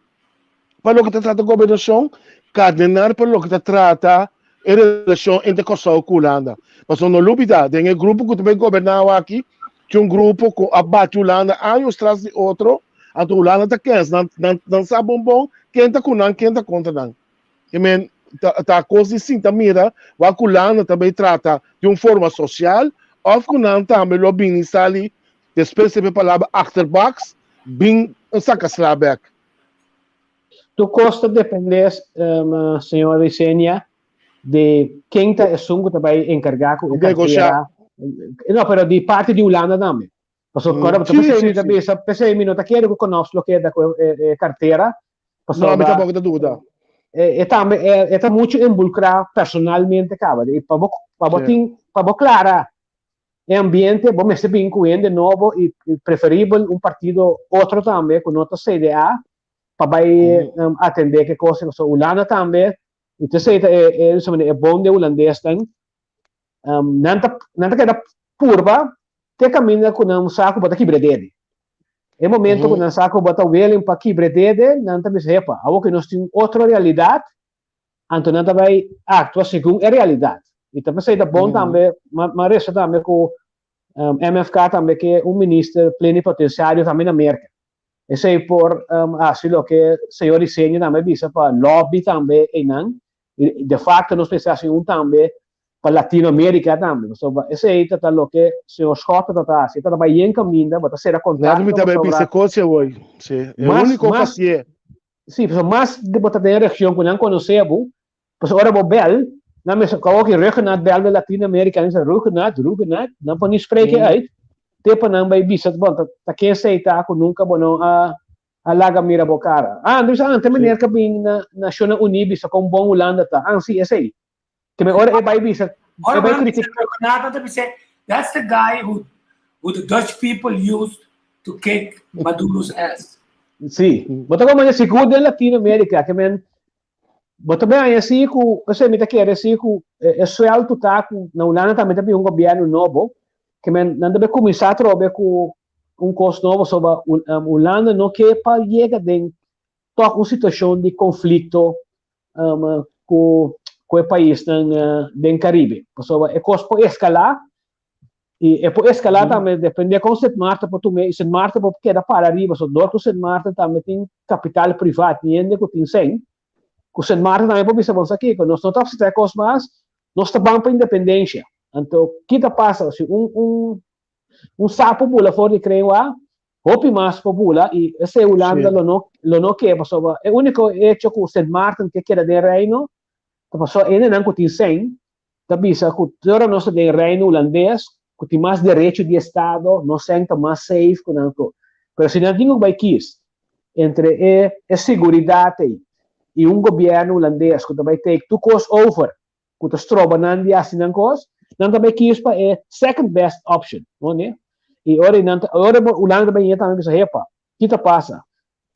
pa loke ta trata gobernashon, kardenal pa loke ta trata e relashon entre Kòrsou ku Hulanda. Pasobra no lubidá, den e grupo ku ta bai goberná awe aki, tin un grupo ku a bati Hulanda años tras di otro, anto Hulanda ta kens, nan nan sa bon bon ken ta ku nan, ken ta kontra nan. I men, ta, ta kos di sinta mira wak ku Hulanda ta bai trata di un forma sosial òf ku nan tambe lo bini sali despues di e palabra achterbaks bin saka sla bèk. Tur kos ta dependé, señor Risenia, di ken ta esun ku ta bai enkargá ku e kartera. No, pero di parti di Hulanda tambe. Pasobra mm, sí, sí, mi ta bisa, p'esei mi no ta kere ku Konops lo keda ku e kartera. No, mi tampoco ta duda. E, e tambe e, e ta mucho involucrá personalmente kaba. E pa bo pa bo tin pa bo clara e ambiente bo mester bin ku hende nobo i, i preferibel un partido otro tambe ku no ta CDA pa bai mm. um, atende ke cosa. So Hulanda tambe, i te sei ta e e, e bon de hulandesnan. Nan ta nan ta keda purba te kaminda ku nan sa ku bo ta kibra dede. E momento ku nan sa ku bo ta willing pa kibra dede, nan ta bisa, Hepa, awor ku nos tin otro realidat, anto nan ta bai aktua segun e realidat. I ta p'esei ta bon tambe, m'a resa tambe ku MFK tambe ke un minister plenipotensiario tambe na Merka. Esei por hasi loke señor Riseño tambe a bisa pa lobby tambe einan. I de facto nos mester hasi un tambe pa Latinoamerica tambe. Pasobra esei ta ta loke señor Schotte ta ta hasi. E ta ta bai yen kaminda, bo ta sera Laat kontakto mi tambe pasobra bisa kos awor. Sí, e mas úniko mas pasié. sí, pasobra mas bo ta den e region ku nan konosé bo, Pasobra ora bo bel, nan mester kòrda ku Ruggenaath bel di Latinoamerika, nan bisa Ruggenaath, Ruggenaath, nan por ni spreken uit, te pa nan bai bisa, bon, ta ta ken esei ta ku nunka bo no a a laga mira bo kara. Ah, nan bisa, ah, te meneer ku a bin na Nashonnan Uní bisa kon bon Hulanda ta. Ah, si, esei. Te men ora e bai bisa, Ora e bai nan bisa kritik. Ruggenaath, nan ta bisa, that's the guy who who the Dutch people used to kick Maduro's ass. Si, bo ta komo sigur den Latinoamerika, ke men Bo ta bin haña si ku, p'esei mi ta kere si ku e suèltu ta ku na Hulanda tambe ta bin un gobièrnu nobo, ke men nan ta bin kuminsá atrobe ku un kos nobo soba Hulanda no ke pa yega den tòg un situashon di konflikto ku ku e paisnan den Karibe. Pasobra e kos por eskalá I e por escalá tambe depende kon Sint Maarten por tum'é i Sint Maarten por keda para ariba. So dor ku Sint Maarten tambe tin kapital privat, tin hende ku tin sèn, ku Sint Maarten tambe por bisa bon sa kiko, nos no ta aseptá e kos mas, nos ta ban pa independensha. Anto ki ta pasa si un un un sapo bula for di krenwa, hopi mas por bula i esei Hulanda lo no lo no ke pasobra e úniko hecho ku Sint Maarten ke keda den Reino ta pasobra hendenan ku tin sèn ta bisa ku te ora nos ta den Reino Hulandes ku tin mas derecho di estado, nos sèn ta mas safe ku nan tur. Pero si nan tin ku bai kis entre e e seguridat ei i un gobièrnu hulandes ku ta bai take tur kos over, ku ta stroba nan di hasi nan kos, nan ta bai kis pa e second best option, no ne? I ora nan ta ora Hulanda ta bai yega tambe bisa, hepa, ki ta pasa?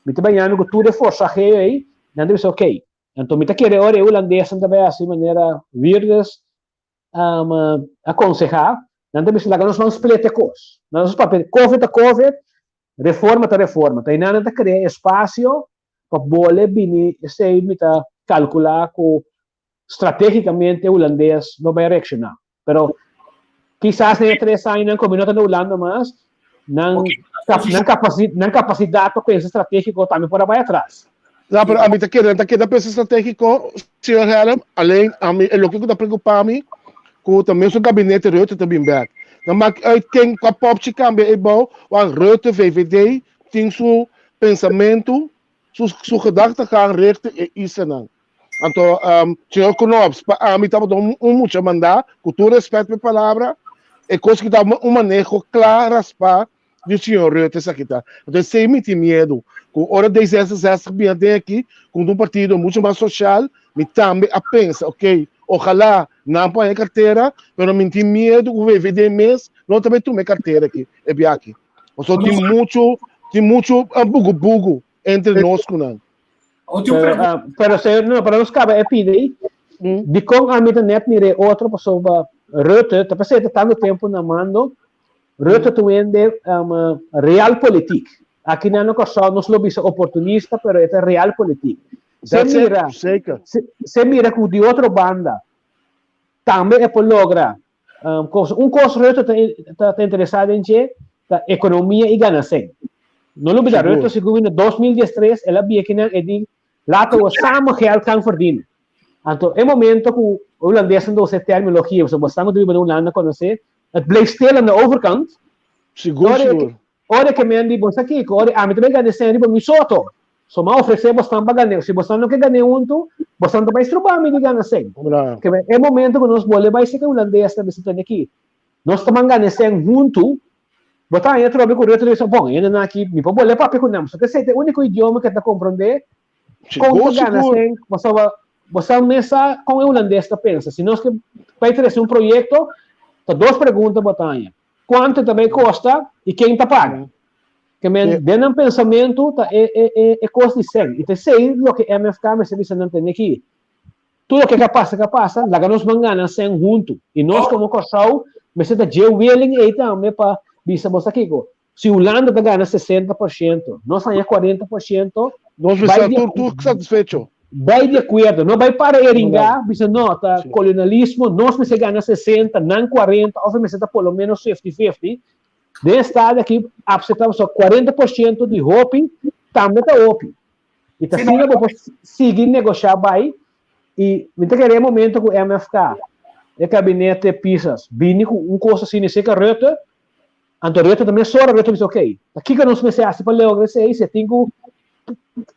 Mi ta bai yami ku tur e forsageo ei, nan ta bisa okay. Anto mi ta kere ora e hulandesnan ta bai hasi manera Wilders a konsehá, nan ta bisa laga nos ban split e kos. Nan nos papia covid ta covid, reforma ta reforma. Ta einan nan ta krea espasio pa bole bini esei mi ta kalkulá ku stratégikamente e hulandes lo bai reakshoná. Pero kisas den e tres añanan ku mi no ta na Hulanda mas, nan nan kapasidat pa pensa stratégiko tambe por a bai atras. No, pero ami ta kere, ta keda pensa stratégiko, señor Herm, alleen ami e loke ku ta preokupa mi ku ta mesun gabinete Rutte ta bin bek. No maak uit ken kua popchi kambia ei bou, want Rutte, VVD, tin su pensamentu, su su gedachtegang richting e islanan. Anto, um, señor Knops, pa ami tabata un, un mucha mandá, ku tur respet pa e palabra, e kos ki ta un maneho kla raspá di señor Rutte esaki ta. Anto esei mi tin miedu, ku ora D66 bini aden aki, ku un partido mucho mas social, mi tambe a pensa, ok, ojalá nan por haña e kartera, pero mi tin miedu ku VVD mes no ta bai tuma e kartera aki, e biaha aki. Pasobra tin mucho, tin mucho bugu bugu entre nos ku nan. Pero, uh, pero señor, no, pero nos caba e pide mm. Di con a mi ta net mire otro pasobra Rutte, ta pasé tanto tempo na mando, Rutte mm. tuende um, realpolitiek. Aki na no Kòrsou nos lo bisa oportunista, pero e ta realpolitiek. Se mira, zeker. Se, se mira ku di otro banda tambe e por logra um, kos, un kos Rutte ta, ta, ta interesado den dje, ta ekonomia i gana sen. No lubida, Sigur. Rutte sigur in 2013 el a bia kinan e di laten we samen geld gaan verdienen. Anto e momento ku Holandezen ta usa e terminologia, pasobra bo ta biba na Hulanda konosé, het bleef stil aan de overkant. Sigur, Ora sigur. Ora ke men di, Bo sa kiko? Ora ami ta bai gana esei riba mi soto. So m'a ofresé bosnan pa gan'é. Si bosnan no ke gan'é huntu, bosnan ta bai stroba mi di gana esei. Ke men e momento ku nos bolbe bai seka hulandes ta bisa tende aki, nos ta ban gana esei huntu, bo ta haña atrobe ku Rutte ta bisa, Bon, hende nan aki, mi por bolbe papia ku nan. Pasobra esei ta e úniko idioma ku e ta komprondé kon ta gana esei. Pasobra bosnan mes sa kon e hulandes ta pensa. Si nos ke bai trese un proyekto, ta dos pregunta bo ta haña. Kuantu ta bai kosta i ken ta paga? Ke men den nan pensamentu ta e e e e kos di sèn. I ta esei loke MFK mester bisa nan tene aki. Tur loke ka pasa ka pasa, laga nos ban gana sèn huntu. I nos komo Kòrsou mester ta dje willing ei tambe pa bisa bo sa kiko, si Hulanda ta gana 60%, nos haña 40%, Nos bai mester di tur tur satisfecho. Bai di akuerdo, no bai para e ringá, bisa no, ta kolonialismo, nos mester gana 60, nan 40, òf e mester ta por lo ménos fifty-fifty. Den e estado aki apseptá pasobra 40% di hopi tambe ta hopi. I ta asina bo por sigui negoshá bai i mi ta kere e momento ku MFK, e kabinete Pisas, bini ku un kos asina serka Rutte, anto Rutte ta mesora Rutte bisa ok, ta kiko nos mester hasi pa logra esei, si e tin ku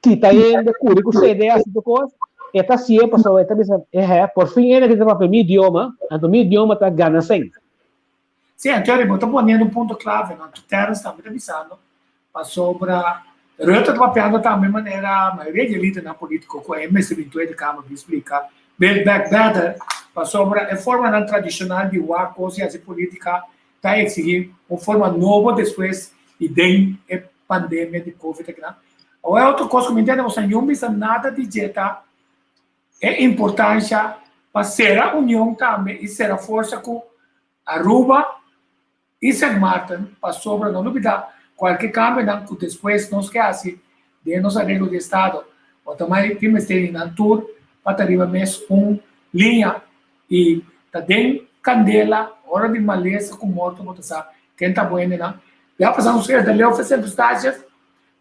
kita hende, kuri ku CD hasi tur kos, e ta hasié pasobra e ta bisa ehe, por fin hende aki ta papia mi idioma, anto mi idioma ta gana sèn. Sí, Anthony, bo ta poniendo un punto clave, no? Terence tambe ta bisando pasobra Rutte ta papiando tambe manera mayoria di e lidernan politico cu e mester bin Tweede Kamer bin splica Build Back Better, pasobra e formanan tradicional di wak cos y haci politica ta exigi un forma nobo despues y den e pandemia di covid akinan. Awor e otro cos cu mi ntende boso niun bisa nada di dje ta e importancia pa cera union tambe y cera forsa cu Aruba y Sint Maarten pasobra no lubida cualke cambionan cu despues nos ke haci den nos areglo di estado bo ta mai tin mester di nan tur pa ta riba mes un liña y ta den candela ora di malesa cu morto bo ta sa ken ta bo hendenan ya pasa nos keda leu fe Sint Eustatius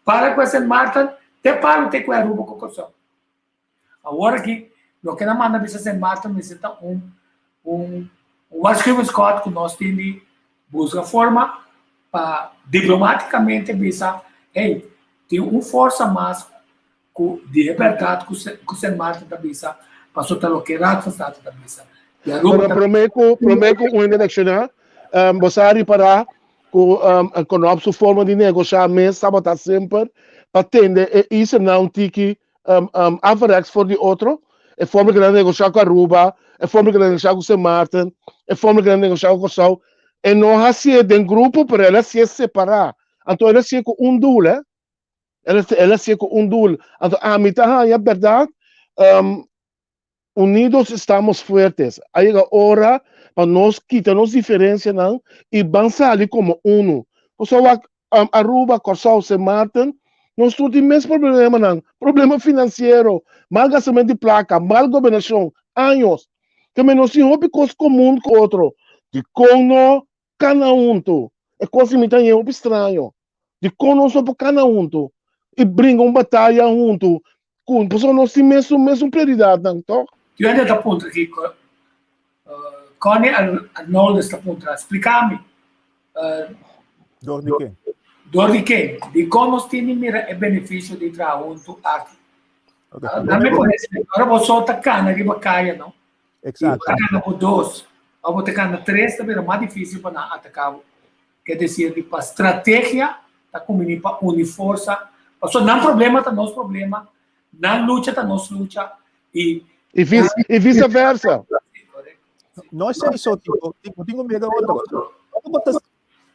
para cu e Sint Maarten te palo te cu e Aruba cu Corsou. Awor aki, loke nan manda bisa Sint Maarten mester ta un un un waarschuwingsschot ku nos tin di buska forma pa diplomaticamente bisa, hey, tin un forsa mas ku di e bèrdat ku ku Sint Maarten ta bisa, pasobra ta loke Raad van State ta bisa. Di Aruba Pero ta promé ku promé ku un hende reakshoná, bo sa ripará ku Konop su forma di negoshá mes tabata semper pa tende e isla un tiki averechts for di otro, e forma ku nan a negoshá ku Aruba, e forma ku nan a negoshá ku Sint Maarten, e forma ku nan a negoshá ku Kòrsou, e no hasié den grupo, pero el a hasié separá. Anto el a hasié ku un doel, eh. El a hasié ku un doel. Anto ami ta haña bèrdat, Unidos estamos fuertes. A yega ora pa nos kita nos diferencianan y ban sali como uno. Pasobra wak Aruba, Kòrsou, Sint Maarten, nos tur tin mes problemanan, problema financiero, mal gastament di placa, mal gobernacion, años. Te men nos tin hopi kos komun ku otro. Dikon no kana huntu? E kos di mi ta hopi straño. Dikon nos no por kana huntu i bringa un bataya huntu ku pasobra nos tin mesun mesun prioridatnan, tòg? Tin hende ta puntra kiko. Connie Arnoldus ta puntra, Splika mi. Dor di ken? Dor di ken? Dikon nos tin di mira e benefisio di traha huntu aki? Dame por esempel, ora bo so ta kana riba kaya, no? Exacto. Bo ta kana bo dos, of bo ta kana tres, ta bira mas dificil pa nan ataka bo. Ke desir di pa strategia ta kuminí pa uni forsa, pasobra nan problema ta nos problema, nan lucha ta nos lucha i I vis i vice versa. No es eso, tipo, tipo, tengo miedo otro. Bo ta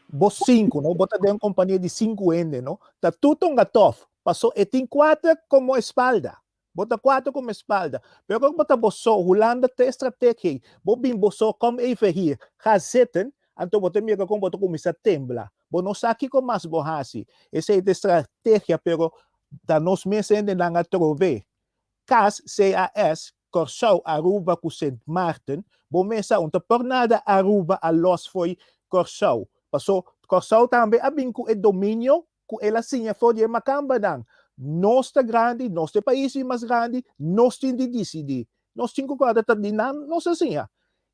bo cinco, no? Bo ta den un compañía di cinco hende, no? Ta tudo un gatof. Paso e tin cuatro como espalda. Bo ta cuatro como espalda. Pero como bo ta bo so, Hulanda ta estrategia. Bo bin bo so, kom even hier. Ga zitten. Anto bo ta mira con bo ta cuminsa tembla. Bo no sa kico mas bo haci. Esey ta estrategia, pero ta nos mes hendenan a trove. Cas, CAS, Kòrsou, Aruba ku Sint Maarten, bo mes sa un ta por nada Aruba a los fo'i Kòrsou. Paso Kòrsou tambe a bin ku e dominio ku el a siña for di e makambanan. Nos ta grandi, nos ta e pais di mas grandi, nos tin di disidí. Nos tin ku kòrda ta di nan nos a siña.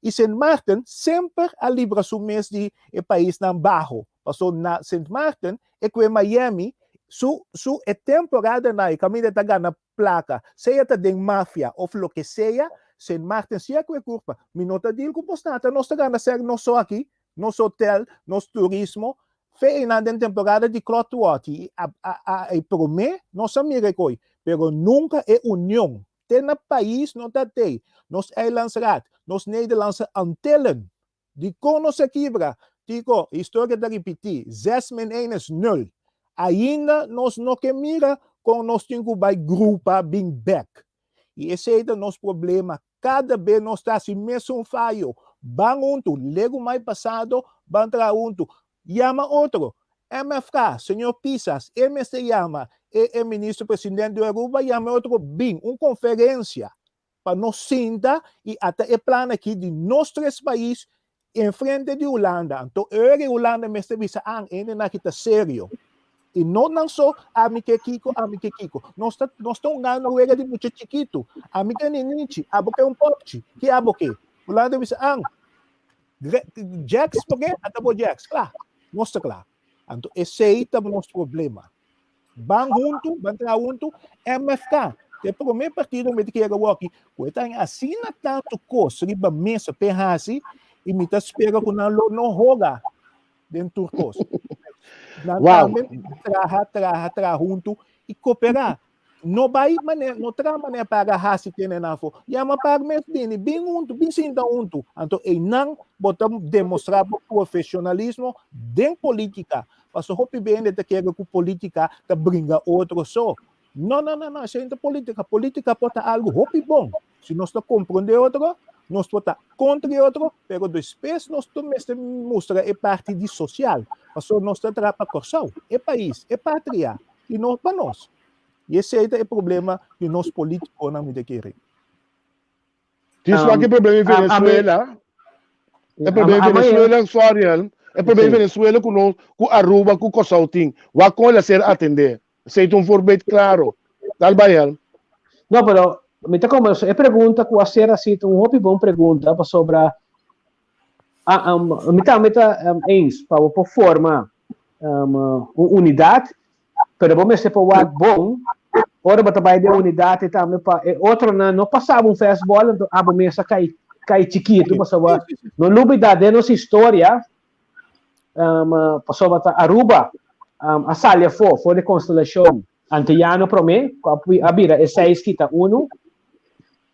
I Sint Maarten semper a libra su mes di e paisnan baho. Paso na Sint Maarten e kue Miami su su e temporadanan e kaminda ta gana plaka, sea ta den mafia of loke sea, Sint Maarten si a kue kurpa. Mi no ta deal ku bosnan, nos ta gana ser nos so aki, nos hotel, nos turismo. Fe einan den temporada di klòtwòti a a a e promé nos a mira e koi, pero nunka e union te na pais no ta tei, nos eilandsraad, nos Nederlandse Antillen. Dikon nos a kibra? Tiko, historia ta ripití, zes min een is nul. Ainda nos no ke mira kon nos tin ku bai grupa bin bèk. I esei ta nos problema. Kada be nos ta hasi mesun fayo. Ban huntu, legu mai pasado, ban traha huntu. Yama otro. MFK, señor Pisas, e mester yama e e minister president di Aruba, yama e otro bin un conferencia pa nos sinta y ata e plan aki di nos tres pais enfrente di Hulanda. Anto e ora Hulanda mester bisa an e hendenan aki ta serio. Y no nan so ami ke kiko, ami ke kiko. Nos ta nos ta hungando wega di mucha chikitu. Ami ke ninichi, abo ke un popchi. Ki abo ke? Hulanda bisa an Jacks bo ke? Ata bo Jacks. Kla. Nos ta kla. Anto esei ta nos problema. Ban huntu, ban traha huntu, MFK. E promé partido mi ta kere awor aki, ku e ta asina tantu kos riba mesa p'e hasi, i mi ta spera ku nan lo no hoga den tur kos. Nan tambe traha, traha, traha huntu i koperá. No bai manera, no traha manera para hasi tene nan afó. Yama par mes bini, bin huntu, bin sinta huntu. Anto einan bo ta demostrá bo profesionalismo den polítika. Pasobra hopi bende ta kere ku polítika ta bringa otro so. No, no, no, no, esei no ta polítika. Polítika por ta algu hopi bon. Si nos ta komprondé otro, nos por ta kontra e otro, pero despues nos ta mester mustra e parti di sosial. Pasobra nos ta traha pa Kòrsou, e pais, e patria, i no pa nos. I esei ta e problema di nos polítikonan, mi ta kere. Dis wak e problema in Venezuela. E problema in Venezuela, sorry, e problema in Venezuela ku nos, ku Aruba, ku Kòrsou tin. Wak kon el a ser atendé. Esei ta un voorbeeld klaro. Dal bai, El. No, pero mi ta como e pregunta ku a ser así ta un hopi bon pregunta pasobra mi tambe ta eens pa bo por forma un unidat Pero bo mester por wak bon, ora bo ta bai den unidat e tambe pa e otronan no pasa bo un fastball, anto abo mes a kai kai chikitu, pasobra no lubida den nos historia, um, pasobra ta Aruba um, a sali afó for di konstelashon antiyano promé, ku a, a bira e seis kita unu,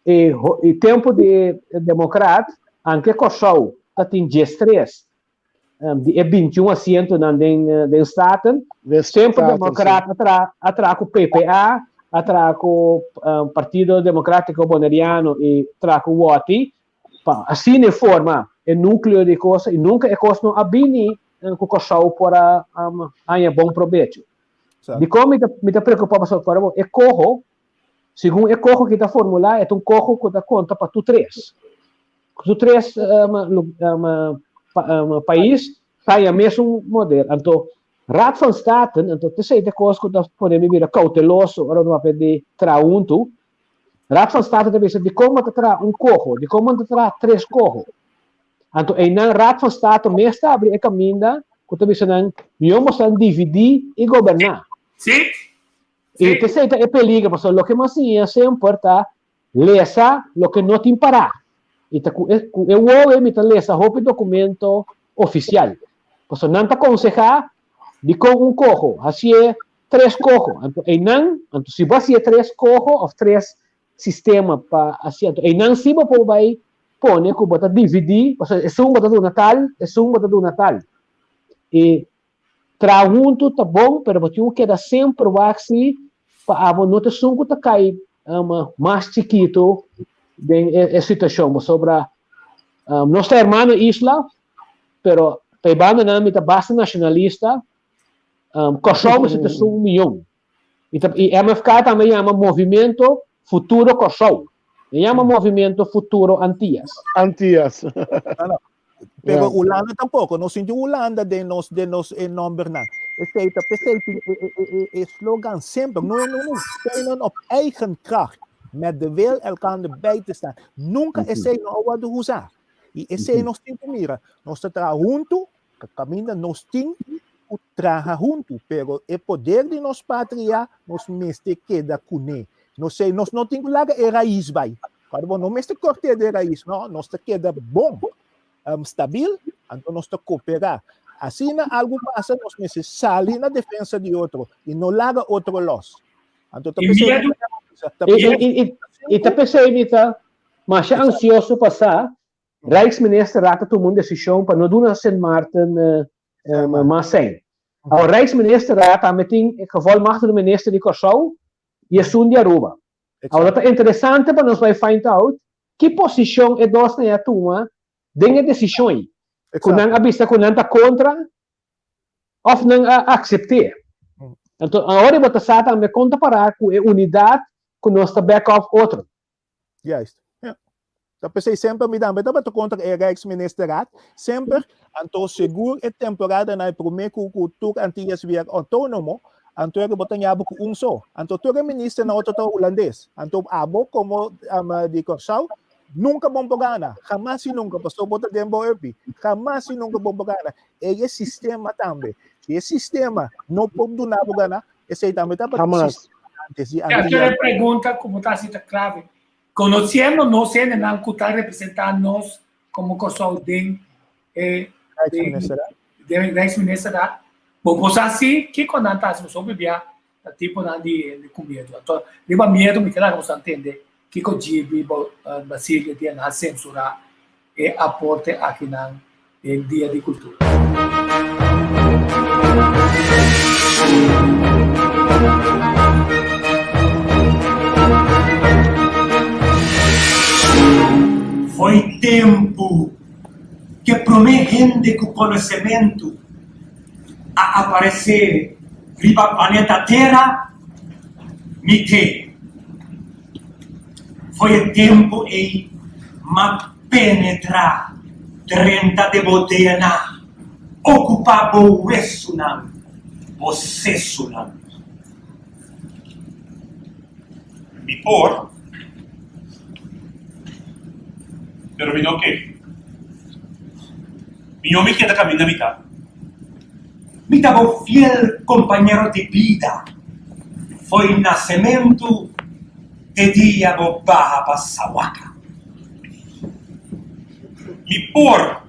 e, e tempu di demokrat, anke Kòrsou ta tin 13 di e 21 asientonan den den Staten. Semper Democrat a tra a tra ku PPA, a tra ku Partido Democratico Boneriano i tra ku Woti pa asina e forma e nukleo di kos i nunka e kos no a bini ku Kòrsou por a haña bon probecho. Dikon mi ta mi ta preokupá pasobra ku e koho Segun e koho ki ta formulá, e ta un koho ku ta konta pa tur tres. Tur tres pais ta haña mesun model. Anto, Raad van State, anto t'esei ta e kos ku ta pone mi bira kouteloso ora nos papia di traha huntu. Raad van State ta bisa dikon bo ta traha un koho, dikon bo no ta traha tres koho. Anto einan Raad van State mes ta abri e kaminda ku ta bisa nan mihó bo san dividí i goberná. Sí. I p'esei ta e peliger, pasobra loke mi a siña semper ta lesa loke no tin pará. I ta ku e ku e wowo ei mi ta lesa hopi dokumento ofisial. Pasobra nan ta konsehá dikon un koho, hasié tres koho. Anto einan, anto si bo hasié tres koho òf tres sistema pa hasié, anto einan si bo por bai pone ku bo ta dividí, pasobra esun bo ta duna tal, esun bo ta duna tal. I Traha huntu ta bon, pero bo tin ku keda semper wak si pa abo no ta esun ku ta kai mas chikitu den e situashon. Pasobra nos ta hermano isla, pero pa e bandanan mi ta basta nashonalista, Kòrsou mester ta esun mion. I ta i MFK tambe yama Movimiento Futuro Kòrsou. E yama Movimiento Futuro Antillas. Antillas. No, no. Pero Hulanda tampoco. Nos sinti Hulanda den nos, den nos e nombernan. Esei ta p'esei tin e, e, e, e slogan semper. No, no, no. Steunen op eigen kracht. Met de wil elkander bij te staan. Nunca esei no a wordo usa. I esei nos tin ku mira. Nos ta traha huntu, Kaminda nos tin ku traha huntu, pero e poder di nos patria nos mester keda kuné. Nos sei, nos no tin ku laga e rais bai. Kòrda bo, no mester kort'é de rais, no, nos ta keda bon, um, stabil, anto nos ta kooperá. Asina algu pasa, nos mester sali na defensa di otro i no laga otro lòs. Anto ta p'esei I, i, i, i ta p'esei mi ta masha ansioso pa sa Rijksministerraad a tuma un desishon pa no duna Sint Maarten mas sèn. Awor Rijksministerraad tambe tin e gevolmachtigde minister di Kòrsou i esun di Aruba. Awor ta interesante pa nos bai find out ki posishon e dosnan ei a tuma den e desishon ei. Ku nan a bisa ku nan ta kontra òf nan a aksept'é. Anto awor bo ta sa tambe kon ta pará ku e unidat ku nos ta back up otro. Juist. Ja. Ta p'esei semper mi tambe tabata kontra e Rijksministerraad. Semper, anto segur e temporada na e promé ku ku tur Antillas bira outónomo, anto e bo ta ña bo ku un so. Anto tur e ministernan otro ta hulandes. Anto abo komo di Kòrsou nunka bon por gana. Hamas i nunka, pasobra bo ta den bo epi. Hamas i nunka bon por gana. Ei e sistema tambe. Si e sistema no por duna bo gana, esei tambe tabata e Hamas. sistema antes di Ja, quiero Antillas. pregunta como ta así ta clave. Conociendo nos hendenan cu ta representa nos como Kòrsou den e Rijksministerraad. den Rijksministerraad, bo por sa si kiko nan ta hasi, pasobra hopi bia ta tiponan di hende ku miedu. Anto riba miedu mi ke laga boso tende kiko GB Basilio di a sensurá e aporte akinan den Dia di Kultura. Foi tempu ke promé hende ku konosementu a aparesé riba planeta Tera, mi ke. Foi e tempu ei m'a penetrá drenta den bo DNA, okupá bo wesunan, bo sesunan. Mi por, pero mi no ke. Mihó mi keda kaminda mi ta. Mi ta bo fiel kompañero di bida fo'i nasementu te dia bo baha pa sawaka. Mi por,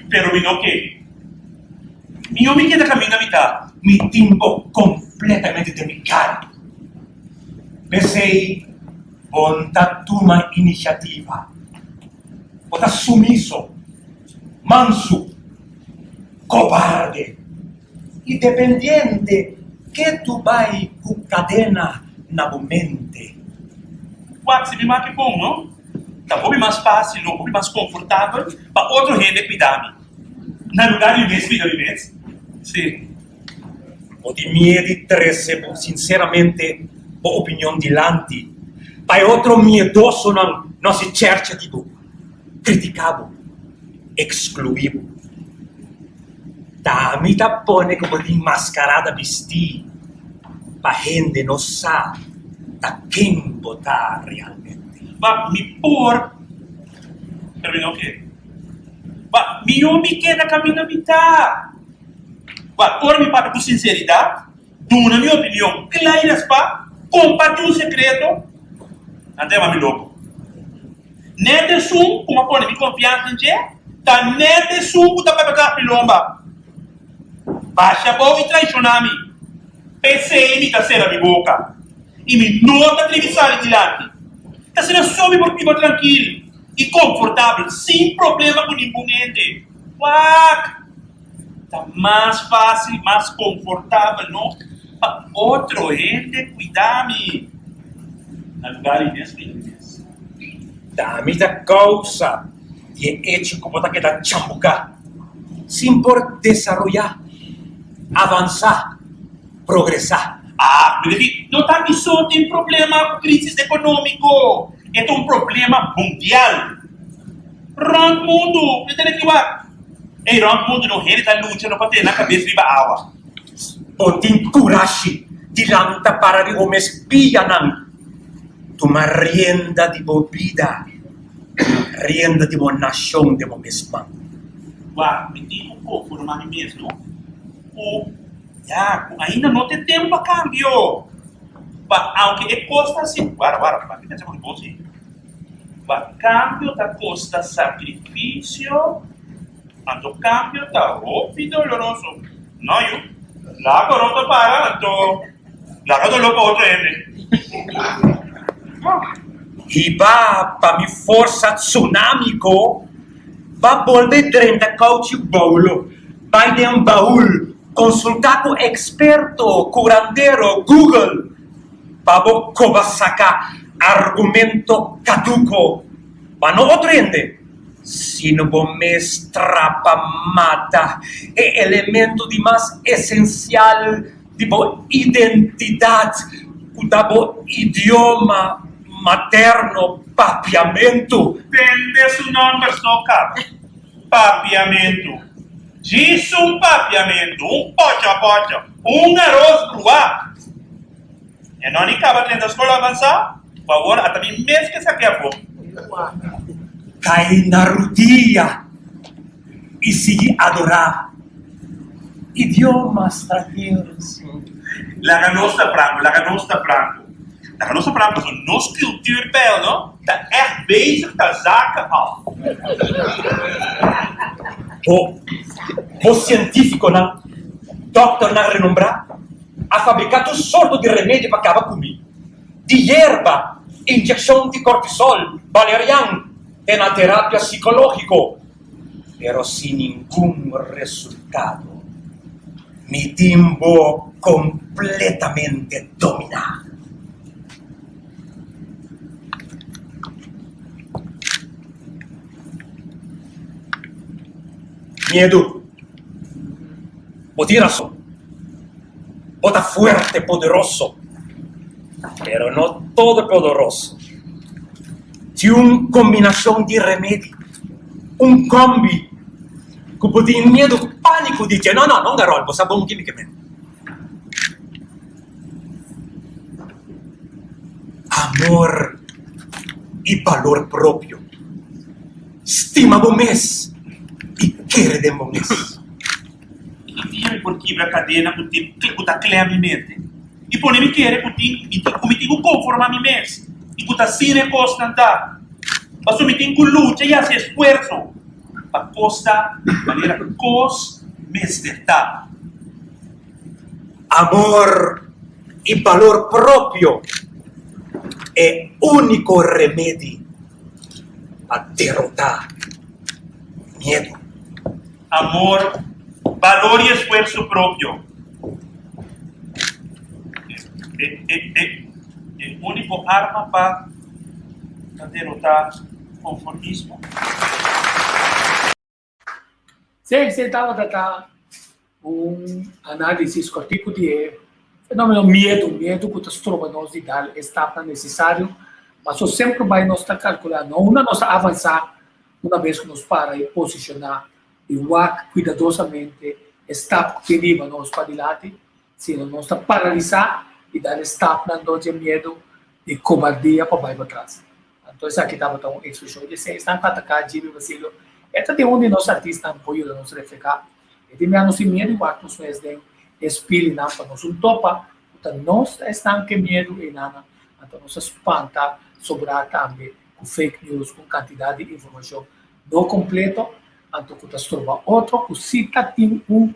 pero mi no ke. Mihó mi keda kaminda mi ta. Mi tin bo kompletamente den mi kara. P'esei bo n ta tuma inisiativa. Bo ta sumiso, mansu, kobarde i dependiente ke tu bai ku kadena na bo mente. Wak, si mi make bon, no? Ta hopi mas fásil, no? Hopi mas konfortabel pa otro hende kuida mi, na lugá di mi mes kuida mi mes. Sí. Bo tin miedu di trese bo sinseramente bo opinion dilanti pa e otro miedosonan no hasi chèrchè di bo, kritiká bo, ekskluí bo. Ta mi ta pone ku bo tin maskarada bistí pa hende no sa ta ken bo ta realmente. Pa mi por, pero mi no ke. Pa mihó mi keda kaminda mi ta. Pa ora mi papia ku sinseridat, duna mi opinion kla i raspá, kompartí un sekreto, nan ta yama mi loko. Nèt esun ku mi a pone mi konfiansa den dje, ta nèt esun ku ta papia tras mi lomba. Basha abou i traishoná mi. P'esei mi ta sera mi boka i mi no ta tribi sali dilanti. Ta asina so mi por biba trankil i konfortabel sin problema ku ningun hende. Wak! Ta mas fácil, mas confortabel, no? Pa otro hende cuida mi na lugar di mes cuida mi mes. Ta mi ta causa di e hecho cu bo ta keda chambuca sin por desaroya, avansa, progresa. Ah, mi di, no ta mi so tin problema cu crisis economico, e ta un problema mundial. Rond mundu, mi tene ki wak. Ey rond mundu no hende ta lucha no pa tene nan kabes riba awa. Bo tin kurashi di lanta para riba bo mes pianan, tuma rienda di bo bida, rienda di bo nashon den bo mes man. Wak, mi tin ku konformá mi mes no ku ya ku ainda no tin tempu pa kambio. Pa aunke e kos ta si, wara wara, mi pensa ku mi bon si. Pa kambio ta kosta sakrifisio, anto kambio ta hopi doloroso. No yu, laga oro ta para, anto laga doló pa otro hende. Hiba pa mi forsa tsunamiko, ba bolbe drenta kouchi boulo, bai den baul, konsultá ku eksperto, kurandero, Google. Pa bo koba saka argumento kaduko pa no otro hende, sino bo mes trapa mata e elemento di mas esensial di bo identidat ku ta bo idioma materno, papiamentu. Tende su nòmber so kaba. Papiamentu. Djis un papiamentu, un pòchapòcha, un aros bruá. E no ni kaba drenta skol avansá, ku awor a ta mi mes ke sak'é afó. Kai na rudia i sigui adorá idioma stranhero. Laga nos ta franco, laga nos ta franco. Laga nos ta franco pasobra nos cultuurpeil no ta echt bezig ta zaken af. Bo, bo científiconan, dokternan renombrá, a fabriká tur sorto di remedio pa kaba ku mi, di yerba, inyekshon di kortisol, balerian, te na terapia sikológiko, pero sin ningun resultado. Mi tin bo kompletamente dominá. Miedu. Bo tin rason. Bo ta fuerte, poderoso, pero no todopoderoso. Tin un kombinashon di remedi, un kombi ku bo tin miedu, pániko di dje. No, no, no garòl, bo sa bon ki mi ke men. Amor i balor propio. Stima bo mes i kere den bo mes. Ki dia mi por kibra kadena ku tin ku ta klem mi mente i pone mi kere ku tin mi tin ku mi tin ku konformá mi mes i ku ta asina e kosnan ta? Pasobra mi tin ku lucha i hasi esfuerso pa kos ta manera kos mester ta. Amor i balor propio e úniko remedi pa derotá miedu. Amor, balor i esfuerso propio e úniko arma pa derotá konformismo. Sí, esei tabata ta un análisis kòrtiku di e fenómeno miedu, miedu ku ta stroba nos di dal e stapnan nesesario. Paso semper bai nos ta kalkulá, no unda nos ta avansá una bes ku nos para i posishoná i wak kuidadosamente e stap ku tin riba nos padilanti, sino nos ta paralisá i dal e stapnan dor dje miedu di kobardia pa bai patras. Anto esaki tabata un ekspreshon di esei. Esnan ku ataká Jimmy Basilio e ta den un di nos artistanan ku por yuda nos reflehá. E tin mia nos tin miedu wak nos mes den e spirinan pa nos un topa ku ta nos ta esnan ku e miedu einanan. Anto nos a spanta sobrá tambe ku fake news, ku un kantidat di informashon no kompleto, anto ku ta stroba otro ku si ta tin un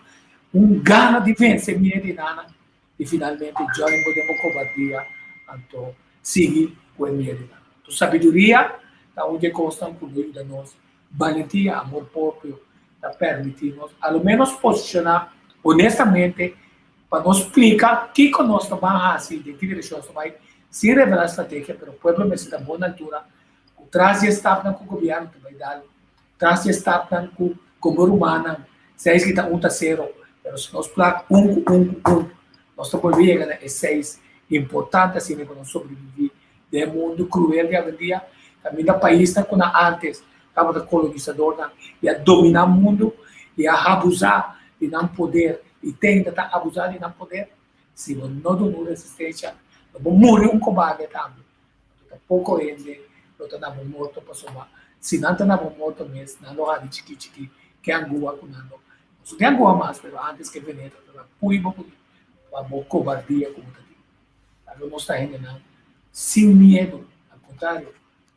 un gana di vense miedu einanan i finalmente join bo den bo kobardia anto sigui ku e miedunan. Tu sabiduria ta un di e kosnan ku lo yuda nos. Balentia, amor propio, ta permití nos a lo ménos posishoná honestamente pa nos splika kiko nos ta ban hasi, den ki direkshon nos ta bai, sin revelá strategia, pero pueblo mester ta bon na altura ku tras di e stapnan ku gobièrnu ta bai dal, Tras di e stapnan ku komo rumannan, seis kita un ta sero, pero si nos plak un ku un ku un, nos ta bolbe yega na e seis. Importante asina pa nos sobreviví den e mundu kruel di awendia, kaminda paisnan ku na ántes tabata kolonisadornan i a dominá mundu i a abusá di nan poder i te ainda ta abusá di nan poder. Si bo no duna un resistensia, lo bo muri un kobarde tambe. Ta poko hende lo ta na bo morto pasobra si nan ta na bo morto mes nan lo hadi chiki chiki ke angua ku nan lo no tin angua mas pero antes ke veneta ta ta pui bo pa bo kobardia ku bo ta tin. Tabia nos ta hendenan sin miedu al kontrario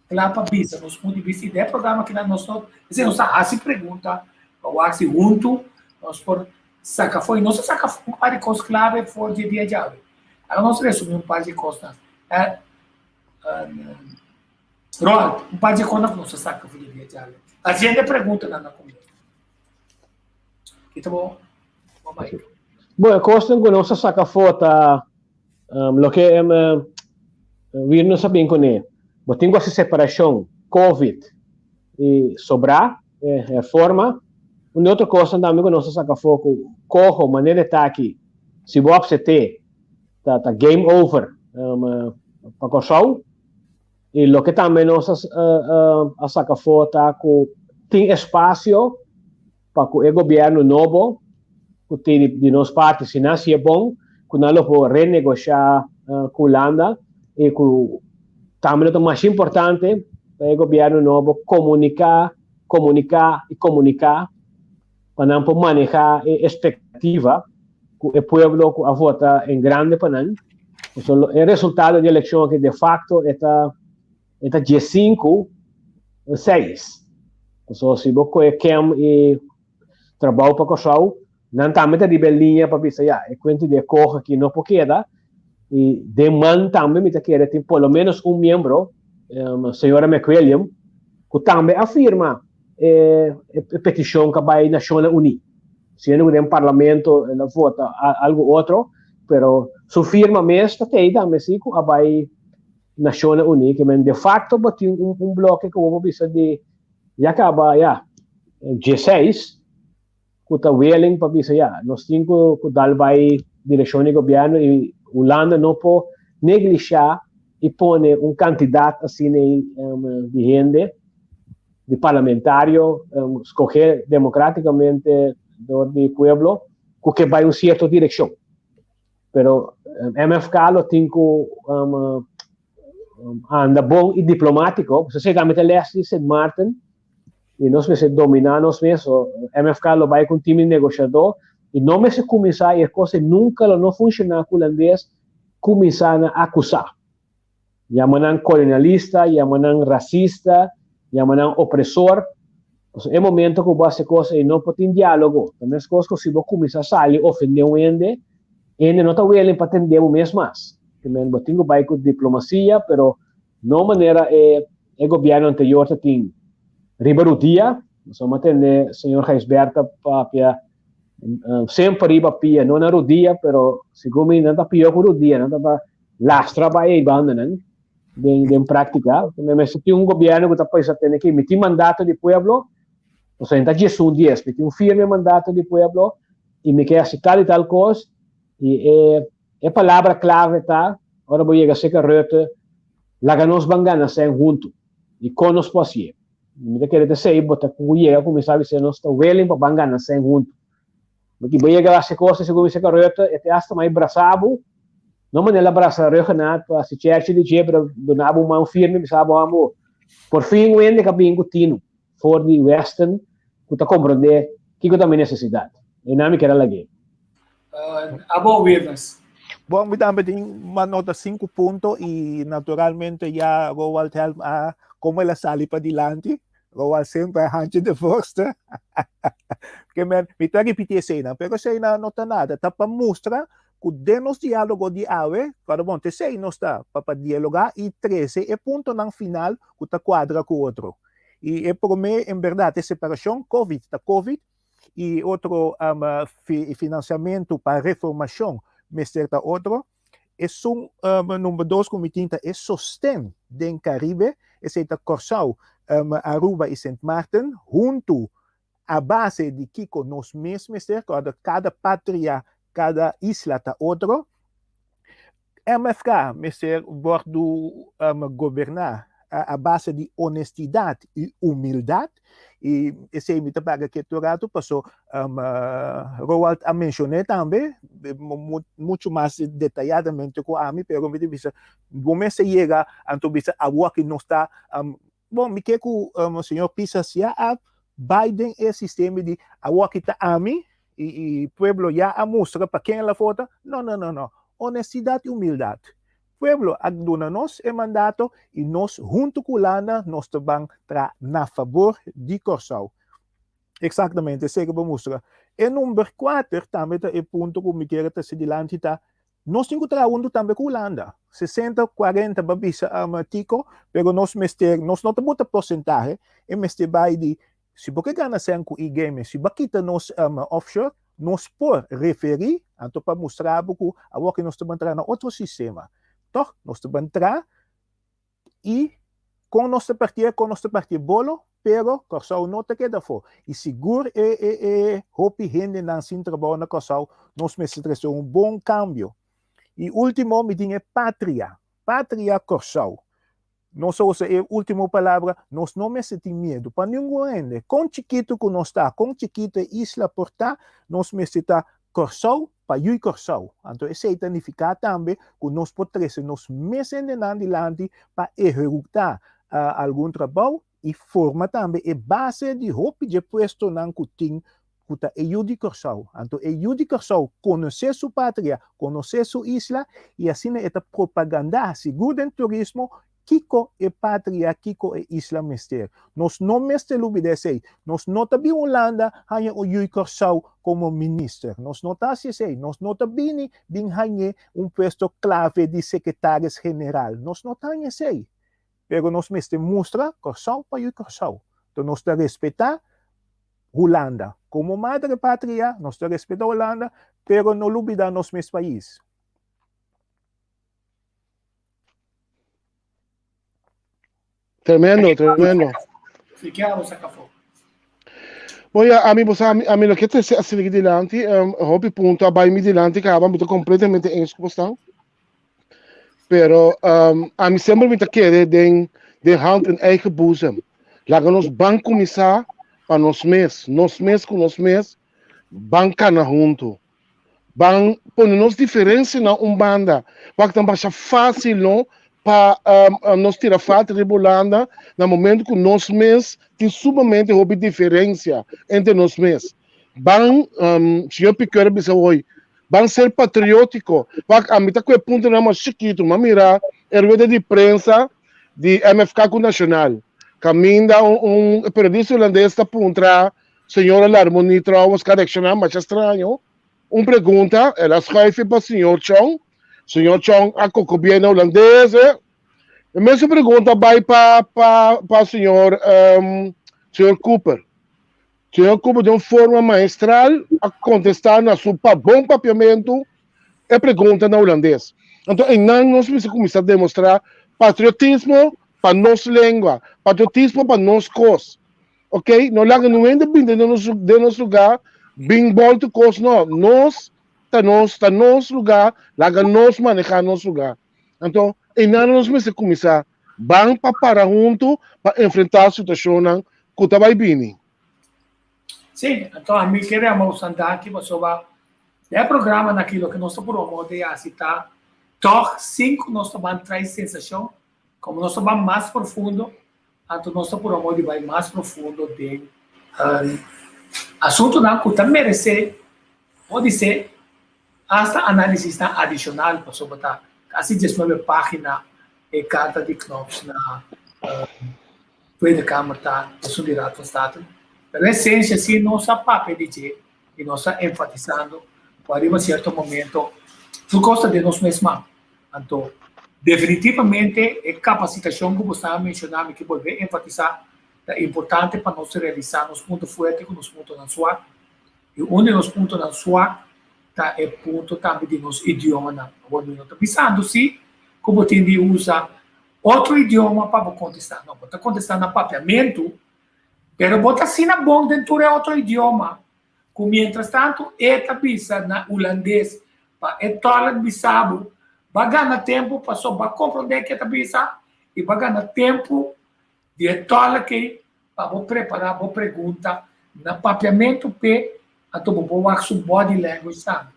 kla pa bisa nos punto di bista i den e programa kinan nos no esei nos ta hasi pregunta pa wak si huntu nos por saka for i nos a saka un par di kos klave for dje dia djawe. Ora nos resumí un par di kosnan Roald, un par di kosnan ku nos a saka for di dia djawe. Hasiendo e preguntanan na kuminsamentu. Kita bo bo mic. Bueno, e kosnan ku nos a saka for ta loke. Wirno sa bin kuné, bo tin ku hasi separashon Covid i sobrá e reforma. Un di otro kosnan tambe ku nos a saka afó ku koho manera e ta aki, si bo apset'é ta ta game over pa Kòrsou. I loke tambe nos a saka afó ta ku tin espasio pa ku e gobièrnu nobo ku tin di nos parti, si nan hasié bon, ku nan lo por renegoshá ku Hulanda i ku tambe lo ta masha importante pa e gobièrnu nobo komuniká, komuniká i komuniká pa nan por manehá e espektativa ku e pueblo ku a vota en grande pa nan. Pasobra e resultado di elekshon aki de fakto e ta E ta diesinku seis. Pasobra si bo kohe kem i trabou pa Kòrsou, nan tambe ta riba e liña pa bisa ya, e kuenta di e koho aki no por keda. I den man tambe mi ta kere tin por lo menos un miembro, señora McWilliam, ku tambe a firma e petishon ku a bai Nashonnan Uní. Siendo ku den parlamento el a vota algu otro, pero su firma mes ta tei tambe si ku a bai Nacionnan Uní, ke men de facto bo tin un bloke ku bo por bisa di ya kaba ya dieseis ku ta willing pa bisa ya nos tin ku dal bai direkshon di gobièrnu i Hulanda no por neglishá i pone un kantidat asina di hende di parlamentario skohé demokratikamente dor di pueblo ku ke bai un sierto direkshon. Pero MFK lo tin ku anda bon i diplomátiko. Pasobra esei tambe ta les di Sint Maarten i nos mester dominá nos mes. So MFK lo bai ku un tim di negoshadó i no mester kuminsá i e kos ei nunka lo no funshoná ku hulandes kuminsá na akusá. Yama nan kolonialista, yama nan rasista, yama nan opresor. Pasobra e momento ku bo hasi kos ei no por tin diálogo. Ta meskos ku si bo kuminsá sali ofendé un hende, e hende no ta welen pa tendé bo mes mas. Te men bo tin ku bai ku diplomasia, pero no manera e e gobièrnu anterior ta tin riba rudia. Pasobra mi a tende señor Gijsbertha papia semper riba pia, no na rudia, pero segun mi nan ta pió ku rudia, nan ta ta lastra bai ei bandanan den den práktika. Mi mester tin un gobièrnu ku ta pensa tene ki mi tin mandato di pueblo, pasobra mi ta djesun dies, mi tin un firme mandato di pueblo i mi ke hasi tal i tal kos i e e palabra klave ta ora bo yega serka Rutte, laga nos ban gana sèn huntu i kon nos por hasié. Mi ta kere ta esei bo ta ku yega kuminsá bisa nos ta willing pa ban gana sèn huntu. Bo ki bo yega hasi kos segun mi serka Rutte e te hasta mai brasa bo, no manera el a brasa Rhuggenaath pa hasi chèrchi di dje pero duna bo un man firme bisa bo amo por fin un hende ka bin ku tinu for di westen ku ta komprondé kiko ta mi nesesidat. Einan mi kier a lag'é. Abo Wilmes. Bon, mi tambe tin ma nota sinku punto i naturalmente ya Roald Helm a como el a sali padilanti. Roald semper a hanchi de voorste. Ke men, mi ta ripiti eseinan, pero eseinan no ta nada, ta pa mustra ku den nos diálogo di awe, kòrda bon, ta esei nos ta, pa pa dialogá i trese e puntonan final ku ta kuadra ku otro. I e promé, en bèrdat, e separashon, Covid ta Covid, i otro finansiamentu pa reformashon mester ta otro. Esun number dos ku mi tin ta e sosten den Karibe, esei ta Kòrsou, Aruba i Sint Maarten, huntu a base di kiko nos mes mester, kòrda kada patria, kada isla ta otro. MFK mester wòrdu goberná a base di honestidat i humildat i esei mi ta paga ketu ratu paso Roald a menshoné tambe muchu mas detayadamente ku ami pero mi ta bisa bo mester yega anto bisa awoki nos ta bon mi ke ku señor Pisas ya a bai den e sistema di awoki ta ami i pueblo ya a mustra pa ken el a vota no no no no honestidat i humildat Pueblo a duna nos e mandato i nos huntu ku Hulanda nos ta ban traha na fabor di Kòrsou. Eksaktamente esei ku bo mustra. E number kuater tambe ta e punto ku mi kier a trese dilanti ta nos tin ku traha huntu tambe ku Hulanda. Sesenta kuarenta bo a bisa Tico, pero nos mester nos no ta buta porsentahe, e mester bai di Si bo ke gana sèn ku e-gaming, si bo a kita nos offshore, nos por referí anto pa mustra bo ku awor ke nos ta ban tra na otro sistema. Tòg nos ta ban tra. I kon nos ta partié? Kon nos ta partié bolo? Pero Kòrsou no ta keda afó. I sigur e e e hopi hendenan sin trabou na Kòrsou, nos mester trese un bon kambio. I último mi tin e patria, patria Kòrsou. Nos a usa e último palabra, nos no mester tin miedu pa ningun hende. Kon chikitu ku nos ta, kon chikitu e isla por ta, nos mester ta Kòrsou pa yui Kòrsou. Anto esei ta nifiká tambe ku nos por trese nos mes hendenan dilanti pa ehekutá algun trabou i forma tambe e base di hopi dje puestonan ku tin ku ta e yu di Kòrsou. Anto e yu di Kòrsou konosé su patria, konosé su isla i asina e ta propagandá sigur den turismo kiko e patria, kiko e isla mester. Nos no mester lubida esei. Nos no ta bin Hulanda haña un yu di Kòrsou komo minister. Nos no ta hasi esei. Nos no ta bini bin hañ'é un puesto klave di sekretaris general. Nos no ta haña esei. Pero nos mester mustra Kòrsou pa yu di Kòrsou. Enton nos ta respetá Hulanda. Komo madre patria nos ta respetá Hulanda, pero no lubidá nos mes pais. Tremendo, tremendo. Bon ya, ami bo sa, ami, ami lo ke trese asina aki dilanti, um, hopi punto a bai mi dilanti kaba, mi ta completamente eens ku bosnan. Pero um, ami semper mi ta kere den, den hand in eigen boezem. Laga nos ban kuminsá pa nos mes, nos mes ku nos mes, ban kana huntu. Ban pone nos diferencianan un banda. Wak ta masha fácil no pa um, nos tira falta riba Hulanda na momento ku nos mes tin sumamente hopi diferencia entre nos mes. Ban, um, señor Piqueur a bisa hoy, ban ser patriótico. Wak ami ta ku e puntonan mas chikitu, m'a mira e rueda di prensa di MFK ku Nacional. Kaminda un, un periodista hulandes ta puntra Señora Larmonie trouwens ka reacciona masha straño. Un pregunta, el a schuif pa señor Chong. Señor Chong a cocobié na hulandes. Eh. E mesun pregunta bai pa, pa, pa señor, um, señor Cooper. Señor Cooper de un forma maestral a contesta na su pa bon papiamento e pregunta na hulandes. Anto einan nos mester cuminsa demostra patriotismo pa nos lengua, patriotismo pa nos cos. Ok, no laga nun hende bin den nos, den nos lugá, bin boltu kos, no. Nos ta nos, ta nos lugá, laga nos manehá nos lugá. Anto, einan nos mester kuminsá ban pa para huntu pa enfrentá situashonnan ku ta bai bini. Sí, anto ami kere ama usa danki pasobra den e programanan aki loke nos ta promote hasi ta tòg sin ku nos ta ban trae sensashon, komo nos ta ban mas profundo Anto nos ta purba modo di bai mas profundo den asuntunan ku ta meresé podisé asta análisisnan adishonal, pasobra ta kasi diesnuebe página e karta di Knops na Tweede Kamer ta esun di Raad van State. Pero esensia si nos a papia di dje i nos ta enfatisando ku ariba sierto momento tur kos ta den nos mes man. Anto, definitivamente e kapasitashon ku bo staba menshoná, mi ke bolbe enfatisá, ta importante pa nos realisá nos punto fuerte ku nos puntonan suak. I un di nos puntonan suak ta e punto tambe di nos idiomanan. Awor mi no ta bisando si ku bo tin di usa otro idioma pa bo kontestá. No, bo ta kontestá na papiamentu, pero bo ta asina bon den tur e otro idioma ku mientrastantu e ta bisa na hulandes pa e tòlk bisa bo, ba gana tempu paso ba komprondé ke ta bisa i ba gana tempu di e tòlk ei pa bo prepará bo pregunta na papiamentu p'e anto bo por wak su body language tambe.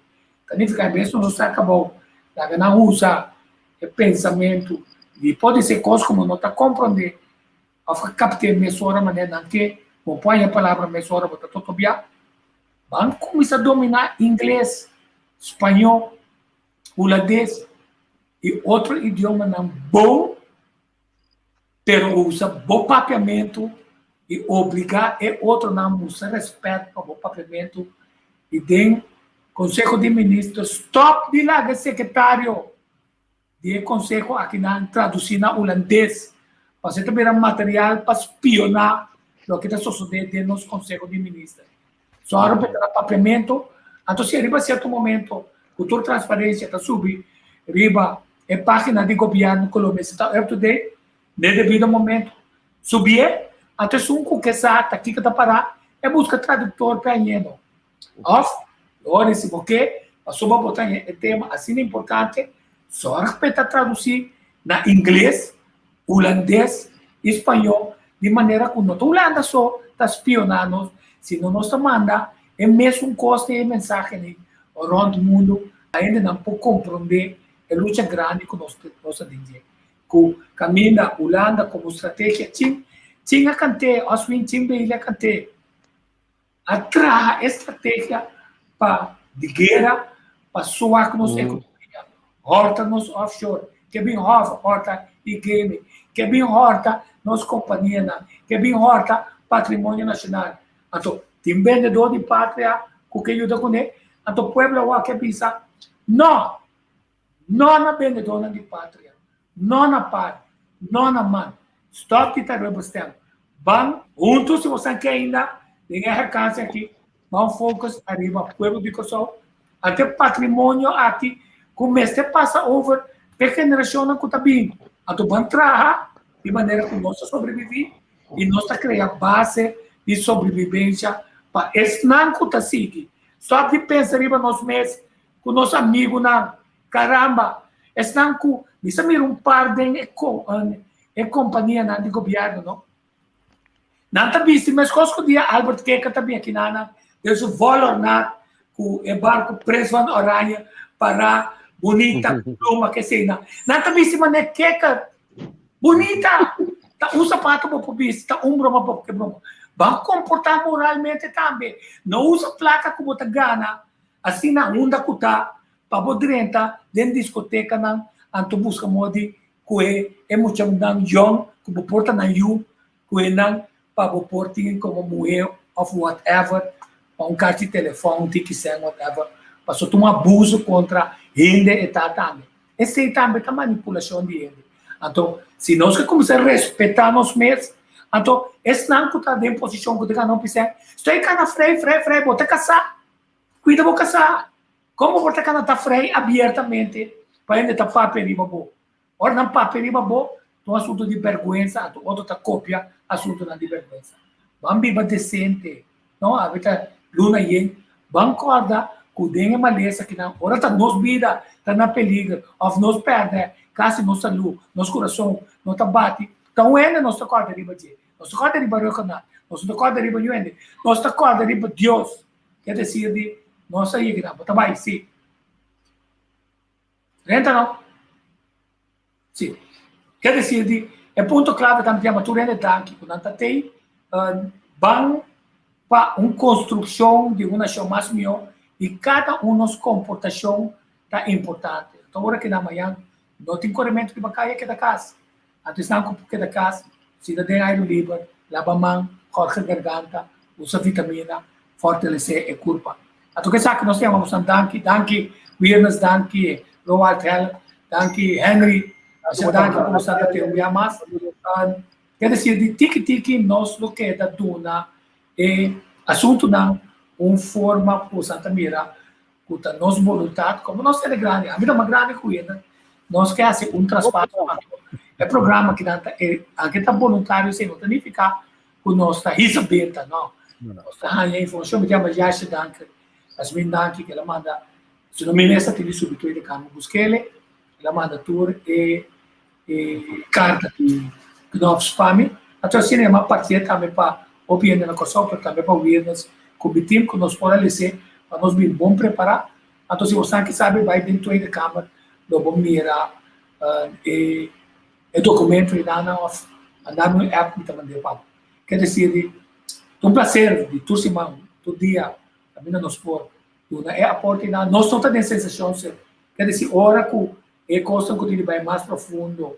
Ta nifiká en bes nos sa akabou laga nan usa e pensamentu di podisé kos ku bo no ta komprondé Of a kapt'é mesora manera nan ke, bo por haña palabra mesora, bo ta totobiá. Ban kuminsá dominá ingles, spañó, hulandes i otro idiomanan bon, pero usa bo papiamentu i obligá e otronan mustra rèspèt pa bo papiamentu i den Konseho di Minister stòp di laga e sekretario di e konseho akinan tradusí na hulandes, pasobra e ta bira material pa spioná loke ta sosodé den nos konseho di minister. Sòru pa e ta na papiamentu, anto si riba sierto momento ku tur transparensia ta subi riba e página di gobièrnu ku lo mester ta up to date. N'e debido momento, subié, anto esun ku ke sa ta kiko ta pará, e buska traduktor p'e hañ'é. Òf, ora si bo ke, pasobra bo ta haña e tema asina importante, sòrg p'e ta tradusí na ingles, hulandes i spañó, di manera ku no ta Hulanda so ta spioná nos, sino nos ta manda e mesun kos den e mensahenan rònt mundu pa hendenan por komprondé e lucha grandi ku nos ta den dje. Ku kaminda Hulanda komo strategia chin chin a kant'é, Oswin chin Bailey a kant'é, a traha e strategia pa di guera pa suak nos ekonomia, hòrta nos offshore, ke bin hòf hòrta IGM, ke bin hòrta nos kompanianan, ke bin hòrta patrimonio nashonal. Anto tin bendedó di patria ku ke yuda kuné, anto pueblo awor ke bisa, No! No na bendedónan di patria, no na par, no na man. Stòp di ta rubber stamp. Ban huntu si bosan ke ainda den e herkansi aki, ban focus ariba pueblo di Kòrsou, ante patrimonio aki ku mester pasa over p'e generashonnan ku ta bini. Anto ban traha di manera ku nos ta sobreviví i nos ta krea base di sobrebibensha pa esnan ku ta sigui. Stòp di pensa riba nos mes ku nos amigunan, karamba, esnan ku mi sa mira un par den e e kompanianan di gobièrnu no. Nan ta bisti meskos ku dia Albert Keka ta bin akinanan den su vòlornat ku e barku Prins van Oranje pará bunita ku pluma keseinan. Nan ta bisti manera Keka bunita! Ta un sapato bo por bisti, ta un broma bo por ke broma. Ban komportá moralmente tambe. No usa plaka ku bo ta gana Asina unda ku ta pa bo drenta den diskotekanan anto buska modi ku e e muchanan yòn ku bo por ta nan yu ku e nan pa bo por tin komo muhé òf whatever pa un karchi telefòn un tiki sèn whatever pasobra ta un abuso kontra hende e ta tambe. Esei tambe ta manipulashon di hende. Anto si nos ke kuminsá respetá nos mes anto esnan ku ta den posishon ku ta gana hopi sèn stoi kana frei frei frei bo ta kasá. Cuida bo casá. Con bo por ta cana ta frei abiertamente pa hende ta papia riba bo? Ora nan papia riba bo, ta un asunto di berguensa, anto otro ta copia asuntonan di berguensa. Ban biba decente, no? Awe ta luna yen. Ban corda cu den e malesa kinan, ora ta nos bida ta na peliger of nos perde casi nos salud, nos curason no ta bati, ta un hende nos ta corda riba dje. Nos ta corda riba Ruggenart, nos no ta corda riba niun hende, nos ta corda riba Dios. Ke desir di nos a yega nan, bo ta bai, si. Renta no? Si. Ke desir di e punto klave ta mi tur hende danki ku nan ta tei ban pa un konstrukshon di un nashon mas mihó i kada un nos komportashon ta importante. Anto ora ke nan mañan no tin korementu riba kaya keda kas. Anto esnan ku por keda kas, si ta den airu liber, laba man, kòrge garganta, usa vitamina, fortalesé e kurpa. Anto ku esaki nos ta yama boso danki. Danki Wiernes, danki Roald Hell, danki Henry, masha danki ku boso ta tin un bia mas. Ke desir di tiki tiki nos lo keda duna e asuntunan un forma ku boso ta mira ku ta nos boluntat, komo nos ta grandi, ami ta mas grandi ku hende, nos ke hasi un traspaso anto e programa kinan ta e anke ta boluntario esei no ta nifiká ku nos ta hisa benta no, nos ta haña informashon, mi ta yama Yasha Danker, Yasmin Danki ku el a manda, si no mi mes a tin di subi Tweede Kamer busk'el, el a manda tur e e karta di Knops pa mi. Anto asina e m'a partié tambe pa hopi hende na Kòrsou, pero tambe pa Wiernes ku mi tim ku nos por a les'é pa nos bin bon prepará. Anto si bosan ke sabi bai den Tweede Kamer lo bo mira e e dokumento einan òf manda mi un app mi ta mand'é pa bo. Ke desir di ta un plaser di tur siman, tur dia kaminda nos por duna e aporte einan. Nos no ta den sensashon ser. Ke desir ora ku E kosnan ku tin di bai mas profundo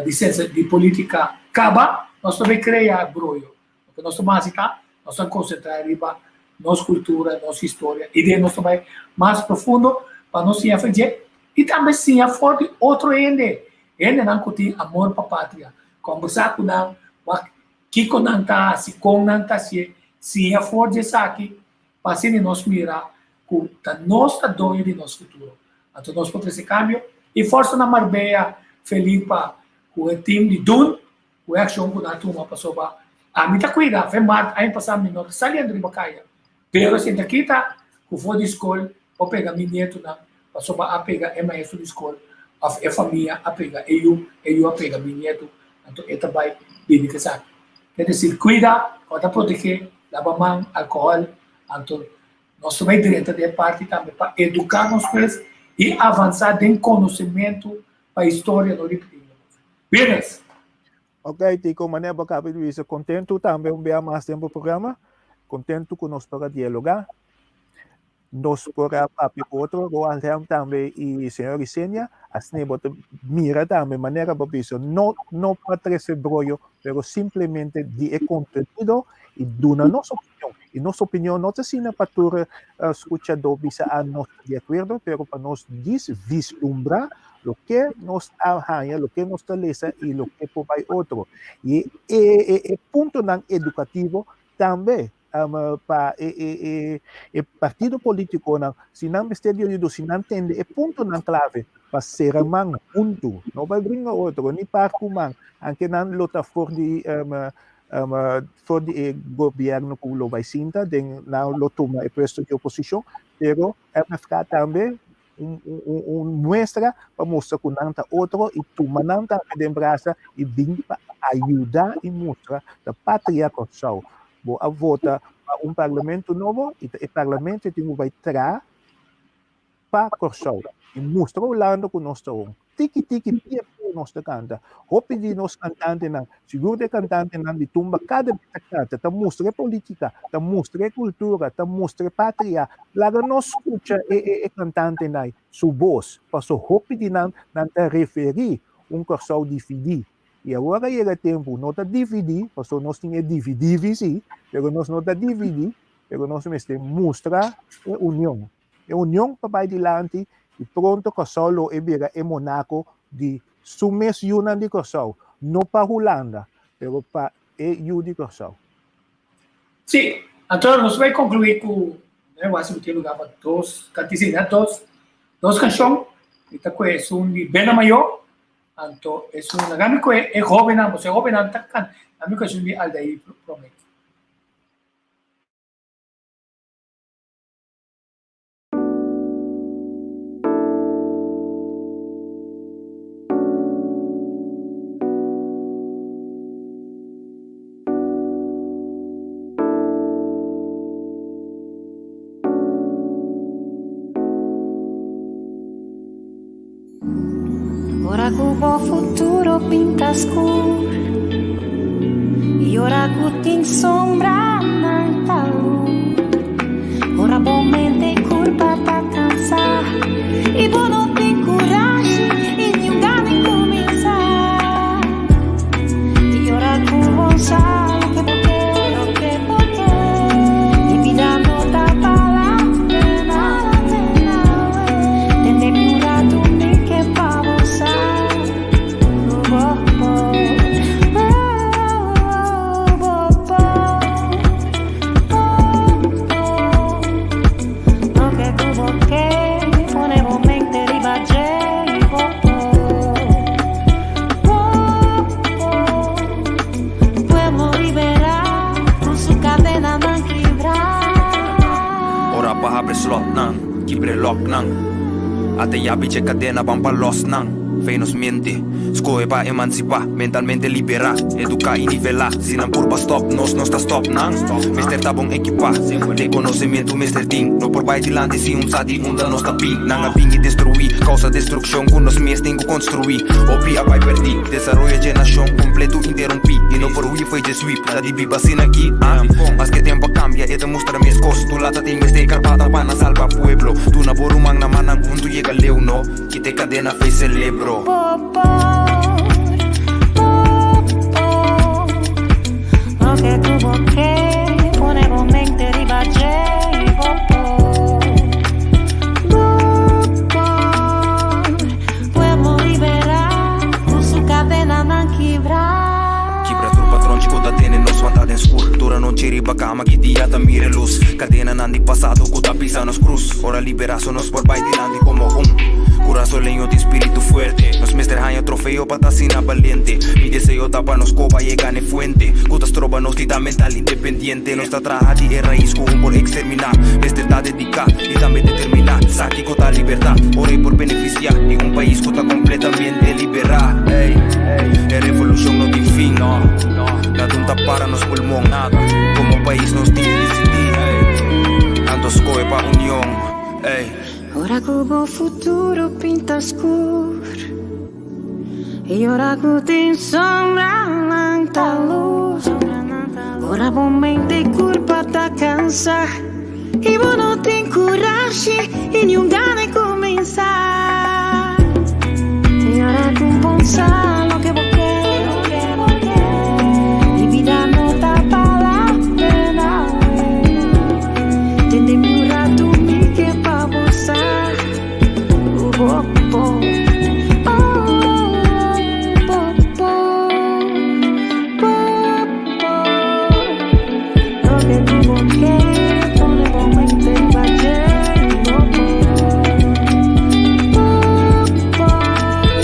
di sensa di politika kaba, nos ta bai krea broyo. Loke nos ta hasi ta, nos ta konsentrá riba nos kultura, nos historia, i den nos ta bai mas profundo pa nos siña for dje i tambe siña for di otro hende, hendenan ku tin amor pa patria. Kombersá ku nan, wak kiko nan ta hasi, kon nan ta hasié, siña for di esaki pa asina nos mira ku ta nos ta doño di nos futuro. Anto nos por trese kambio i forsa na Marbella Felipa ku e tim di Dun. ku e akshon ku nan a tuma pasobra ami ta kuida fe mart aña pasá mi no ta saliendo riba kaya pero si ta kita ku for di skol por pega mi nietonan pasobra a pega e maestro di skol òf e famia a pega e yu e yu a pega mi nieto anto e ta bai bini ku esaki. Ke desir kuida ku ta protegé laba man alkohòl anto Nos ta bai drenta den e parti tambe pa eduká nos mes i avansá den konosementu pa historia no ripití di nos. Bienes! Ok, Tico, manera bo kaba di bisa, kontentu tambe un bia mas den bo programa. Kontentu ku nos por a dialogá. Nos por a papia ku otro, Roald Helm tambe i señor Isenia. Asina bo ta mira tambe manera bo bisa, no no pa trese broyo, pero simplemente di e kontenido i duna nos opinion. I nos opinion no ta asina pa tur skuchadó bisa a nos ta di akuerdo, pero pa nos dis vislumbrá loke nos a haña, loke nos ta lesa i loke por bai otro. I e e e puntonan edukativo tambe pa e e e e partido politikonan, si nan mester di oido, si nan tende e puntonan klave pa sera man huntu, no bai bringa otro, ni par ku man, anke nan lo ta for di for di e gobierno ku lo bai sinta den nan lo tuma e puesto di oposishon, pero MFK tambe un un un muestra pa mustra ku nan ta otro i tuma nan tambe den brasa i bin pa ayuda i mustra ta patria Kòrsou. Bo a vota pa un parlamento nobo i ta e parlamento tin ku bai traha pa Kòrsou i mustra Hulanda ku nos ta un. Tiki tiki pia pia nos ta kanta. Hopi di nos kantantenan, sigur di e kantantenan di tumba kada bes ta kanta, ta mustra e politika, ta mustra e kultura, ta mustra e patria. Laga nos skucha e e e kantantenan su bos, paso hopi di nan, nan ta referí un Kòrsou dividí. I awor a yega tempu, no ta dividí, paso nos tin e dividivi sí, pero nos no ta dividí, pero nos mester mustra e union. E union pa bai dilanti i pronto Kòrsou lo e bira e Monaco di su mes yunan di Kòrsou, no pa Hulanda, pero pa e yu di Kòrsou. Sí, anto nos bai konkluí ku e wasi ku tin lugá pa dos kantisina, dos dos kanshon, mi ta kohe esun di Bena Mayó, anto esun laga mi kohe e hóbennan, pasobra e hóbennan ta kanta, laga mi kohe esun di Aldair promé. Ora ku bo futuro pinta skur I ora ku tin sombranan ta lur Ora bo mente i kurpa ta kansá I bo no tin kurashi i niun gana di kuminsá I ora ku bo sa loke bo ke loke bo ke I bida no ta bala pena Tende mi un ratu mi ke pa bo sa Bo bo bo bo bo bo Loke ku bo ke pone bo mente riba dje i bo bo bo bo Pueblo liberá ku su kadenanan kibrá. Ora pa habri slotnan, kibra e loknan. Ata yabi dje kadena ban pa los nan. Fe nos mente, skohe pa emansipá, mentalmente liberá, eduká i nivelá. Si nan purba stòp nos, nos ta stòp nan. Mester ta bon ekipá, den konosementu mester tin. No por bai dilanti sin un sa di unda nos ta bin. Nan a bin i destruí, kousa destrukshon ku nos mes tin ku konstruí. Hopi a bai pèrdí, desaroyo dje nashon kompletu interumpí i no por hui fo'i dje sweep. Ta di biba asina aki, ah? Maske tempu a kambia, e ta mustra meskos. Tu lata tin mester karpata pa nan salba pueblo. Duna bo ruman na man nan huntu yega leu, no? Kita e kadena fei selebro. Bo por, bo por Loke ku bo ke, pone bo mente riba dje i bo por Bo por Pueblo liberá ku su kadenanan kibrá. Kibra tur patronchi ku ta tene nos wanta den skur. Tur anochi riba kama ki dia ta mira e lus. Kadenanan di pasado ku ta pisa nos krus. Ora libera so nos por bai dilanti komo un. Kurasoleño tin spiritu fuerte. Nos mester haña trofeo pa ta asina balente. Mi deseo ta pa nos koba yega n'e fuente ku ta stroba nos di ta mental independiente. Nos ta traha di e rais ku un por eksterminá. Mester ta dediká i tambe determiná. Sa kiko ta libertad ora e por benefisiá di un pais ku ta kompletamente liberá. Ey, e revolushon no tin fin. Nada un ta para nos pulmon. Komo pais nos tin di disidí. Anto skohe pa union. Ey. Ora ku bo futuro pinta skur I ora ku tin sombranan ta lus Ora bo mente i kurpa ta kansa I bo no tin kurashi i niun gana di kuminsá I ora ku bo sa loke bo ke I bida no ta bala pena Tende mi un ratu mi ke pa bo sa ku bo por Oh, bo por, bo por Loke ku bo ke pone bo mente riba dje Bo por, bo por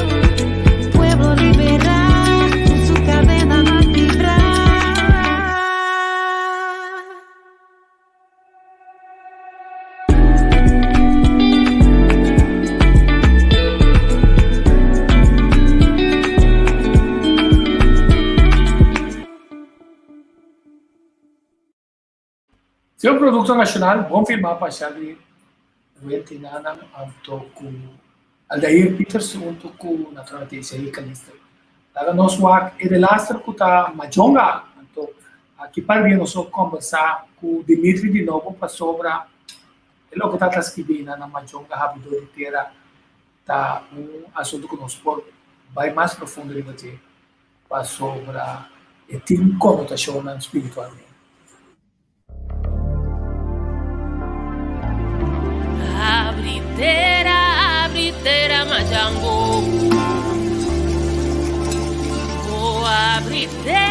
Pueblo liberá ku su kadenanan kibrá. Si un produkto nashonal bon firmá pa Shelby Huertinanan anto ku Aldair Pieters huntu ku naturalmente Isaí Calister. Laga nos wak e delaster ku ta Majonga anto aki par dia nos lo kombersá ku Dimitri di nobo pasobra e loke ta ta skibí na Majonga Habidor di Tera ta un asuntu ku nos por bai mas profundo riba dje. Pasobra e tin konotashonnan spiritualmente. Abri tera, abri tera, Majango. Oh, abri tera.